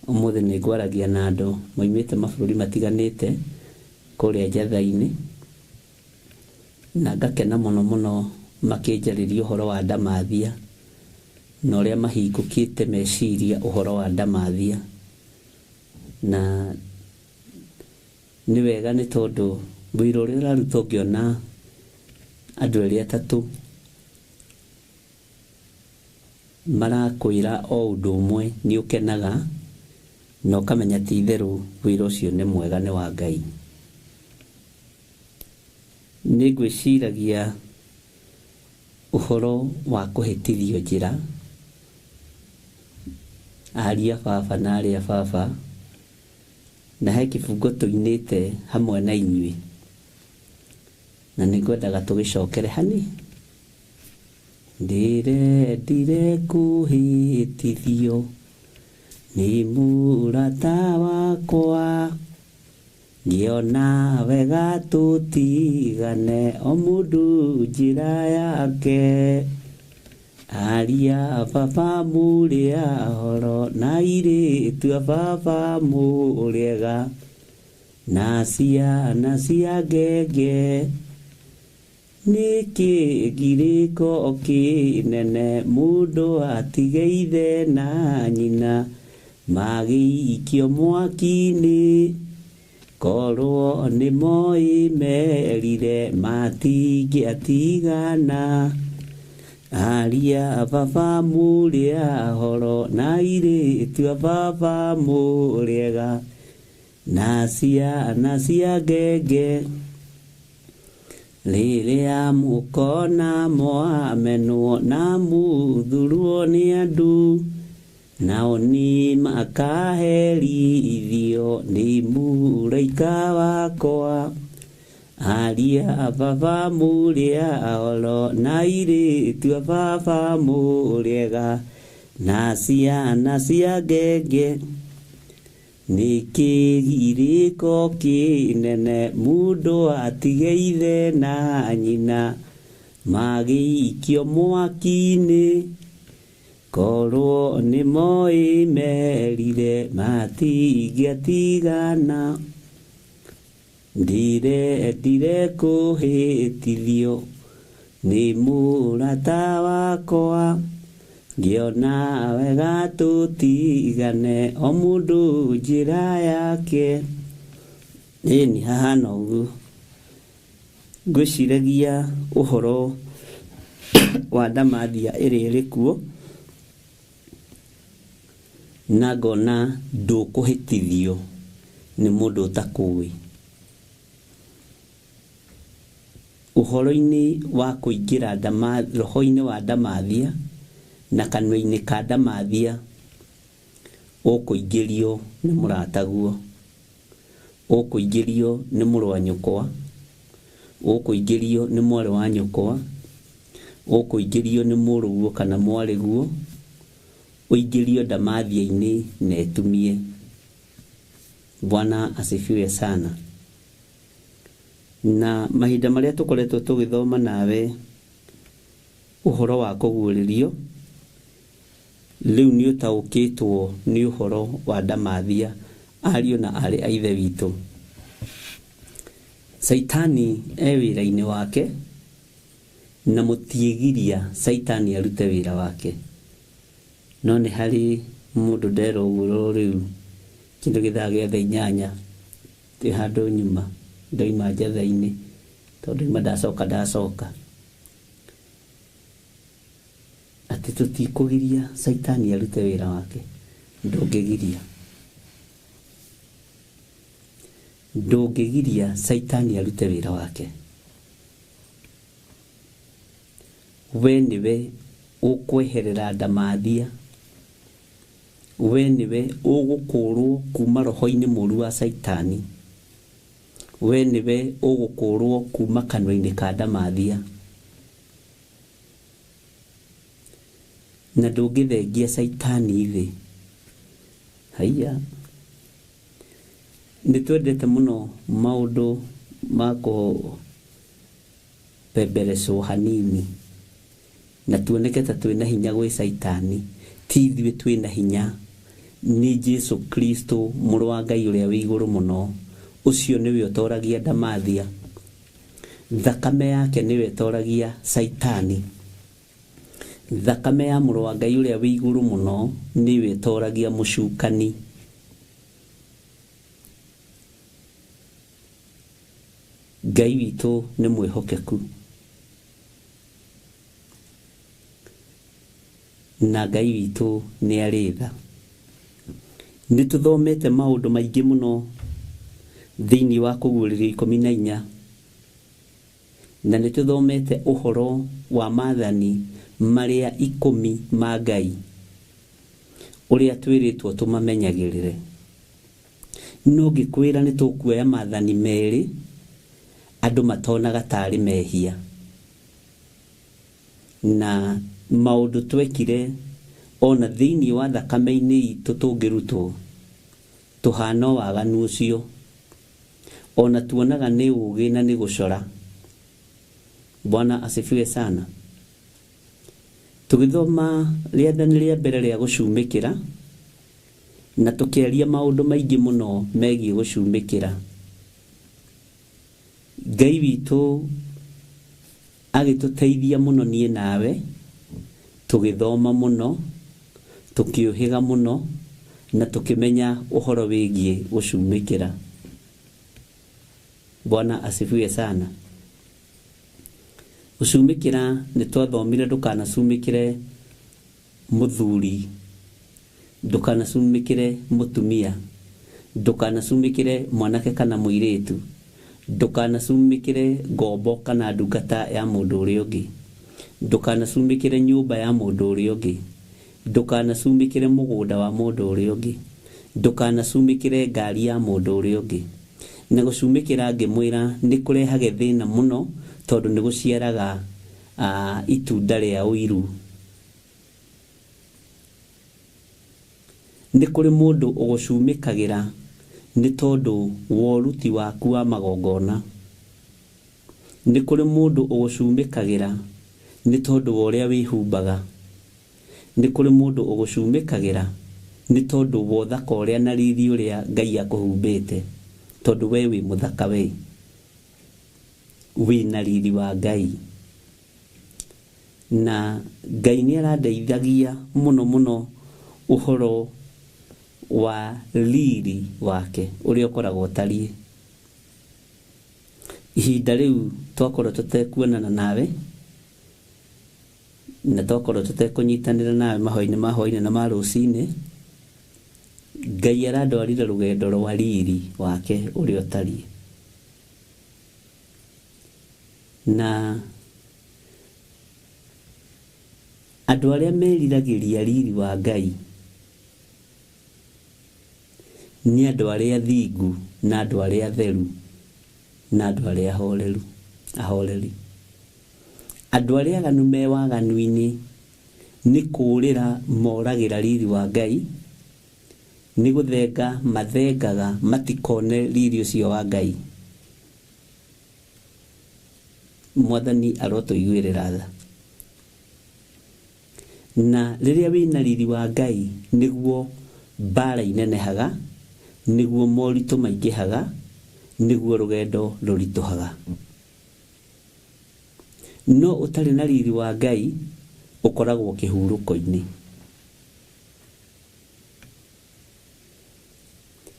ũmũthĩ nĩ ngwaragia na andũ moimĩte mabũrũri matiganĩte kũrĩa njatha-inĩ, na ngakena mũno mũno makĩnjarĩria ũhoro wa ndamathia na ũrĩa mahingũkĩte meciria ũhoro wa ndamathia. Na nĩ wega nĩ tondũ wĩra ũrĩa ũraruta ũngĩona andũ erĩ atatũ marakwĩra o ũndũ ũmwe nĩ ũkenaga na ũkamenya ti itherũ wĩra ũcio nĩ mwega, nĩ wa Ngai. Nĩ ngwĩciragia ũhoro wa kũhĩtithio njĩra, aria baba na arĩa baba, na he kĩbungo tũinĩte hamwe na inyuĩ, na nĩ ngwendaga tũgĩcokere hani. Ndĩrendire kũhĩtithio nĩ mũrata wakwa, ngĩona wega tũtigane o mũndũ njĩra yake. Aria baba mũrĩ ahoro na airĩtu a baba mũrĩega, na ciana cia ngenge. Nĩkĩ ngirĩko kĩnene mũndũ atige ithe na nyina magĩikio mwaki-inĩ, korwo nĩ moĩ merire matingĩatigana. Aria baba mũrĩ ahoro na airĩtu a baba mũrĩega, na ciana cia ngenge. Rĩrĩa mũkona mwamenwo na mũthurwo nĩ andũ, nao nĩ makaherithio nĩ mũraika wakwa. Aria baba mũrĩ ahoro na airĩtu a baba mũrĩega, na ciana cia ngenge. Nĩkĩ girĩko kĩnene mũndũ atige ithe na nyina magĩikio mwaki-inĩ, korwo nĩ moĩ merire matingĩatigana. Ndĩrendire kũhĩtithio nĩ mũrata wakwa, ngĩona wega tũtigane o mũndũ njĩra yake. Ĩni hahana ũguo. Ngwĩciragia ũhoro wa ndamathia ĩrĩa ĩrĩ kuo, na ngona ndũkũhĩtithio nĩ mũndũ ũtakũĩ. Ũhoro-inĩ wa kũingĩra roho-inĩ wa ndamathia na kanua-inĩ ka ndamathia, ũkũingĩrio nĩ mũrataguo, ũkũingĩrio nĩ mũrũ wa nyũkwa, ũkũingĩrio nĩ mwarĩ wa nyũkwa, ũkũingĩrio nĩ mũrũguo kana mwarĩguo, ũingĩrio ndamathia-inĩ na ĩtumie. Bwana asifiwe sana. Na mahinda marĩa tũkoretwo tũgĩthoma nawe ũhoro wa kũguũrĩrio, rĩu nĩ ũtaũkĩtwo nĩ ũhoro wa ndamathia, ariũ na aarĩ a Ithe witũ. Caitani e wĩra-inĩ wake, na mũtiĩgiria Caitani arute wĩra wake, no nĩ harĩ Mũndũ ndera ũguo rĩu kĩndũ gĩthaa gĩa thaa 8 ndĩ handũ nyuma ndoima njatha-inĩ tondũ ima ndacoka atĩ tũtikũgiria Caitani arute wĩra wake. Ndũngĩgiria Caitani arute wĩra wake. We nĩwe ũkweherera ndamathia, we nĩwe ũgũkũrwo kuma roho-inĩ mũru wa Caitani, we nĩwe ũgũkũrwo kuma kanua-inĩ ka ndamathia, na ndũngĩthengia Caitani thĩ. Haiya, nĩ twendete mũno maũndũ ma kũbemberecwo hanini na tuoneke ta twĩna hinya gwĩ Caitani. Ti ithuĩ twĩna hinya, nĩ Jesu Kristo mũrũ wa Ngai ũrĩa wĩ igũrũ mũno. Ũcio nĩwe ũtoragia ndamathia, thakame yake nĩwe ĩtoragia Caitani, thakame ya mũrũ wa Ngai ũrĩa wĩ igũrũ mũno nĩwe ĩtoragia mũcukani. Ngai witũ nĩ mwĩhokeku na Ngai witũ nĩ arĩ tha. Nĩ tũthomete maũndũ maingĩ mũno thĩinĩ wa kũguũrĩrio 14, na nĩ tũthomete ũhoro wa maathani marĩa 10 ma Ngai ũrĩa twĩrĩtwo tũmamenyagĩrĩre. No ngĩkwĩra nĩ tũkuoya maathani 2 andũ matonaga tarĩ mehia, na maũndũ twekire ona thĩinĩ wa thakame-inĩ itũ tũngĩrutwo tũhana waganu ũcio, ona tuonaga nĩ ũũgĩ na nĩ gũcora. Bwana asifiwe sana. Tũgĩthoma rĩathani rĩa mbere rĩa gũcumĩkĩra na tũkĩaria maũndũ maingĩ mũno megiĩ gũcumĩkĩra, Ngai witũ agĩtũteithia mũno niĩ nawe, tũgĩthoma mũno, tũkĩũhĩga mũno na tũkĩmenya ũhoro wĩgiĩ gũcumĩkĩra. Bwana asifiwe sana. Gũcumĩkĩra nĩ twathomire ndũkanacumĩkĩre mũthuri, ndũkanacumĩkĩre mũtumia, ndũkanacumĩkĩre mwanake kana mũirĩtu, ndũkanacumĩkĩre ngombo kana ndungata ya mũndũ ũrĩa ũngĩ, ndũkanacumĩkĩre nyũmba ya mũndũ ũrĩa ũngĩ, ndũkanacumĩkĩre mũgũnda wa mũndũ ũrĩa ũngĩ, ndũkanacumĩkĩre ngari ya mũndũ ũrĩa ũngĩ. Na gũcumĩkĩra ngĩmwĩra nĩ kũrehage thĩna mũno tondũ nĩ gũciaraga itunda rĩa ũiru. Nĩ kũrĩ mũndũ ũgũcumĩkagĩra nĩ tondũ wa ũruti waku wa magongona, nĩ kũrĩ mũndũ ũgũcumĩkagĩra nĩ tondũ wa ũrĩa wĩhumbaga, nĩ kũrĩ mũndũ ũgũcumĩkagĩra nĩ tondũ wa ũthaka ũrĩa na riri ũrĩa Ngai akũhumbĩte, tondũ we wĩ mũthaka, we wĩna riri wa Ngai. Na Ngai nĩ arandeithagia mũno mũno ũhoro wa riri wake ũrĩa ũkoragwo ũtariĩ. Ihinda rĩu twakorwo tũtekuonana nawe na twakorwo tũtekũnyitanĩra nawe mahoya-inĩ ma hwaĩ-inĩ na ma rũcinĩ, Ngai arandwarire rũgendo rwa riri wake ũrĩa ũtariĩ. Na andũ arĩa meriragĩria riri wa Ngai nĩ andũ arĩa thingu na andũ arĩa atheru na andũ arĩa ahoreri. Andũ arĩa aganu me waganu-inĩ nĩ kũũrĩra moragĩra riri wa Ngai, nĩ gũthenga mathengaga matikone riri ũcio wa Ngai. Mwathani arotũiguĩrĩra tha. Na rĩrĩa wĩna riri wa Ngai nĩguo mbara inenehaga, nĩguo moritũ maingĩhaga, nĩguo rũgendo rũritũhaga. No ũtarĩ na riri wa Ngai ũkoragwo kĩhurũko-inĩ.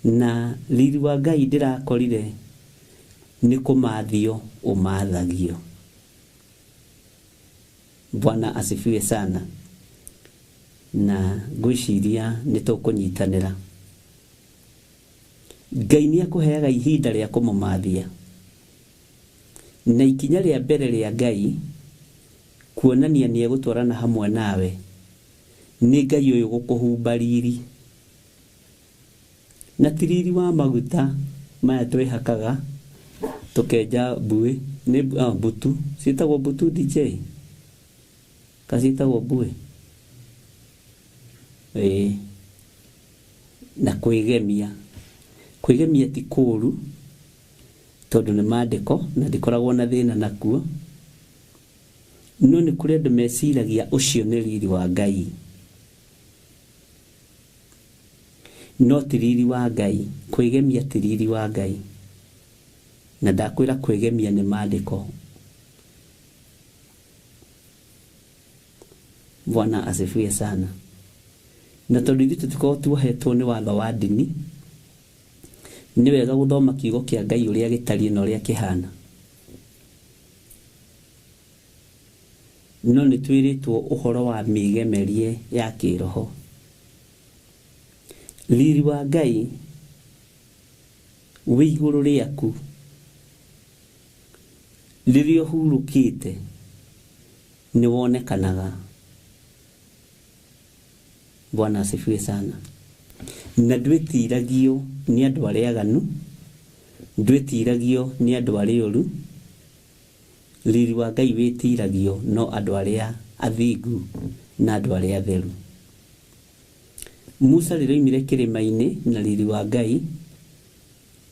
Na riri wa Ngai ndĩrakorire nĩ kũmathio ũmathagio. Bwana asifiwe sana. Na ngwĩciria nĩ tũkũnyitanĩra. Ngai nĩ akũheaga ihinda rĩa kũmũmathia. Na ikinya rĩa mbere rĩa Ngai kuonania nĩ egũtwarana hamwe nawe nĩ Ngai ũyũ gũkũhumba riri. Na ti riri wa maguta maya twĩhakaga tũkenja mbuĩ, nĩ mbutu, ciĩtagwo mbutu DJ? Ka ciĩtagwo mbuĩ? Ĩĩ. Na kwĩgemia. Kwĩgemia ti kũũru tondũ nĩ maandĩko na ndikoragwo na thĩna nakuo. No nĩ kũrĩ andũ meciragia ũcio nĩ riri wa Ngai. No ti riri wa Ngai. Kwĩgemia ti riri wa Ngai. Na ndakwĩra kwĩgemia nĩ maandĩko. Bwana asifiwe sana. Na tondũ ithuĩ tũtikoragwo tuohetwo nĩ watho wa ndini, nĩ wega gũthoma kiugo kĩa Ngai ũrĩa gĩtariĩ na ũrĩa kĩhana. No nĩ twĩrĩtwo ũhoro wa mĩgemerie ya kĩroho. Riri wa Ngai wĩ igũrũ rĩaku rĩrĩa ũhurũkĩte nĩ wonekanaga. Bwana asifiwe sana. Na ndwĩtiragio nĩ andũ arĩa aganu, ndwĩtiragio nĩ andũ arĩa oru. Riri wa Ngai wĩtiragio no andũ arĩa athingu na andũ arĩa atheru. Musa rĩrĩa oimire kĩrĩma-inĩ na riri wa Ngai,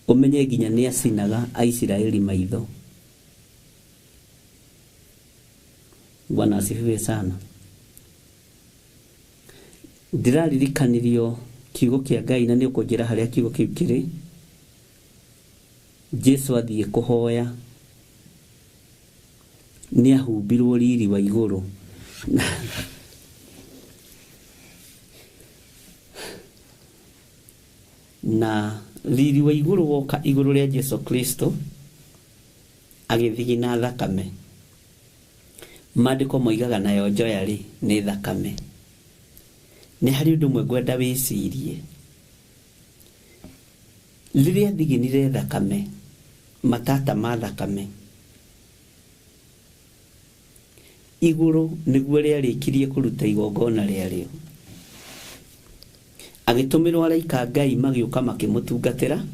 ũmenye nginya nĩ acinaga Aisiraeli maitho. Bwana asifiwe sana. Ndĩraririkanirio kiugo kĩa Ngai na nĩ ũkũnjĩra harĩa kiugo kĩu kĩrĩ. Jesu athiĩ kũhoya nĩ ahumbirwo riri wa igũrũ. Na riri wa igũrũ woka igũrũ rĩa Jesu Kristo agĩthigina thakame. Maandĩko moigaga nayo njoya rĩ nĩ thakame. Nĩ harĩ ũndũ ũmwe ngwenda wĩcirie. Rĩrĩa athiginire thakame, matata ma thakame, igũrũ nĩguo rĩarĩkirie kũruta igongona rĩarĩo. Agĩtũmĩrwo araika Ngai magĩũka makĩmũtungatĩra.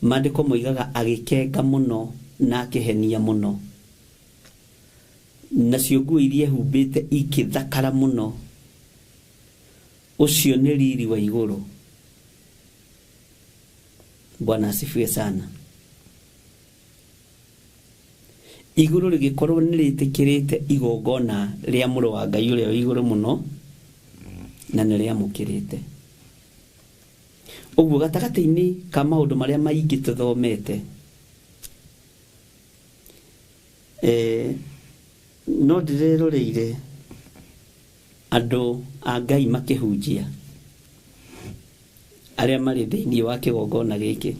Maandĩko moigaga agĩkenga mũno na akĩhenia mũno. Nacio nguo iria ehumbĩte ikĩthakara mũno. Ũcio nĩ riri wa igũrũ. Bwana asifiwe sana. Igũrũ rĩgĩkorwo nĩ rĩtĩkĩrĩte igongona rĩa mũrũ wa Ngai ũrĩa wĩ igũrũ mũno na nĩ rĩamũkĩrĩte. Ũguo gatagatĩ-inĩ ka maũndũ marĩa maingĩ tũthomete, no ndĩreroreire andũ a Ngai makĩhunjia arĩa marĩ thĩinĩ wa kĩgongona gĩkĩ.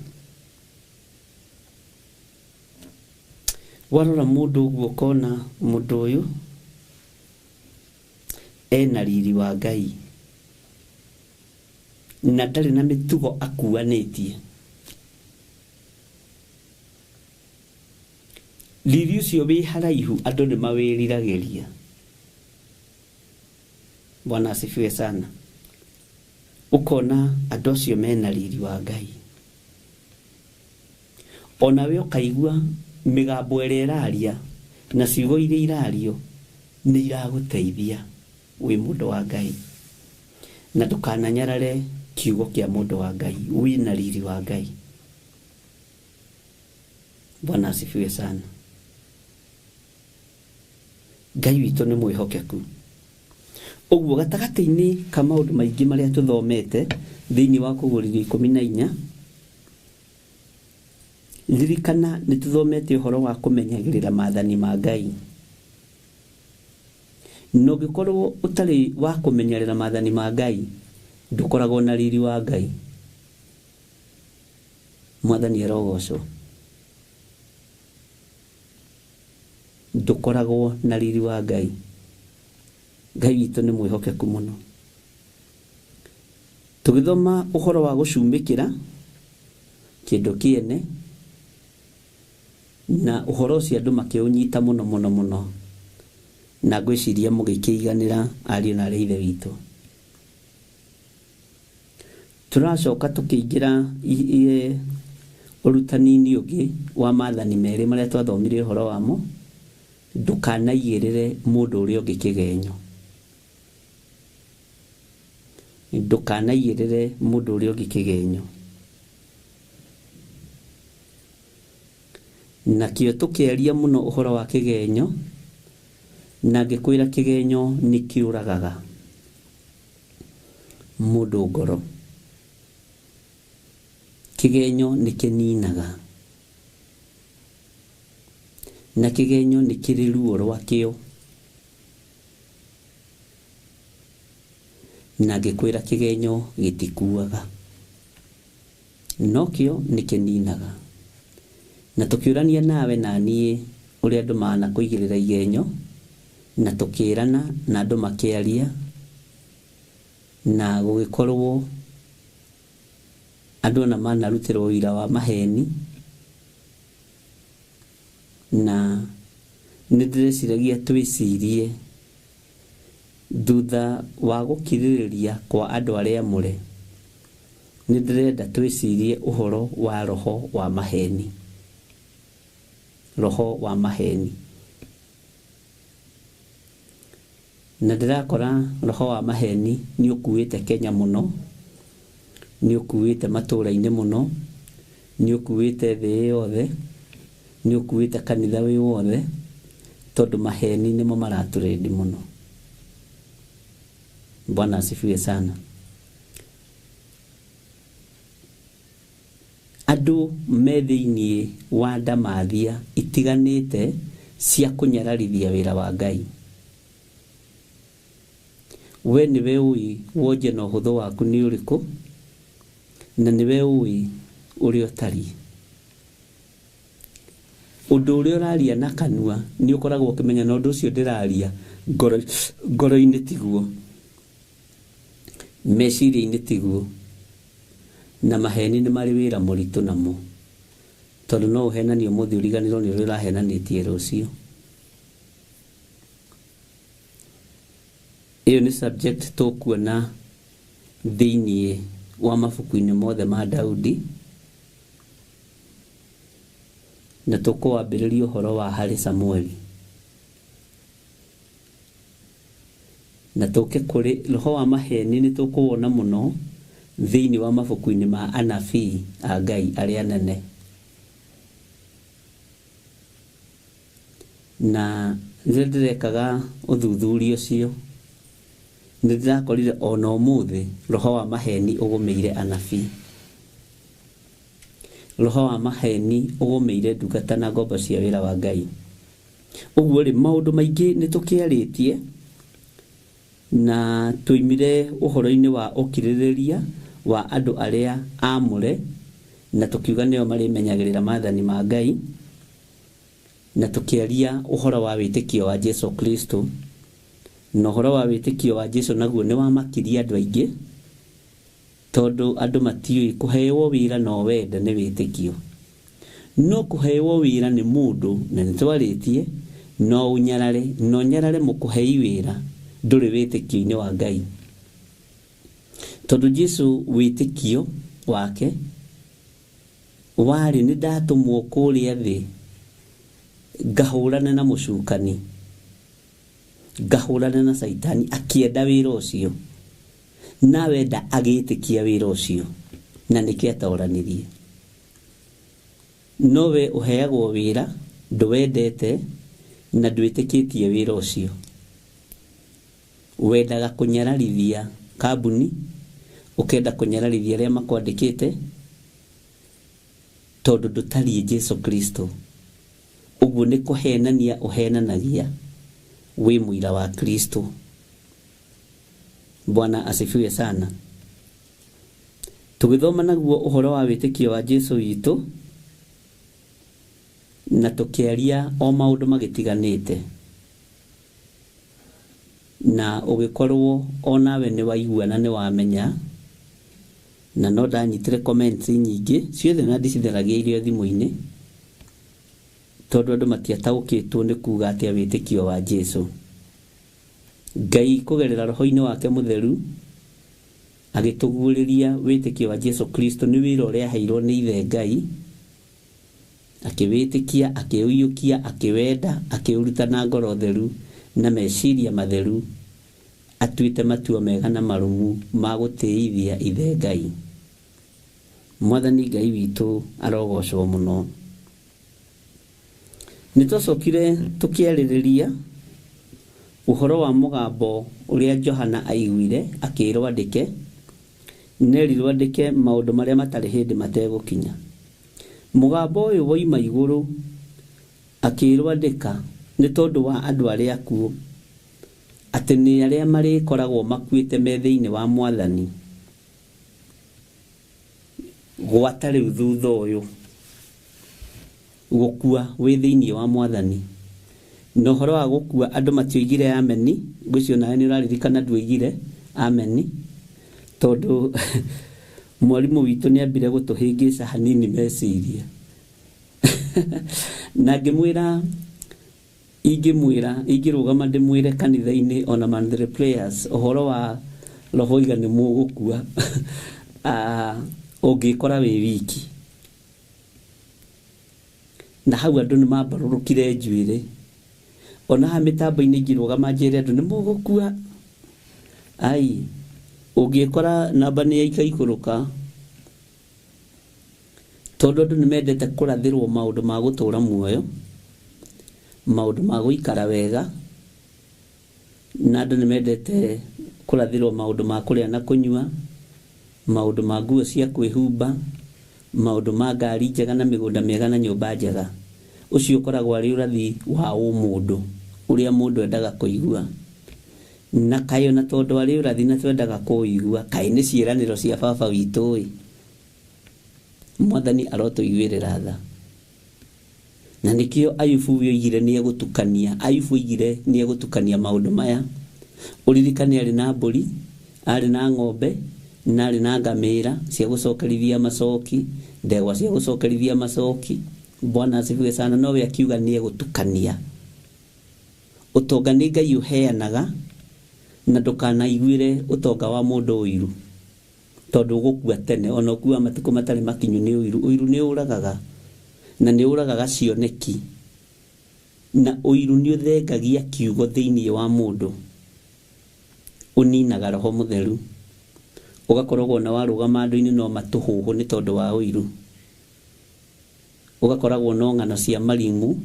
Warora mũndũ ũguo ũkona mũndũ ũyũ ena riri wa Ngai na ndarĩ na mĩtugo akuanĩtie. Riri ũcio wĩ haraihu andũ nĩ mawĩriragĩria. Bwana asifiwe sana. Ũkona andũ acio mena riri wa Ngai. Onawe ũkaigua mĩgambo ĩrĩa ĩraria na ciugo iria irario nĩ iragũteithia wĩ mũndũ wa Ngai. Na ndũkananyarare kiugo kĩa mũndũ wa Ngai, wĩna riri wa Ngai. Bwana asifiwe sana. Ngai witũ nĩ mwĩhokeku. Ũguo gatagatĩ-inĩ ka maũndũ maingĩ marĩa tũthomete thĩinĩ wa kũgũrithio 14, ririkana nĩ tũthomete ũhoro wa kũmenyagĩrĩra maathani ma Ngai. Na ũngĩkorwo ũtarĩ wa kũmenyerera maathani ma Ngai, ndũkoragwo na riri wa Ngai. Mwathani arogocwo. Ndũkoragwo na riri wa Ngai. Ngai witũ nĩ mwĩhokeku mũno. Tũgĩthoma ũhoro wa gũcumĩkĩra kĩndũ kĩene na ũhoro ũcio andũ makĩũnyita mũno mũno mũno, na ngwĩciria mũgĩkĩiganĩra ariũ na arĩ ithe witũ. Tũracoka tũkĩingĩra ũrutani-inĩ ũngĩ wa maathani merĩ marĩa twathomire ũhoro wamo, ndũkanaigĩrĩre mũndũ ũrĩa ũngĩ kĩgenyo. Ndũkanaigĩrĩre mũndũ ũrĩa ũngĩ kĩgenyo. Nakĩo tũkĩaria mũno ũhoro wa kĩgenyo, na ngĩkwĩra kĩgenyo nĩ kĩũragaga mũndũ ngoro. Kĩgenyo nĩ kĩninaga, na kĩgenyo nĩ kĩrĩ ruo rwakĩo, na ngĩkwĩra kĩgenyo gĩtikuaga, no kĩo nĩ kĩninaga. Na tũkĩũrania nawe na niĩ ũrĩa andũ manakũigĩrĩra igenyo, na tũkĩrana na andũ makĩaria, na gũgĩkorwo andũ ona manarutĩrwo wĩra wa maheni, na nĩ ndĩreciragia twĩcirie thutha wa gũkirĩrĩria kwa andũ arĩa amũre, nĩ ndĩrenda twĩcirie ũhoro wa roho wa maheni. Roho wa maheni. Na ndĩrakora roho wa maheni nĩ ũkuĩte Kenya mũno, nĩ ũkuĩte matũũra-inĩ mũno, nĩ ũkuĩte thĩ yothe, nĩ ũkuĩte kanitha wĩ wothe, tondũ maheni nĩmo maratũrendi mũno. Bwana asifiwe sana. Andũ me thĩiniĩ wa ndamathia itiganĩte cia kũnyararithia wĩra wa Ngai. We nĩwe ũĩ wonje na ũhũthũ waku nĩ ũrĩkũ, na nĩwe ũĩ ũrĩa ũtariĩ. Ũndũ ũrĩa ũraria na kanua nĩ ũkoragwo ũkĩmenya na ũndũ ũcio ndĩraria ngoro-inĩ tiguo, meciria-inĩ tiguo, na maheni nĩ marĩ wĩra mũritũ namo, tondũ no ũhenanie ũmũthĩ ũriganĩrwo nĩ ũrĩa ũrahenanĩtie rũciũ. Ĩyo nĩ subject tũkuona thĩiniĩ wa mabuku-inĩ mothe ma Daudi, na tũkũwambĩrĩria ũhoro wa harĩ Samueli, na tũke kũrĩ roho wa maheni nĩ tũkũwona mũno thĩiniĩ wa mabuku-inĩ ma anabii a Ngai arĩa anene. Na rĩrĩa ndĩrekaga ũthuthuria ũcio, nĩ ndĩrakorire ona ũmũthĩ roho wa maheni ũgũmĩire anabii, roho wa maheni ũgũmĩire ndungata na ngombo cia wĩra wa Ngai. Ũguo rĩ, maũndũ maingĩ nĩ tũkĩarĩtie, na tũimire ũhoro-inĩ wa ũkirĩrĩria wa andũ arĩa aamũre, na tũkiuga nĩo marĩmenyagĩrĩra maathani ma Ngai, na tũkĩaria ũhoro wa wĩtĩkio wa Jesu Kristo, na ũhoro wa wĩtĩkio wa Jesu naguo nĩ wamakirie andũ aingĩ, tondũ andũ matiũĩ kũheo wĩra no wende nĩ wĩtĩkio, no kũheo wĩra nĩ mũndũ, na nĩ twarĩtie no ũnyarare, no ũnyarare mũkũhei wĩra ndũrĩ wĩtĩkio-inĩ wa Ngai, tondũ Jesu wĩtĩkio wake warĩ nĩ ndatũmwo kũrĩa thĩ ngahũrane na mũcukani, ngahũrane na Saitani, akĩenda wĩra ũcio, na wenda agĩtĩkia wĩra ũcio, na nĩkĩo atoranirie. No we ũheagwo wĩra ndũwendete na ndwĩtĩkĩtie wĩra ũcio, wendaga kũnyararithia kambuni, ũkenda kũnyararithia arĩa makwandĩkĩte, tondũ ndũtariĩ Jesu Kristo. Ũguo nĩ kũhenania ũhenanagia wĩ mũira wa Kristo. Bwana asifiwe sana. Tũgĩthoma naguo ũhoro wa wĩtĩkio wa Jesu witũ na tũkĩaria o maũndũ magĩtiganĩte, na ũgĩkorwo onawe nĩ waigua na nĩ wamenya, na no ndanyitire comments nyingĩ ciothe na ndicitheragia irio thimũ-inĩ tondũ andũ matiataũkĩtwo nĩ kuga atĩa wĩtĩkio wa Jesu. Ngai kũgerera roho-inĩ wake mũtheru agĩtũguũrĩria wĩtĩkio wa Jesu Kristo nĩ wĩra ũrĩa aheirwo nĩ ithe Ngai, akĩwĩtĩkia, akĩũiyũkia, akĩwenda, akĩũruta na ngoro theru na meciria matheru, atuĩte matua mega na marũmu ma gũtĩithia ithe Ngai. Mwathani Ngai witũ arogocwo mũno. Nĩ twacokire tũkĩarĩrĩria ũhoro wa mũgambo ũrĩa Johana aiguire akĩĩrwo andĩke, nerirwo andĩke maũndũ marĩa matarĩ hĩndĩ mategũkinya. Mũgambo ũyũ woima igũrũ akĩĩrwo andĩka nĩ tondũ wa andũ arĩa akuũ, atĩ nĩ arĩa marĩkoragwo makuĩte me thĩinĩ wa Mwathani gwata rĩu thutha ũyũ gũkua wĩ thĩinĩ wa Mwathani. Na ũhoro wa gũkua andũ matioigire ameni, ngwĩciria nawe nĩ ũraririkana nduoigire ameni, tondũ mwarimũ witũ nĩ ambire gũtũhĩngĩca hanini meciria. Na ngĩmwĩra ingĩmwĩra ingĩrũgama ndĩmwĩre kanitha-inĩ ona monthly prayers ũhoro wa roho iga nĩ mũgũkua ũngĩkora wĩ wiki. Na hau andũ nĩ mambarũrũkire njuĩrĩ. Ona haha mĩtambo-inĩ ingĩrũgama njĩre andũ nĩ mũgũkua, ai ũngĩkora namba nĩ yaikaikũrũka, tondũ andũ nĩ mendete kũrathĩrwo maũndũ ma gũtũra muoyo, maũndũ ma gũikara wega, na andũ nĩ mendete kũrathĩrwo maũndũ ma kũrĩa na kũnyua, maũndũ ma nguo cia kwĩhumba, maũndũ ma ngari njega na mĩgũnda mĩega na nyũmba njega. Ũcio ũkoragwo arĩ ũrathi wa ũmũndũ ũrĩa mũndũ endaga kũigua. Na kaĩ ona tondũ arĩ ũrathi na twendaga kũũigua, kaĩ nĩ ciĩranĩro cia baba witũ ĩ. Mwathani arotũiguĩrĩra tha. Na nĩkĩo Ayubu oigire nĩ egũtukania, Ayubu oigire nĩ egũtukania maũndũ maya. Ũririkane arĩ na mbũri, arĩ na ng'ombe, na arĩ na ngamĩra cia gũcokerithia macoki, ndegwa cia gũcokerithia macoki. Bwana asifiwe sana. Nowe akiuga nĩ egũtukania. Ũtonga nĩ Ngai ũheanaga, na ndũkanaiguĩre ũtonga wa mũndũ ũiru, tondũ ũgũkua tene, ona ũkua matukũ matarĩ makinyu nĩ ũiru. Ũiru nĩ ũragaga, na nĩ ũragaga cioneki, na ũiru nĩ ũthengagia kiugo thĩinĩ wa mũndũ, ũninaga roho mũtheru, ũgakoragwo na warũgama andũ-inĩ no matũhũhũ nĩ tondũ wa ũiru, ũgakoragwo no ng'ano cia marimũ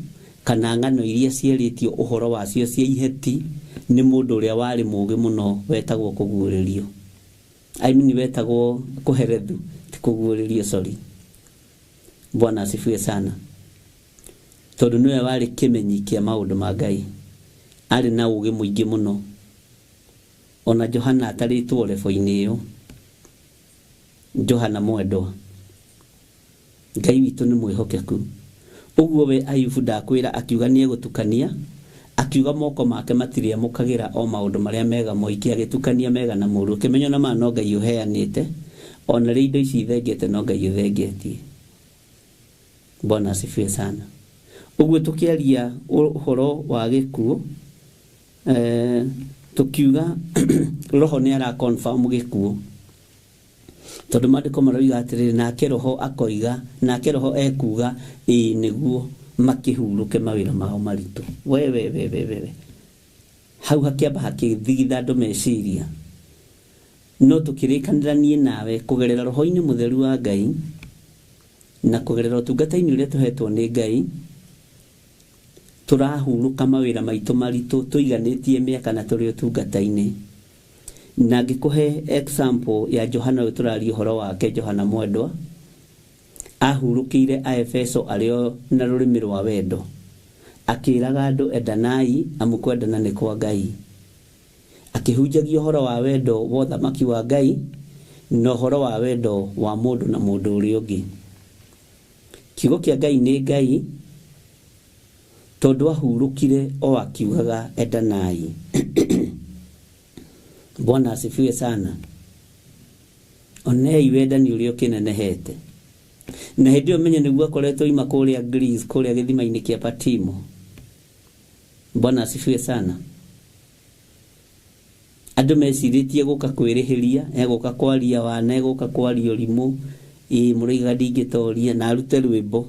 kana ng'ano iria cierĩtio ũhoro wacio cia iheti nĩ mũndũ ũrĩa warĩ mũũgĩ mũno wetagwo kũguũrĩrio. I mean wetagwo kũherethu, ti kũguũrĩrio, sorry. Bwana asifiwe sana. Tondũ nĩwe warĩ kĩmenyi kĩa maũndũ ma Ngai, arĩ na ũũgĩ mũingĩ mũno. Ona Johana atarĩtwo rebo-inĩ ĩyo, Johana mwendwa, Ngai witũ nĩ mwĩhokeku. Ũguo we Ayubu ndakwĩra akiuga nĩ egũtukania, akiuga moko make matirĩamũkagĩra o maũndũ marĩa mega moiki, agĩtukania mega na mũũru. Ũkĩmenya ona maya no Ngai ũheanĩte, ona rĩrĩa indo ici ithengete no Ngai ũthengetie. Bwana asifiwe sana. Ũguo tũkĩaria ũhoro wa gĩkuũ, tũkiuga roho nĩ ara confirm gĩkuũ, tondũ maandĩko maroiga atĩrĩrĩ, nake roho akoiga, nake roho ekuga ĩĩ nĩguo makĩhurũke mawĩra mao maritũ. We we we we we, hau hakĩamba hakĩthigitha andũ meciria. No tũkĩrĩkanĩra niĩ nawe kũgerera roho-inĩ mũtheru wa Ngai na kũgerera ũtungata-inĩ ũrĩa tũhetwo nĩ Ngai, tũrahurũka mawĩra maitũ maritũ tũiganĩtie mĩaka na tũrĩ ũtungata-inĩ. Na ngĩkũhe example ya Johana ũyũ tũraria ũhoro wake, Johana mwendwa, ahurũkĩire Aefeso arĩ o na rũrĩmĩ rwa wendo, akĩraga andũ endanai amu kwendana nĩ kwa Ngai, akĩhunjagia ũhoro wa wendo wa ũthamaki wa Ngai Na ũhoro wa wendo wa mũndũ na mũndũ ũrĩa ũngĩ. Kiugo kĩa Ngai nĩ Ngai tondũ ahurũkire o akiugaga endanai. Bwana asifiwe sana. Onei wendani ũrĩa ũkĩnenehete. Na hĩndĩ ĩyo menye nĩguo akoretwo ima kũrĩa Greece, kũrĩa gĩthima-inĩ kĩa Patimo. Bwana asifiwe sana. Andũ mecirĩtie gũka kwĩrĩhĩria, egũka kwaria wana, egũka kwaria ũrimũ, ĩĩ mũraiga ndingĩtoria, na arute rwĩmbo.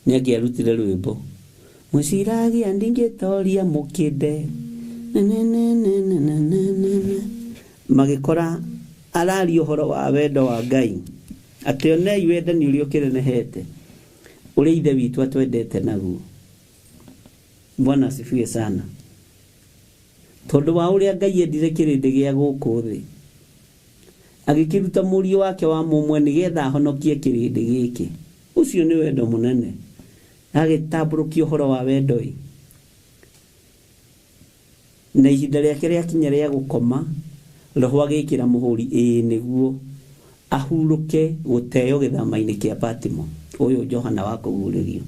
Nĩangĩarutire rwĩmbo. Mwĩciragia ndingĩtoria mũkĩnde. Ne. Magĩkora araria ũhoro wa wendo wa Ngai. Atĩ onei wendani ũrĩa ũkĩnenehete, ũrĩa Ithe witũ atwendete naguo. Bwana asifiwe sana. Tondũ wa ũrĩa Ngai endire kĩrĩndĩ gĩa gũkũ thĩ, agĩkĩruta mũriũ wake wa mũmwe nĩgetha ahonokie kĩrĩndĩ gĩkĩ. Ũcio nĩ wendo mũnene. Agĩtambũrũkia ũhoro wa wendo ĩ. Na ihinda rĩake rĩakinya rĩa gũkoma, roho agĩkĩra mũhũri ĩĩ nĩguo ahurũke gũteo gĩthama-inĩ kĩa Patimo. Ũyũ Johana wa kũguũrĩrio.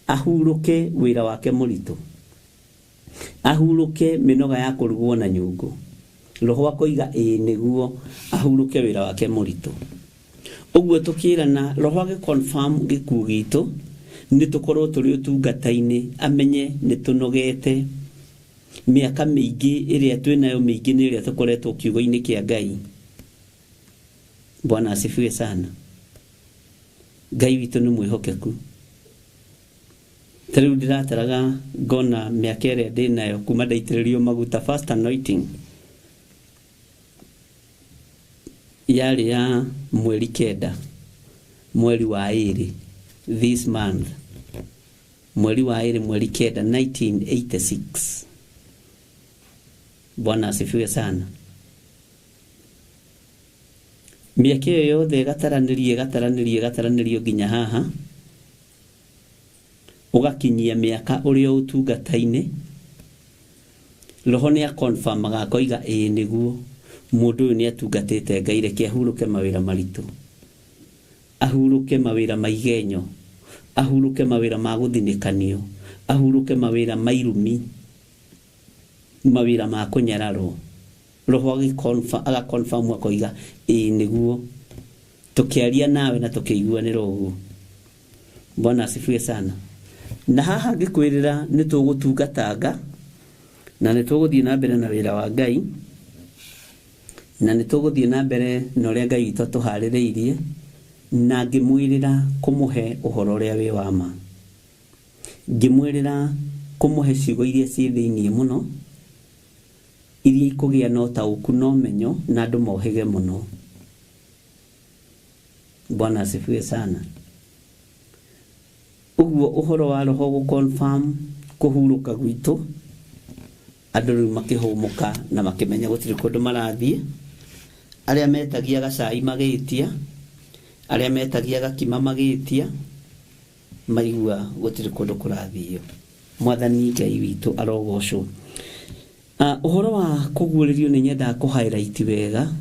Ahurũke wĩra wake mũritũ. Ahurũke mĩnoga ya kũrugwo na nyũngũ. Roho akoiga ĩĩ nĩguo ahurũke wĩra wake mũritũ. Ũguo tũkĩrana roho agĩ confirm gĩkuũ gitũ nĩ tũkorwo tũrĩ ũtungata-inĩ, amenye nĩ tũnogete mĩaka mĩingĩ ĩrĩa twĩnayo mĩingĩ nĩ ĩrĩa tũkoretwo kiugo-inĩ kĩa Ngai. Bwana asifiwe sana. Ngai witũ nĩ mwĩhokeku. Ta rĩu ndĩrataraga ngona mĩaka ĩrĩa ndĩnayo kuma ndaitĩrĩrio maguta first anointing yarĩ ya mweri 9 mweri wa 2 this month, mweri wa 2 mweri 9 1986. Bwana asifiwe sana. Mĩaka ĩyo yothe ĩgataranĩrio nginya haha, ũgakinyia mĩaka ũrĩa ũtungata-inĩ. Roho nĩ akonfirmaga akoiga ĩĩ nĩguo mũndũ ũyũ nĩ atungatĩte Ngai, reke ahurũke mawĩra maritũ, ahurũke mawĩra ma igenyo, ahurũke mawĩra ma gũthinĩkanio, ahurũke mawĩra ma irumi, mawĩra ma kũnyararwo. Roho agakonfirm akoiga ĩĩ nĩguo tũkĩaria nawe na tũkĩiguanĩra ũguo. Bwana asifiwe sana. Na haha ngĩkwĩrĩra nĩ tũgũtungatanga na nĩ tũgũthiĩ na mbere na wĩra wa Ngai, na nĩ tũgũthiĩ na mbere na ũrĩa Ngai witũ atũharĩrĩirie, na ngĩmwĩrĩra kũmũhe ũhoro ũrĩa wĩ wa ma, ngĩmwĩrĩra kũmũhe ciugo iria ciĩ thĩiniĩ mũno, iria ikũgĩa na ũtaũku na ũmenyo na andũ mohĩge mũno. Bwana asifiwe sana. Ũguo ũhoro wa roho gũ confirm kũhurũka gwitũ, andũ rĩu makĩhũmũka na makĩmenya gũtirĩ kũndũ marathiĩ. Arĩa metagia gacai magĩtia, arĩa metagia gakima magĩtia, maigua gũtirĩ kũndũ kũrathio. Mwathani Ngai witũ arogocwo. Ũhoro wa kũguũrĩrio nĩ nyendaga kũ highlight wega,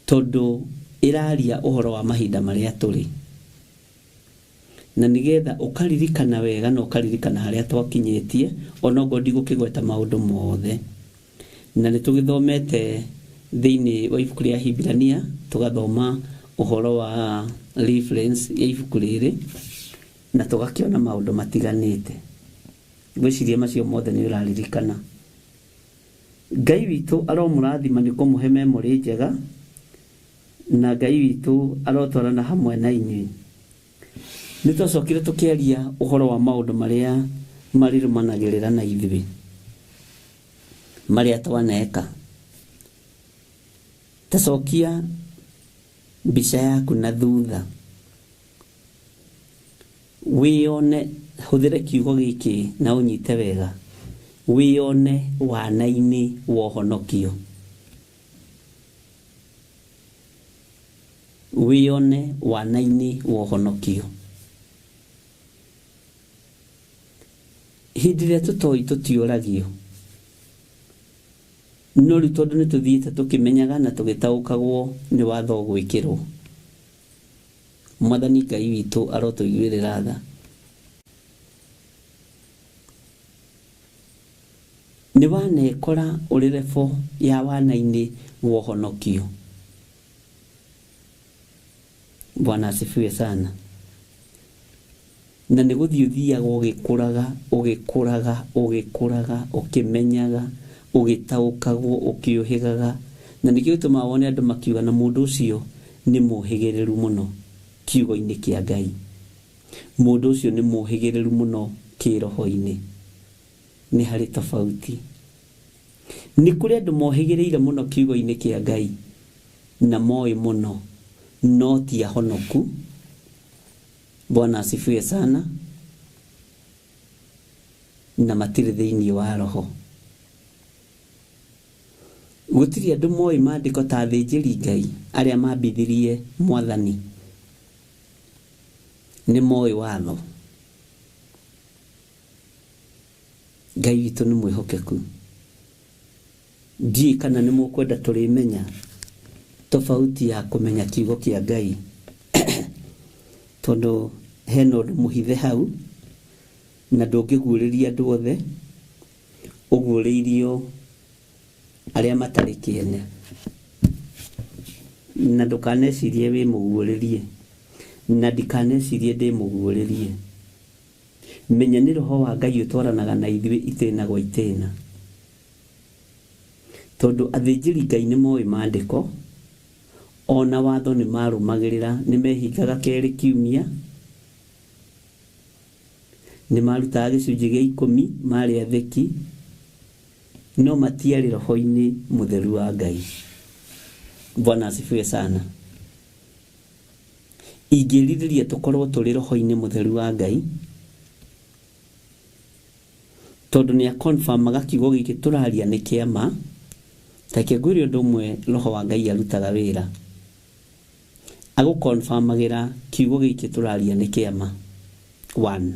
tondũ ĩraria ũhoro wa mahinda marĩa tũrĩ, na nĩgetha ũkaririkana wega na ũkaririkana harĩa twakinyĩtie, onokorwo ndigũkĩgweta maũndũ mothe. Na nĩ tũgĩthomete thĩinĩ wa ibuku rĩa Hibirania, tũgathoma ũhoro wa reference ya ibuku rĩrĩ, na tũgakĩona maũndũ matiganĩte. Ngwĩciria macio mothe nĩ ũraririkana. Ngai witũ aromũrathima nĩ kũmũhe memory njega, na Ngai witũ arotwarana hamwe na inyuĩ. Nĩ twacokire tũkĩaria ũhoro wa maũndũ marĩa marĩrũmanagĩrĩra na ithuĩ, marĩa twaneka. Tacokia mbica yaku na thutha, wĩyone, hũthĩre kiugo gĩkĩ na ũnyite wega, wĩyone wana-inĩ wa ũhonokio. Wĩyone wana-inĩ wa ũhonokio. Hĩndĩ ĩrĩa tũtoĩ tũtiũragio, No rĩu tondũ nĩ tũthiĩte tũkĩmenyaga na tũgĩtaũkagwo nĩ watho gwĩkĩrwo, Mwathani Ngai witũ arotũiguĩrĩra tha. Nĩ wanekora ũrĩ level ya wana-inĩ wa ũhonokio. Bwana asifiwe sana. Na nĩ gũthiĩ ũthiaga ũgĩkũraga ũgĩkũraga ũgĩkũraga ũkĩmenyaga ũgĩtaũkagwo ũkĩũhĩgaga, na nĩkĩo gĩtũmaga wone andũ makiuga na mũndũ ũcio nĩ mũhĩgĩrĩru mũno kiugo-inĩ kĩa Ngai, mũndũ ũcio nĩ mũhĩgĩrĩru mũno kĩroho-inĩ. Nĩ harĩ tofauti. Nĩ kũrĩ andũ mohĩgĩrĩire mũno kiugo-inĩ kĩa Ngai na moĩ mũno no ti ahonoku. Bwana asifiwe sana. Na matirĩ thĩinĩ wa roho. Gũtirĩ andũ moĩ maandĩko ta athĩnjĩri Ngai arĩa mambithirie Mwathani, nĩ moĩ watho. Ngai witũ nĩ mwĩhokeku. Ndiũĩ kana nĩ mũkwenda tũrĩmenya tofauti ya kũmenya kiugo kĩa Ngai, tondũ hena ũndũ mũhithe hau na ndũngĩguũrĩria andũ othe, ũguũrĩirio arĩa matarĩ kĩene. Na ndũkanecirie wĩ mũguũrĩrie, na ndikanecirie ndĩ mũguũrĩrie. Menya nĩ roho wa Ngai ũtwaranaga na ithuĩ itĩna gwa itĩna, tondũ athĩnjĩri Ngai nĩ moĩ maandĩko, ona watho nĩ marũmagĩrĩra, nĩ mehingaga kerĩ kiumia, nĩ marutaga gĩcunjĩ gĩa 10, marĩ athĩki, no matiarĩ roho-inĩ mũtheru wa Ngai. Bwana asifiwe sana. Ingĩrirĩria tũkorwo tũrĩ roho-inĩ mũtheru wa Ngai, tondũ nĩ akonfirmaga kiugo gĩkĩ tũraria nĩ kĩa ma. Ta reke ngwĩre ũndũ ũmwe roho wa Ngai arutaga wĩra, agũkonfirmagĩra kiugo gĩkĩ tũraria nĩ kĩa ma. 1,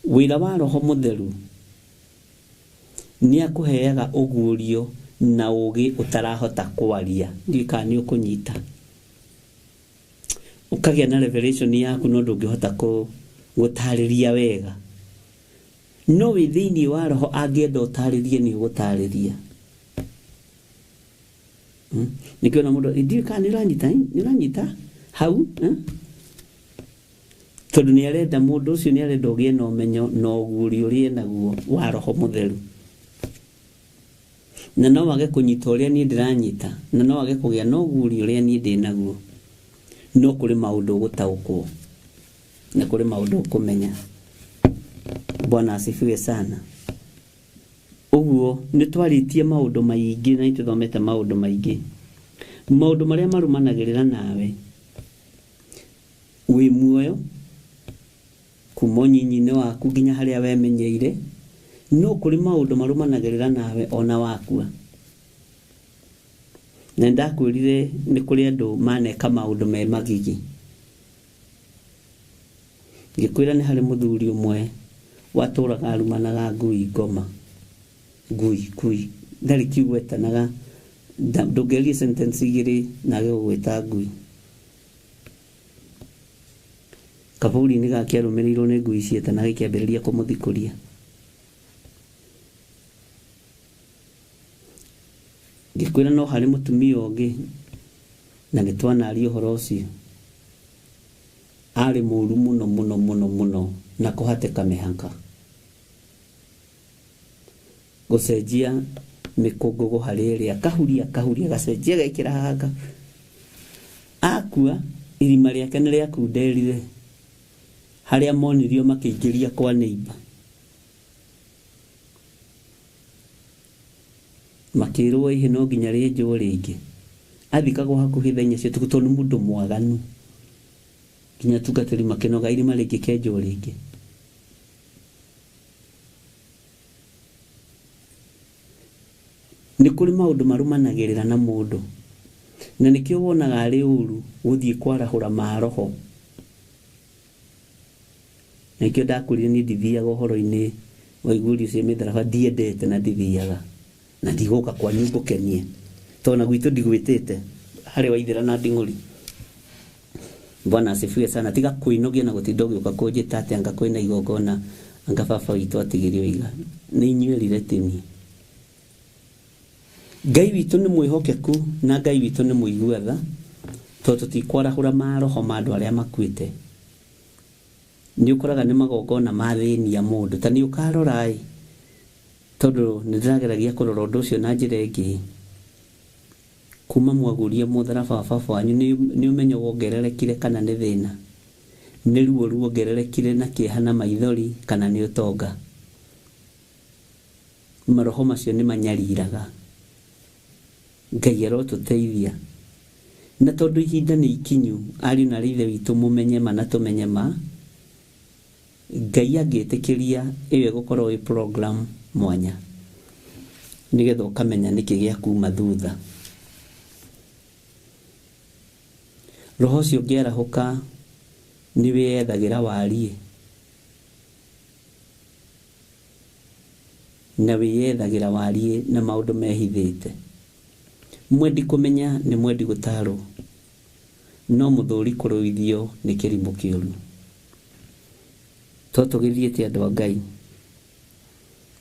wĩra wa roho mũtheru nĩ akũheaga ũguũrio na ũũgĩ ũtarahota kwaria. Ndiũĩ kana nĩ ũkũnyita, ũkagĩa na revelation yaku no ndũngĩhota gũtarĩria wega, no wĩ thĩinĩ wa roho angĩenda ũtarĩrie nĩ ũgũtarĩria. Nĩkĩo na mũndũ ndiũĩ kana nĩ ũranyita, nĩ ũranyita hau, tondũ nĩ arenda mũndũ ũcio nĩ arenda ũgĩe na ũmenyo na ũguũrio ũrĩa enaguo wa roho mũtheru. Na no wage kũnyita ũrĩa niĩ ndĩranyita, na no wage kũgĩa na ũguũrio ũrĩa niĩ ndĩnaguo, no kũrĩ maũndũ ũgũtaũkwo na kũrĩ maũndũ ũkũmenya. Bwana asifiwe sana. Ũguo nĩ twarĩtie maũndũ maingĩ na nĩ tũthomete maũndũ maingĩ, maũndũ marĩa marũmanagĩrĩra nawe wĩ muoyo kuma ũnyinyi-inĩ waku nginya harĩa wemenyeire, no kũrĩ maũndũ marũmanagĩrĩra nawe ona wakua. Na ndakwĩrire nĩ kũrĩ andũ maneka maũndũ me magigi. Ngĩkwĩra nĩ harĩ mũthuri ũmwe watũraga arumanaga ngui ngoma, ngui ngui, ndarĩ kiugo etanaga, ndũngĩaria sentence igĩrĩ na age gũgwĩta ngui. Kaburi-inĩ gake arũmĩrĩirwo nĩ ngui cietanaga ikĩambĩrĩria kũmũthikũria. Ngĩkwĩra no harĩ mũtumia ũngĩ, na nĩ twanaria ũhoro ũcio, arĩ mũru mũno mũno mũno mũno na kũhatĩka mĩhaka, gũcenjia mĩkũngũgũ harĩ ĩrĩa kahuria kahuria gacenjia gekĩra haha. Akua irima rĩake nĩ rĩakunderire, harĩa monirio makĩingĩria kwa neighbor, makĩrwo ihe no nginya rĩenjwo rĩngĩ. Athikagwo hakuhĩ thaa inya cia ũtukũ tondũ nĩ mũndũ mwaganu, nginya atungatĩri makĩnoga irima rĩngĩkenjwo rĩngĩ. Nĩ kũrĩ maũndũ marũmanagĩrĩra na mũndũ, na nĩkĩo wonaga arĩ ũru gũthiĩ kwarahũra maroho. Nĩkĩo ndakwĩrire niĩ ndithiaga ũhoro-inĩ Waigua irio cia mĩtharaba ndiendete na ndithiaga na ndigũka kwanyu ngũkenie tondũ na gwitũ ndigwĩtĩte harĩ waithĩra na nding'ũri. Bwana asifiwe sana. Tiga kwĩnogia na gũtinda ũgĩũka kũnjĩta atĩ anga kwĩna igongona anga baba witũ atigirio iga. Nĩ inyuerire ti niĩ. Ngai witũ nĩ mwĩhokeku na Ngai witũ nĩ mũigua tha, tondũ tũtikwarahũra maroho ma andũ arĩa makuĩte. Nĩ ũkoraga nĩ magongona mathĩnia mũndũ. Ta nĩ ũkarora ĩ, tondũ nĩ ndĩrageragia kũrora ũndũ ũcio na njĩra ĩngĩ. Kuma mwagurie mũtharaba wa baba wanyu nĩ ũmenyo wongererekire kana nĩ thĩna? Nĩ ruo ruongererekire na kĩeha na maithori kana nĩ ũtonga? Maroho macio nĩ manyariraga. Ngai arotũteithia. Na tondũ ihinda nĩ ikinyu, ariũ na aarĩ a Ithe witũ mũmenye ma na tũmenye ma, Ngai angĩtĩkĩria ĩyo ĩgũkorwo ĩ program mwanya nĩgetha ũkamenya nĩkĩ gĩa kuma thutha. Roho ũcio ũngĩarahũka nĩ wĩyethagĩra wariĩ na wĩyethagĩra wariĩ na maũndũ mehithĩte. Mwendi kũmenya nĩ mwendi gũtarwo, no mũthũri kũrũithio nĩ kĩrimũ kĩũru. To tũgĩthiĩte andũ a Ngai.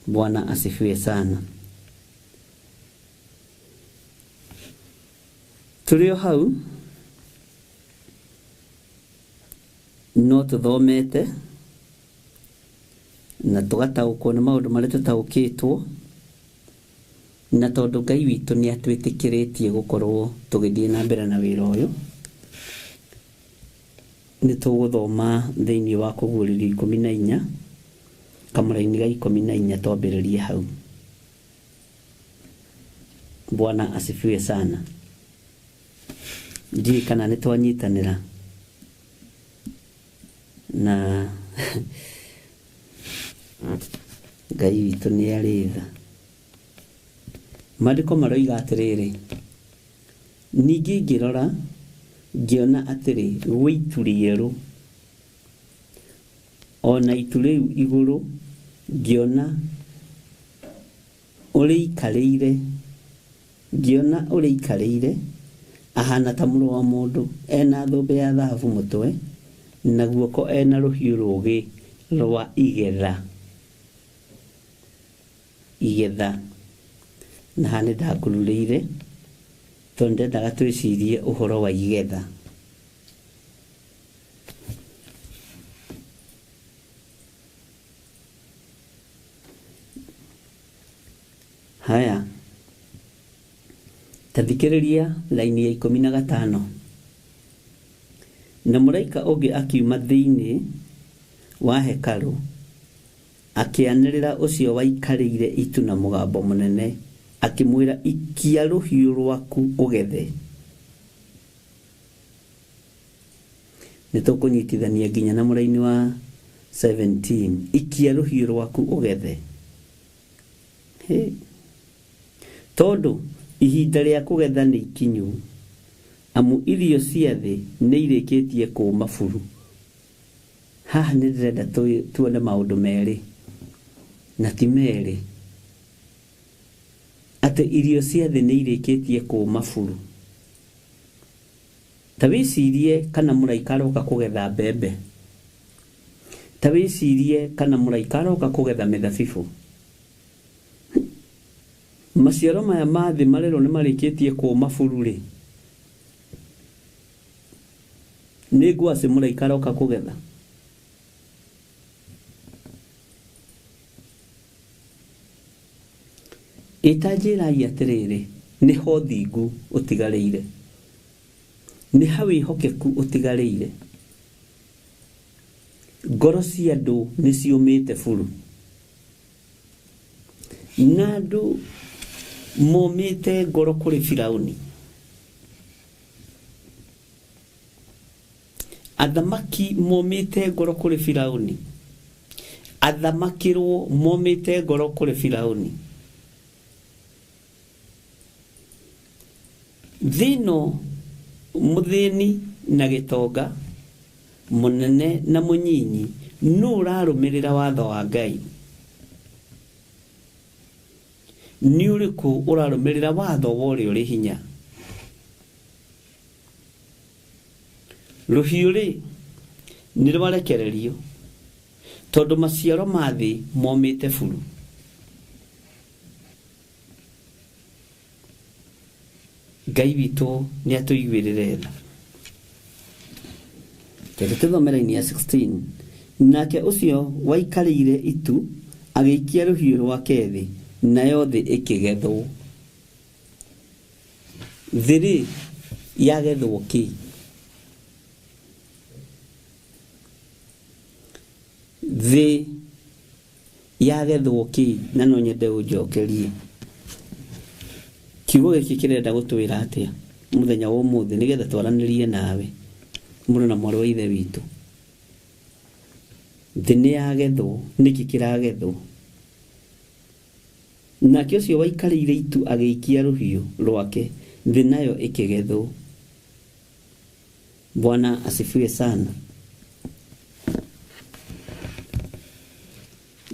Bwana asifiwe sana. Tũrĩ o hau no tũthomete na tũgataũkwo nĩ maũndũ marĩa tũtaũkĩtwo, na tondũ Ngai witũ nĩ atwĩtĩkĩrĩtie gũkorwo tũgĩthiĩ na mbere na wĩra ũyũ, nĩ tũgũthoma thĩinĩ wa Kũguũrĩrio 14 kamũraini ga 14 twambĩrĩrie hau. Bwana asifiwe sana. Ndiũĩ kana nĩ twanyitanĩra na Ngai witũ nĩ arĩ tha. Maandĩko maroiga atĩrĩrĩ, ningĩ ngĩrora ngĩona atĩrĩ gwĩ itu rĩerũ, ona itu rĩu igũrũ ngĩona ũrĩikarĩire, ngĩona ũrĩikarĩire ahana ta mũrũ wa mũndũ, ena thũmbĩ ya thahabu mũtwe na guoko ena rũhiũ rũũgĩ rwa igetha. Igetha. Na haha nĩ ndakururĩire tondũ ndendaga twĩcirie ũhoro wa igetha. Haya, ta thikĩrĩria laini ya 15. Na mũraika ũngĩ akiuma thĩinĩ wa hekarũ akĩanĩrĩra ũcio waikarĩire itu na mũgambo mũnene akĩmwĩra, ikia rũhiũ rwaku ũgethe. Nĩ tũkũnyitithania nginya na mũraini wa 17. Ikia rũhiũ rwaku ũgethe. Tondũ ihinda rĩa kũgetha nĩ ikinyu, amu irio cia thĩ nĩ irĩkĩtie kũũma buru. Haha nĩ ndĩrenda tuone maũndũ merĩ na ti merĩ, atĩ irio cia thĩ nĩ irĩkĩtie kũũma buru. Ta wĩcirie kana mũraika aroka kũgetha mbembe, ta wĩcirie kana mũraika aroka kũgetha mĩthabibũ. Maciaro maya ma thĩ marerwo nĩ marĩkĩtie kũũma buru rĩ, nĩ ngwacĩ mũraika aroka kũgetha? Ĩta njĩrai atĩrĩrĩ, nĩ ho thingu ũtigarĩire, nĩ ha wĩhokeku ũtigarĩire. Ngoro cia andũ nĩ ciũmĩte buru, na andũ momĩte ngoro kũrĩ Firaũni. Athamaki momĩte ngoro kũrĩ Firaũni, athamakĩrwo momĩte ngoro kũrĩ Firaũni. Thĩ ĩno mũthĩni na gĩtonga, mũnene na mũnyinyi, nũ ũrarũmĩrĩra watho wa Ngai? Nĩ ũrĩkũ ũrarũmĩrĩra watho wa ũrĩa ũrĩ hinya? Rũhiũ rĩ nĩ rwarekererio tondũ maciaro ma thĩ momĩte buru. Ngai witũ nĩ atũiguĩrĩre tha. Reke tũthome raini ya 16. Nake ũcio waikarĩire itu agĩikia rũhiũ rwake thĩ, nayo thĩ ĩkĩgethwo. Thĩ rĩ yagethwo kĩ? Thĩ yagethwo kĩ? Na no nyende ũnjokerie. Kiugo gĩkĩ kĩrenda gũtwĩra atĩa mũthenya wa ũmũthĩ nĩgetha twaranĩrie nawe mũrũ na mwarĩ wa ithe witũ. Thĩ nĩ yagethwo, nĩkĩ kĩragethwo? Nake ũcio waikarĩire itu agĩikia rũhiũ rwake, thĩ nayo ĩkĩgethwo. Bwana asifiwe sana.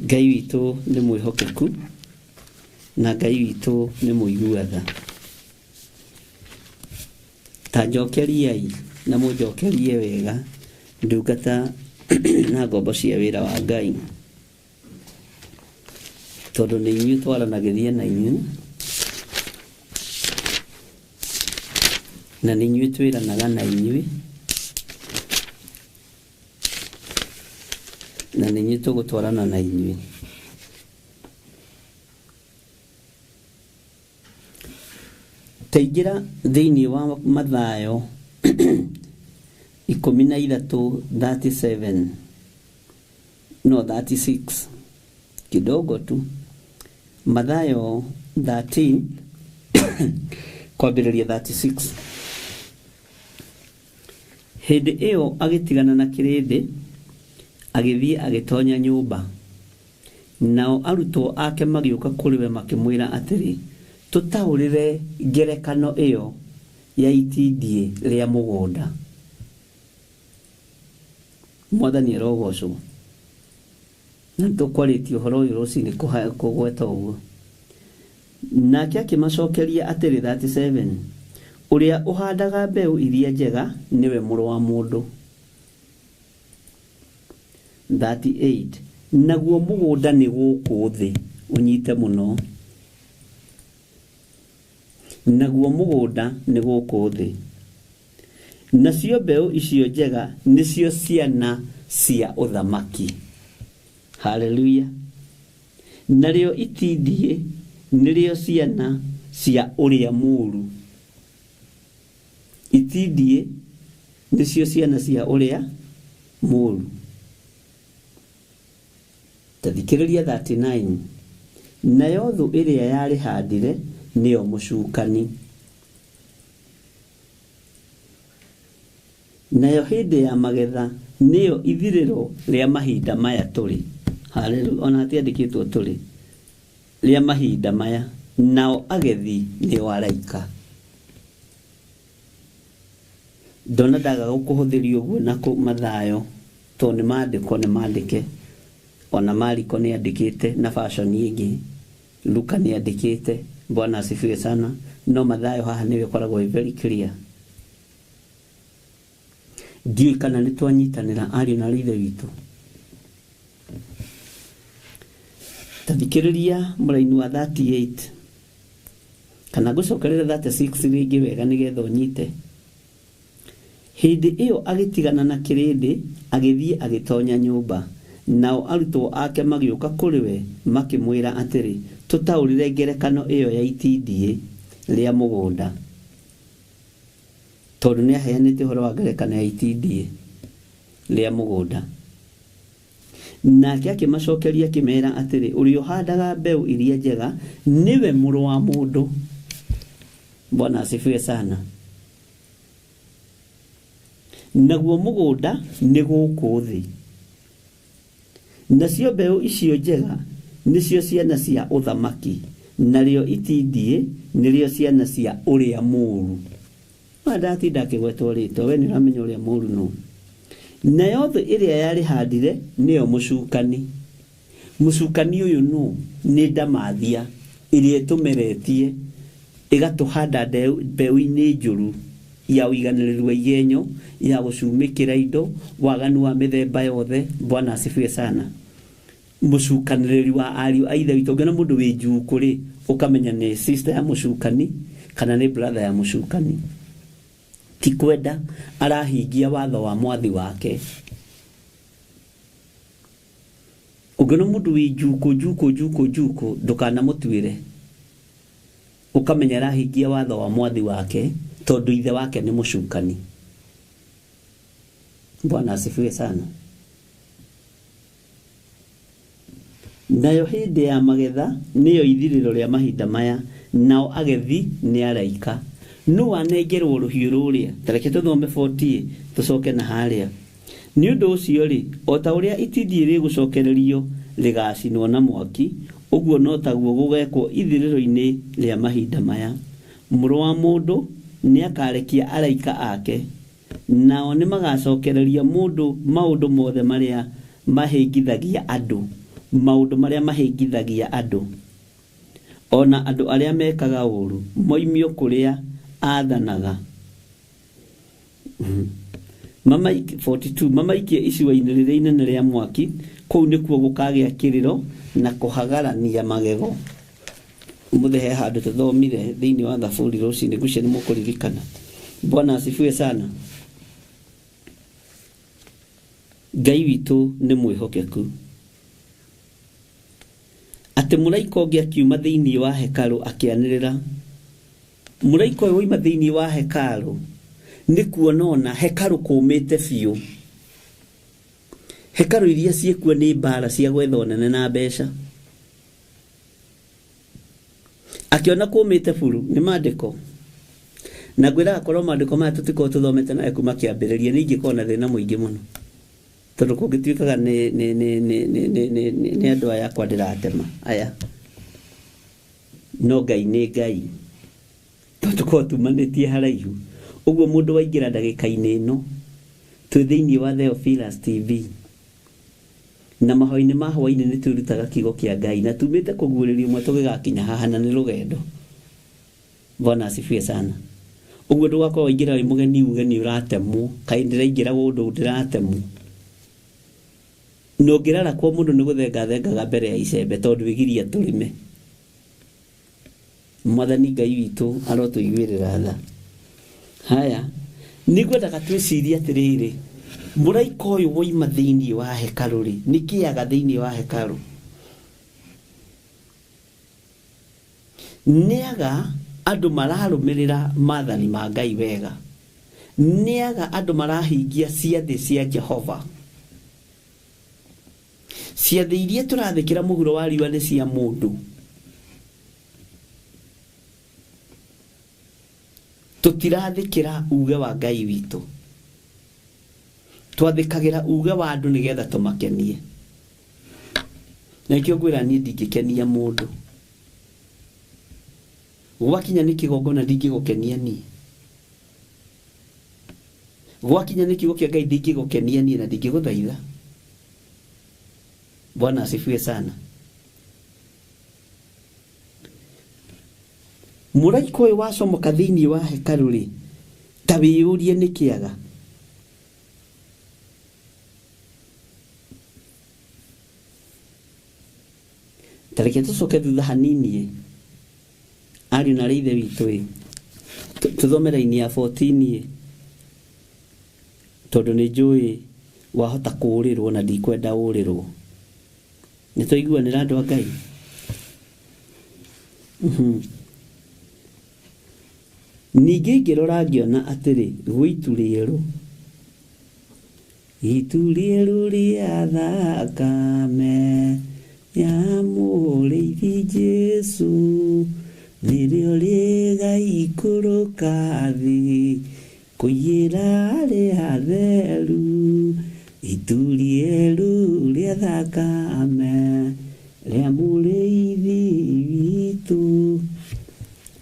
Ngai witũ nĩ mwĩhokeku na Ngai witũ nĩ mũigua tha. Ta njokeriai na mũnjokerie wega ndungata na ngombo cia wĩra wa Ngai, tondũ nĩ inyuĩ twaranagĩria na inyuĩ na nĩ inyuĩ twĩranaga na inyuĩ na nĩ inyuĩ tũgũtwarana na inyuĩ. Taingĩra thĩinĩ wa Mathayo 13:37 no 36 kidogo tu. Mathayo 13 kwambĩrĩria 36. Hĩndĩ ĩyo agĩtigana na kĩrĩndĩ agĩthiĩ agĩtonya nyũmba. Nao arutwo ake magĩũka kũrĩ we makĩmwĩra atĩrĩ, tũtaũrĩre ngerekano ĩyo ya itindiĩ rĩa mũgũnda. Mwathani arogocwo. Na nĩtũkwarĩtie ũhoro ũyũ rũcinĩ kũgweta ũguo. Nake akĩmacokeria atĩrĩ 37, ũrĩa ũhandaga mbeũ iria njega nĩwe mũrũ wa mũndũ. 38, naguo mũgũnda nĩ gũkũ thĩ, ũnyite mũno. Naguo mũgũnda nĩ gũkũ thĩ. Nacio mbeũ icio njega nĩcio ciana cia ũthamaki. Haleluya. Narĩo itindiĩ nĩrĩo ciana cia ũrĩa mũũru. Itindiĩ nĩcio ciana cia ũrĩa mũũru. Ta thikĩrĩria 39. Nayo thũ ĩrĩa yarĩhandire nĩyo mũcukani. Nayo hĩndĩ ya magetha nĩyo ithirĩro rĩa mahinda maya tũrĩ. Haleluya. Ona hatiandĩkĩtwo tũrĩ. Rĩa mahinda maya. Nao agethi nĩo araika. Ndona ndaga gũkũhũthĩria ũguo na Mathayo tondũ nĩ maandĩko nĩ maandĩke. Ona Mariko nĩ andĩkĩte na fashion ĩngĩ. Luka nĩ andĩkĩte. Bwana asifiwe sana. No Mathayo haha nĩwe ĩkoragwo ĩ very clear. Ndiũĩ kana nĩ twanyitanĩra ariũ na ithe witũ. Ta thikĩrĩria mũraini wa 38 kana ngũcokerere 36 rĩngĩ wega nĩgetha ũnyite. Hĩndĩ ĩyo agĩtigana na kĩrĩndĩ agĩthiĩ agĩtonya nyũmba. Nao arutwo ake magĩũka kũrĩ we makĩmwĩra atĩrĩ, tũtaũrĩre ngerekano ĩyo ya itindiĩ rĩa mũgũnda. Tondũ nĩ aheanĩte ũhoro wa ngerekano ya itindiĩ rĩa mũgũnda. Nake akĩmacokeria akĩmeera atĩrĩ, ũrĩa ũhandaga mbeũ iria njega nĩwe mũrũ wa mũndũ. Bwana asifiwe sana. Naguo mũgũnda nĩ gũkũ thĩ. Nacio mbeũ icio njega nĩcio ciana cia ũthamaki, narĩo itindiĩ nĩrĩo ciana cia ũrĩa mũũru. Ndatinda akĩgwetwo rĩtwa, we nĩ ũramenya ũrĩa mũũru nũ. Nayo thũ ĩrĩa yarĩhandire nĩyo mũcukani. Mũcukani ũyũ nũ? Nĩ ndamathia. Ĩrĩa ĩtũmeretie ĩgatũhanda mbeũ-inĩ njũru ya ũiganĩrĩru wa igenyo, ya gũcumĩkĩra indo, waganu wa mĩthemba yothe. Bwana asifiwe sana. Mũcukanĩrĩri wa ariũ a ithe witũ, ũngĩona mũndũ wĩ njuukũ rĩ, ũkamenya nĩ sister ya mũcukani kana nĩ brother ya mũcukani. Ti kwenda arahingia watho wa mwathi wake. Ũngĩona mũndũ wĩ njuukũ njuukũ njuukũ njuukũ, ndũkanamũtuĩre, ũkamenya arahingia watho wa mwathi wake tondũ ithe wake nĩ mũcukani. Bwana asifiwe sana. Nayo hĩndĩ ya magetha nĩyo ithirĩro rĩa mahinda maya, nao agethi nĩ araika. Nũ anengerwo rũhiũ rũrĩa? Ta reke tũthome 40 tũcoke na harĩa. Nĩ ũndũ ũcio rĩ, o ta ũrĩa itindiĩ rĩgũcokererio rĩgacinwo na mwaki, ũguo no taguo gũgekwo ithirĩro-inĩ rĩa mahinda maya. Mũrũ wa mũndũ nĩakarekia araika ake, nao nĩmagacokereria mũndũ maũndũ mothe marĩa mahĩngithagia andũ, maũndũ marĩa mahĩngithagia andũ, ona andũ arĩa mekaga ũũru moimio kũrĩa aathanaga. 42 mamaikie icua-inĩ rĩrĩa inene rĩa mwaki, kũu nĩkuo gũkagĩa kĩrĩro na kũhagarania magego. Ũmũthĩ he handũ tũthomire thĩinĩ wa Thaburi rũcinĩ, ngwĩciria nĩ mũkũririkana. Bwana asifiwe sana. Ngai witũ nĩ mwĩhokeku. Atĩ mũraika ũngĩ akiuma thĩinĩ wa hekarũ akĩanĩrĩra. Mũraika ũyũ woima thĩinĩ wa hekarũ nĩ kuona ona hekarũ kũmĩte biũ. Hekarũ iria ciĩkuo nĩ mbara cia gwetha ũnene na mbeca. Akĩona kũmĩte buru nĩ maandĩko. Na ngwĩraga korwo maandĩko maya tũtikorwo tũthomete nawe kuma kĩambĩrĩria, nĩ ingĩkorwo na thĩna mũingĩ mũno. Tondũ kũngĩtuĩkaga nĩ andũ aya akwa ndĩratema aya. No Ngai nĩ Ngai. Tondũ tũkorwo tumanĩtie haraihu. Ũguo mũndũ waingĩra ndagĩka-inĩ ĩno, twĩ thĩinĩ wa Theophilus TV. Na mahoya-inĩ ma hwaĩ-inĩ nĩ twĩrutaga kiugo kĩa Ngai, na tumĩte kũguũrĩrio ũmwe tũgĩgakinya haha, na nĩ rũgendo. Bwana asifiwe sana. Ũguo ndũgakorwo waingĩra wĩ mũgeni uge nĩ ũratemwo, kaĩ ndĩraingĩra kũndũ ndĩratemwo. Na ũngĩrara kwa mũndũ nĩ gũthenga thengaga mbere ya icembe tondũ wĩgiria tũrĩme. Mwathani Ngai witũ arotũiguĩrĩra tha. Haya, nĩngwendaga twĩcirie atĩrĩrĩ, mũraika ũyũ woima thĩinĩ wa hekarũ rĩ, nĩ kĩaga thĩinĩ wa hekarũ? Nĩaga andũ mararũmĩrĩra maathani ma Ngai wega. Nĩaga andũ marahingia ciathĩ cia Jehova. Ciathĩ iria tũrathĩkĩra mũhuro wa riũa nĩ cia mũndũ. Tũtirathĩkĩra uge wa Ngai witũ. Twathĩkagĩra uge wa andũ nĩgetha tũmakenie. Na nĩkĩo ngwĩra niĩ ndingĩkenia mũndũ. Gwakinya nĩ kĩgongona ndingĩgũkenia niĩ. Gwakinya nĩ kiugo kĩa Ngai ndingĩgũkenia niĩ na ndingĩgũthaitha. Bwana asifiwe sana. Mũraika ũyũ wacomoka thĩinĩ wa hekarũ rĩ, ta wĩyũrie nĩ kĩaga. Ta reke tũcoke thutha hanini, ariũ na ithe witũ ĩ, tũthome raini ya 14 ĩ, tondũ nĩ njũĩ wahota kũũrĩrwo na ndikwenda ũũrĩrwo. Nĩ twaiguanĩra andũ a Ngai? Ningĩ ngĩrora ngĩona atĩrĩ, gwĩ itu rĩerũ. Itu rĩerũ rĩa thakame ya mũrĩithi Jesũ, nĩrĩo rĩgaikũrũka thĩ kũiyĩra arĩa atheru. Itu rĩerũ rĩa thakame rĩa mũrĩithi witũ.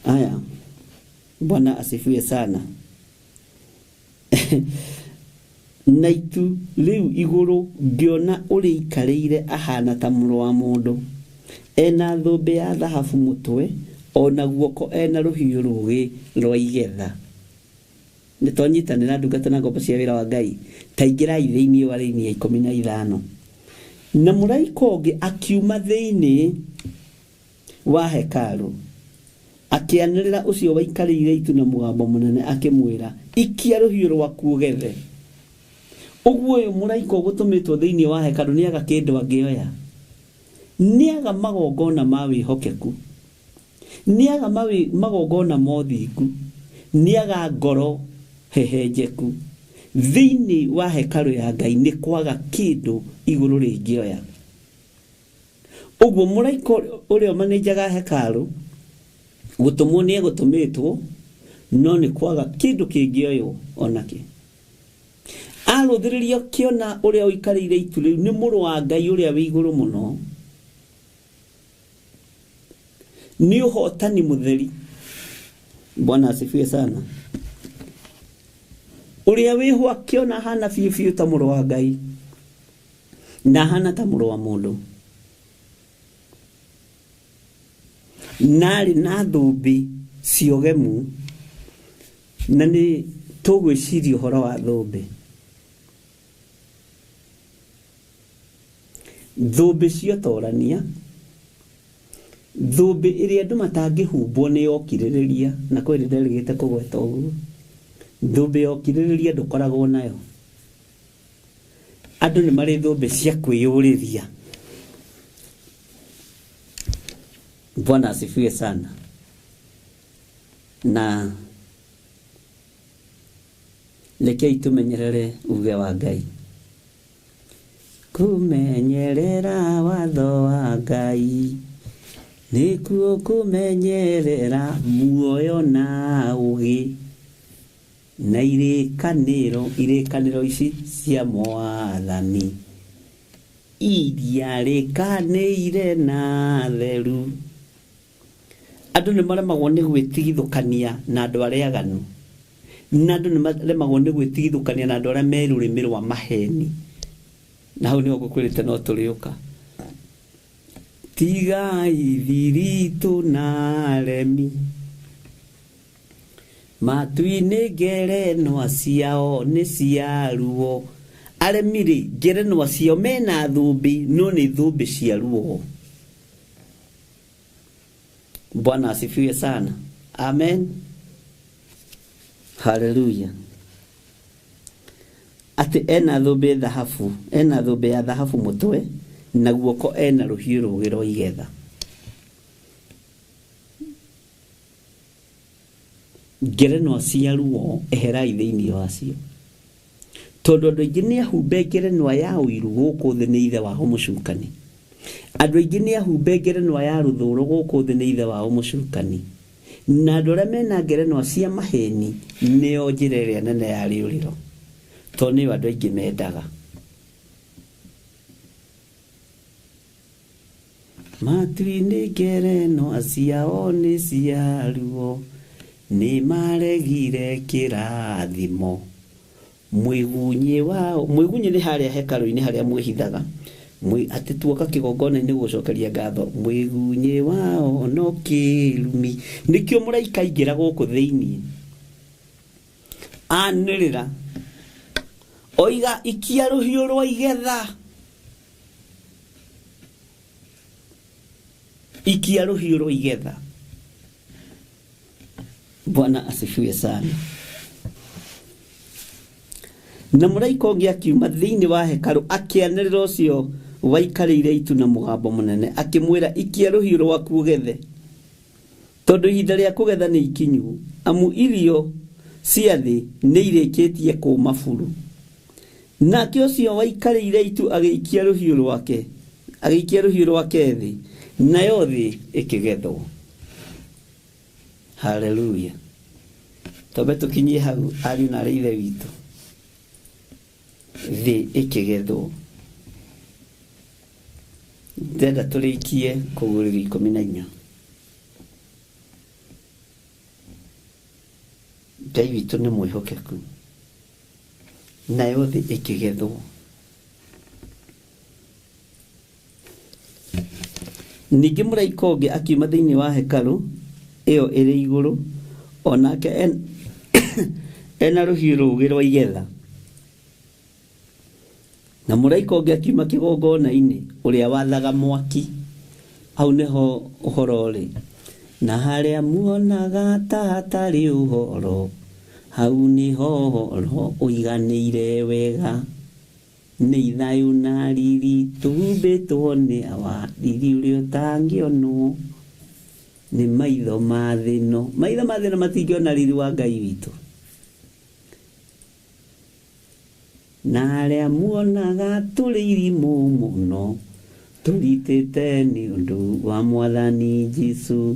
Aya, Bwana asifiwe sana. Na itu rĩu igũrũ ngĩona ũrĩa aikarĩire ahana ta mũrũ wa mũndũ, Ena thũmbĩ ya thahabu mũtwe, ona guoko ena rũhiũ rũũgĩ rwa igetha. Nĩ twanyitanĩra ndungata na ngombo cia wĩra wa Ngai, ta ingĩrai thĩinĩ wa raini ya 15. Na mũraika ũngĩ akiuma thĩinĩ wa hekarũ, akĩanĩrĩra ũcio waikarĩire itu na mũgambo mũnene akĩmwĩra, ikia rũhiũ rwaku ũgethe. Ũguo ũyũ mũraika ũgũtũmĩtwo thĩinĩ wa hekarũ nĩaga kĩndũ angĩoya, nĩaga magongona ma wĩhokeku, nĩaga magongona ma ũthingu, nĩaga ngoro hehenjeku. Thĩinĩ wa hekarũ ya Ngai nĩ kwaga kĩndũ igũrũ rĩngĩoya. Ũguo mũraika ũrĩa ũmanĩnjaga hekarũ gũtũmwo nĩ egũtũmĩtwo, no nĩ kwaga kĩndũ kĩngĩoywo onakĩ. Arũthĩrĩria kĩona ũrĩa ũikarĩire itu rĩu nĩ mũrũ wa Ngai ũrĩa wĩ igũrũ mũno, nĩ ũhotani mũtheri. Bwana asifiwe sana. Ũrĩa wĩho akĩona hana biũ biũ ta mũrũ wa Ngai na hana ta mũrũ wa mũndũ, narĩ na thũmbĩ ciogemu, na nĩ tũgwĩciria ũhoro wa thũmbĩ. Thũmbĩ ciotorania, thũmbĩ ĩrĩa andũ matangĩhumbwo nĩ yokirĩrĩria, na kwĩ nderĩgĩte kũgweta ũguo. Thũmbĩ yokirĩrĩria ndũkoragwo nayo. Andũ nĩ marĩ thũmbĩ cia kwĩyũrĩria. Bwana asifiwe sana. Na rekei tũmenyerere uge wa Ngai. Kũmenyerera watho wa Ngai nĩkuo kũmenyerera muoyo na ũgĩ, na irĩkanĩro, irĩkanĩro ici cia mwathani iria rĩkanĩire na theru. Andũ nĩ maremagwo nĩ gwĩtigithũkania na andũ arĩa aganu, na andũ nĩ maremagwo nĩ gwĩtigithũkania na andũ arĩa me rũrĩmĩ rwa maheni. Na hau nĩho ngũkwĩrĩte no tũrĩũka. Tigai thiritũ na aremi, matu-inĩ ngerenwa ciao nĩ cia ruo. Aremi rĩ, ngerenwa ciao mena thũmbĩ, no nĩ thũmbĩ cia ruo. Bwana asifiwe sana. Amen. Haleluya. Atĩ ena thũmbĩ thahabu, ena thũmbĩ ya thahabu mũtwe, na guoko ena rũhiũ rũũgĩ rwa igetha. Ngerenwa cia ruo eherai thĩinĩ wacio, tondũ andũ aingĩ nĩ ahumbe ngerenwa ya ũiru gũkũ thĩ nĩ ithe wao mũcukani. Andũ aingĩ nĩ ahumbe ngerenwa ya rũthũũro gũkũ thĩ nĩ ithe wao mũcukani. Na andũ arĩa mena ngerenwa cia maheni nĩo njĩra ĩrĩa nene ya rĩũrĩro, tondũ nĩyo andũ aingĩ mendaga. Matu-inĩ ngerenwa ciao nĩ cia ruo, nĩ maregire kĩrathimo. Mwĩgunyĩ wao, mwĩgunyĩ nĩ harĩa hekarũ-inĩ harĩa mwĩhithaga, atĩ tuoka kĩgongona-inĩ gũcokeria ngatho, mwĩgunyĩ wao no kĩrumi. Nĩkĩo mũraika aingĩra gũkũ thĩinĩ anĩrĩra oiga, ikia rũhiũ rwa igetha, ikia rũhiũ rwa igetha. Bwana asifiwe sana. Na mũraika ũngĩ akiuma thĩinĩ wa hekarũ akĩanĩrĩra ũcio waikarĩire itu na mũgambo mũnene akĩmwĩra, ikia rũhiũ rwaku ũgethe, tondũ ihinda rĩa kũgetha nĩ ikinyu, amu irio cia thĩ nĩ irĩkĩtie kũũma buru. Nake ũcio waikarĩire itu agĩikia rũhiũ rwake, agĩikia rũhiũ rwake thĩ, nayo thĩ ĩkĩgethwo. Haleluya. Twambe tũkinyie hau ariũ na arĩ ithe witũ. Thĩ ĩkĩgethwo. Ndĩrenda tũrĩkie kũgũrĩrio 14. Ngai witũ nĩ mwĩhokeku. Nayo thĩ ĩkĩgethwo. Ningĩ mũraika ũngĩ akiuma thĩinĩ wa hekarũ ĩyo ĩrĩ igũrũ, o nake ena rũhiũ rũũgĩ rwa igetha. Na mũraika ũngĩ akiuma kĩgongona-inĩ ũrĩa wathaga mwaki. Hau nĩho ũhoro ũrĩ. Na harĩa muonaga ta hatarĩ ũhoro, hau nĩho ũhoro ũiganĩire wega. Nĩ ithayũ na riri tũhumbĩtwo nĩ awa, riri ũrĩa ũtangĩonwo nĩ maitho ma thĩ ĩno. Maitho ma thĩ ĩno matingĩona riri wa Ngai witũ. Na arĩa muonaga tũrĩ irimũ mũno, tũritĩte nĩ ũndũ wa Mwathani Jesũ.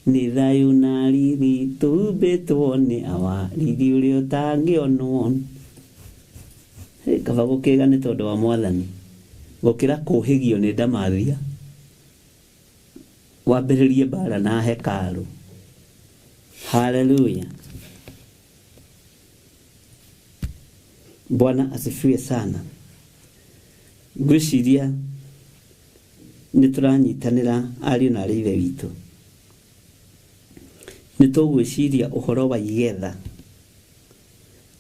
Nĩ thayũ na riri tũhumbĩtwo nĩ awa, riri ũrĩa ũtangĩonwo. Kaba gũkĩga nĩ tondũ wa Mwathani gũkĩra kũhĩgio nĩ ndamathia wambĩrĩrie mbara na hekarũ. Haleluya, Bwana asifiwe sana. Ngwĩciria nĩ tũranyitanĩra ariũ na arĩ ithe witũ. Nĩ tũgwĩciria ũhoro wa igetha,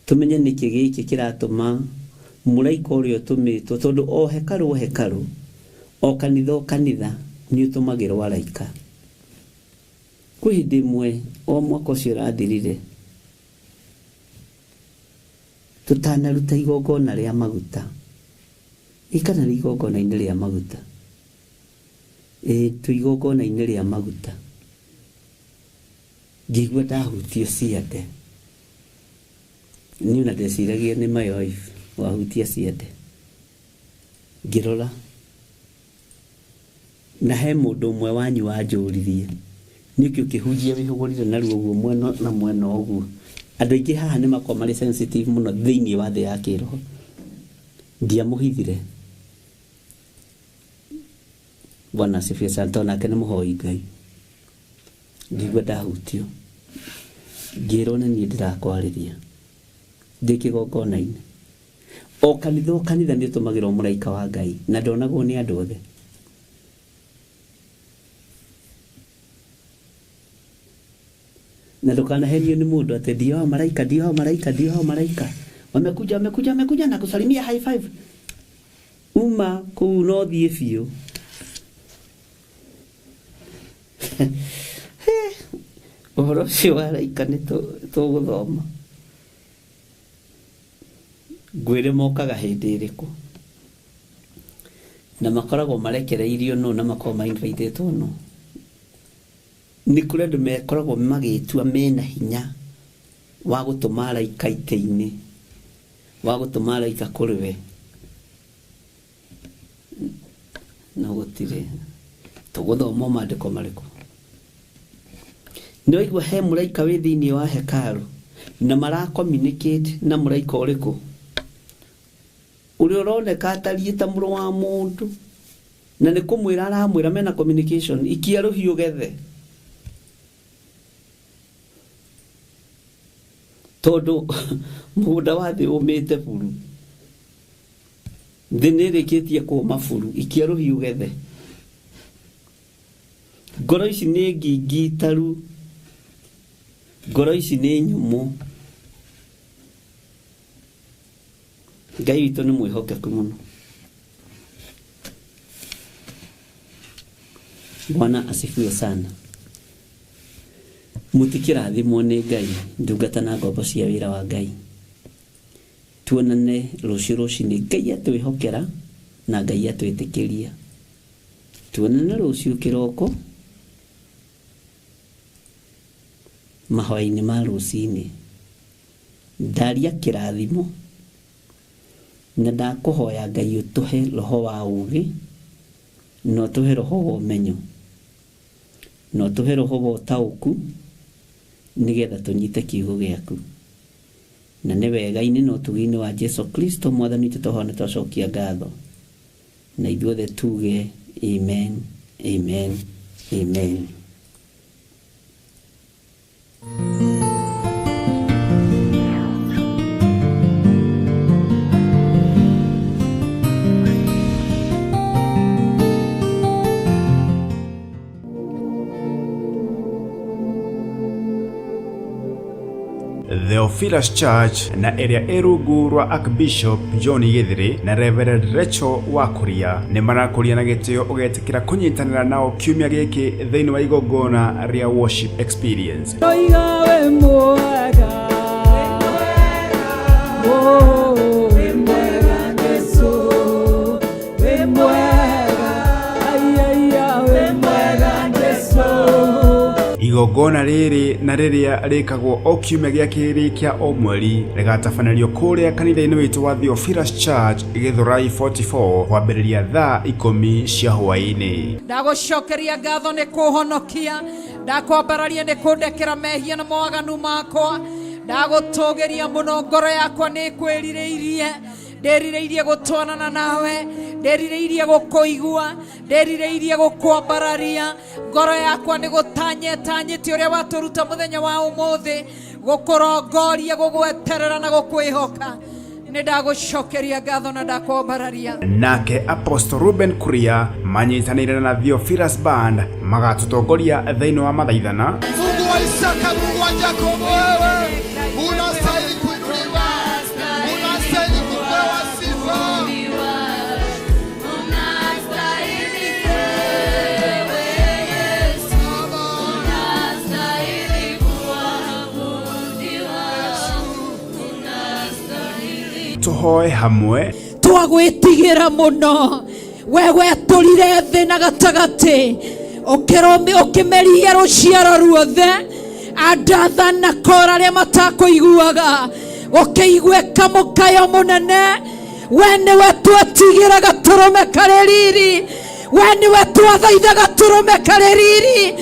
tũmenye nĩkĩ gĩkĩ kĩratũma mũraika ũrĩa ũtũmĩtwo, tondũ o hekarũ o hekarũ, o kanitha o kanitha nĩ ũtũmagĩrwo araika. Kwĩ hĩndĩ ĩmwe o mwaka ũcio ũrathirire tũtanaruta igongona rĩa maguta, ĩ kana nĩ igongona-inĩ rĩa maguta, ĩ twĩ igongona-inĩ rĩa maguta, ngĩigua ndahutio ciande. Niĩ ona ndeciragia nĩ my wife wahutia ciande. Ngĩrora na he mũndũ ũmwe wanyu wanjũririe nĩkĩ ũkĩhunjia wĩhũgũrire naruo ũguo mwena na mwena ũguo. Andũ aingĩ haha nĩ makoragwo marĩ sensitive mũno thĩinĩ wa thĩ ya kĩroho. Ndiamũhithire. Bwana asifiwe sana, tondũ nake nĩ mũhoi Ngai. Ngĩigua ndahutio, ngĩrwo nĩ niĩ ndĩrakwarĩria ndĩ kĩgongona-inĩ. O kanitha o kanitha nĩ ũtũmagĩrwo mũraika wa Ngai na ndonagwo nĩ andũ othe. Na ndũkanahenio nĩ mũndũ atĩ ndio hao maraika, ndio hao maraika, ndio hao maraika wamekuja, wamekuja, wamekuja na kusalimia high five. Uma kũu no thiĩ biũ. Ũhoro ũcio wa araika nĩ tũgũthoma. Ngwĩre mokaga hĩndĩ ĩrĩkũ na makoragwo marekereirio nũ na makoragwo mainvitĩtwo nũ. Nĩ kũrĩ andũ mekoragwo magĩtua mena hinya wa gũtũma araika itĩ-inĩ, wa gũtũma araika kũrĩ we, no gũtirĩ. Tũgũthoma maandĩko marĩkũ? Nĩ waigua he mũraika wĩ thĩinĩ wa hekarũ na mara communicate na mũraika ũrĩkũ? Ũrĩa ũroneka atariĩ ta mũrũ wa mũndũ, na nĩ kũmwĩra aramwĩra mena communication, ikia rũhiũ gethe. Tondũ mũgũnda wa thĩ ũmĩte buru, thĩ nĩ ĩrĩkĩtie kũma buru, ikia rũhiũ gethe. Ngoro ici nĩ ngingitaru, ngoro ici nĩ nyũmũ. Ngai witũ nĩ mwĩhokeku mũno. Bwana asifiwe sana. Mũtikĩrathimwo nĩ Ngai, ndungata na ngombo cia wĩra wa Ngai. Tuonane rũciũ rũcinĩ, Ngai atwĩhokera na Ngai atwĩtĩkĩria. Tuonane rũciũ kĩroko mahoya-inĩ ma rũcinĩ. Ndaria kĩrathimo na ndakũhoya Ngai ũtũhe roho wa ũũgĩ na ũtũhe roho wa ũmenyo na ũtũhe roho wa ũtaũku nĩgetha tũnyite kiugo gĩaku. Na nĩ wega-inĩ na ũtugi-inĩ wa Jesu Kristo Mwathani witũ tũhoya na twacokia ngatho. Na ithuothe tuge amen, amen, amen. Theophilus Church na ĩrĩa ĩ rungu rwa Archbishop John Gĩthĩrĩ na Reverend Rachel Wakuria nĩ marakũria na gĩtĩo ũgetĩkĩra kũnyitanĩra nao kiumia gĩkĩ thĩinĩ wa igongona rĩa worship experience. Ndoiga wĩ mwega. Oh, wĩ mwega Jesũ, wĩ mwega. Ai, ai, ai, wĩ mwega Jesũ. Igongona rĩrĩ na rĩrĩa rĩkagwo o kiumia gĩa kerĩ kĩa o mweri rĩgatabanĩrio kũrĩa kanitha-inĩ witũ wa Theophilus Church Gĩthũrai 44 kwambĩrĩria thaa 10 cia hwaĩ-inĩ. Ndagũcokeria ngatho nĩ kũhonokia, ndakwambararia nĩ kũndekera mehia na mawaganu makwa, ndagũtũgĩria mũno, ngoro yakwa nĩ kwĩrirĩirie, ndĩrirĩirie gũtwarana nawe, ndĩrirĩirie gũkũigua, ndĩrirĩirie gũkwambararia, ngoro yakwa nĩ gũtanyetanyĩte ũrĩa watũruta mũthenya wa ũmũthĩ, gũkũrongoria, gũgweterera na gũkwĩhoka. Nĩ ndagũcokeria ngatho na ndakwambararia. Nake Apostle Ruben Kuria manyitanĩire na Theophilus Band magatũtongoria thĩinĩ wa mathaithana. Mungu wa Isaka, Mungu wa Yakobo, wewe unastahili kuinuliwa, unastahili kupewa sifa. Tũhoe hamwe. Twagwĩtigĩra mũno, we wetũrire thĩ na gatagatĩ, ũkĩmeria rũciaro ruothe, andatha na kora arĩa matakũiguaga, ũkĩiguĩka mũkayo mũnene. We nĩwe twetigĩra gatũrũme karĩ riri, we nĩwe twathaitha gatũrũme karĩ riri.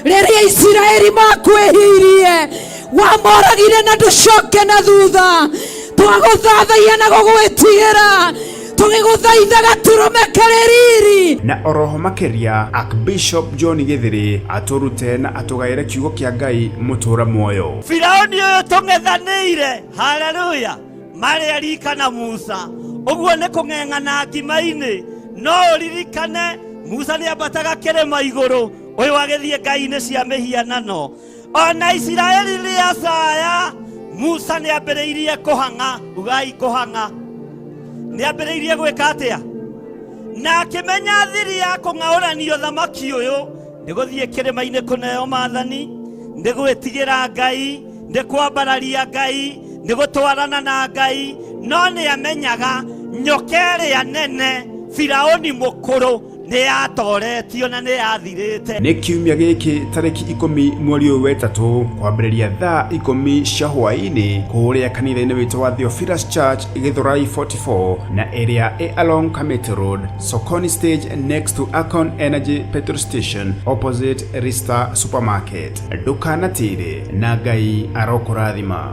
Rĩrĩa Isiraeli makwĩhirie, wamoragire na ndũcoke na thutha. Twagũthathaia na gũgwĩtigĩra, tũgĩgũthaitha gatũrũme karĩ riri. Na oroho makĩria Archbishop John Gĩthĩrĩ atũrute na atũgaĩre kiugo kĩa Ngai mũtũra muoyo. Firauni ũyũ tũng'ethanĩire, haleluya, marĩ arika na Musa, ũguo nĩ kũng'eng'ana ngima-inĩ. No ũririkane Musa nĩ ambataga kĩrĩma igũrũ, ũyũ agĩthiĩ ngai-inĩ cia mĩhianano. Ona Isiraeli rĩacaya, Musa nĩ ambĩrĩirie kũhang'a, ugai kũhang'a. Nĩ ambĩrĩirie gwĩka atĩa? Na akĩmenya thiri ya kũng'aũrania ũthamaki ũyũ nĩ gũthiĩ kĩrĩma-inĩ kũneo maathani, nĩ gwĩtigĩra Ngai, nĩ kwambararia Ngai, nĩ gũtwarana na Ngai. No nĩ amenyaga nyoka ĩrĩa nene Firaũni mũkũrũ nĩ yatoretio na nĩ yathirĩte. Nĩ kiumia gĩkĩ tarĩki 10 mweri ũyũ wetatũ kwambĩrĩria thaa 10 cia hwaĩ-inĩ kũrĩa kanitha-inĩ witũ wa Theophilus Church Gĩthũrai 44 na ĩrĩa ĩ along Kamiti Road, Sokoni stage next to Akon Energy petrol station opposite Rista supermarket. Ndũkanatĩre na Ngai arokũrathima.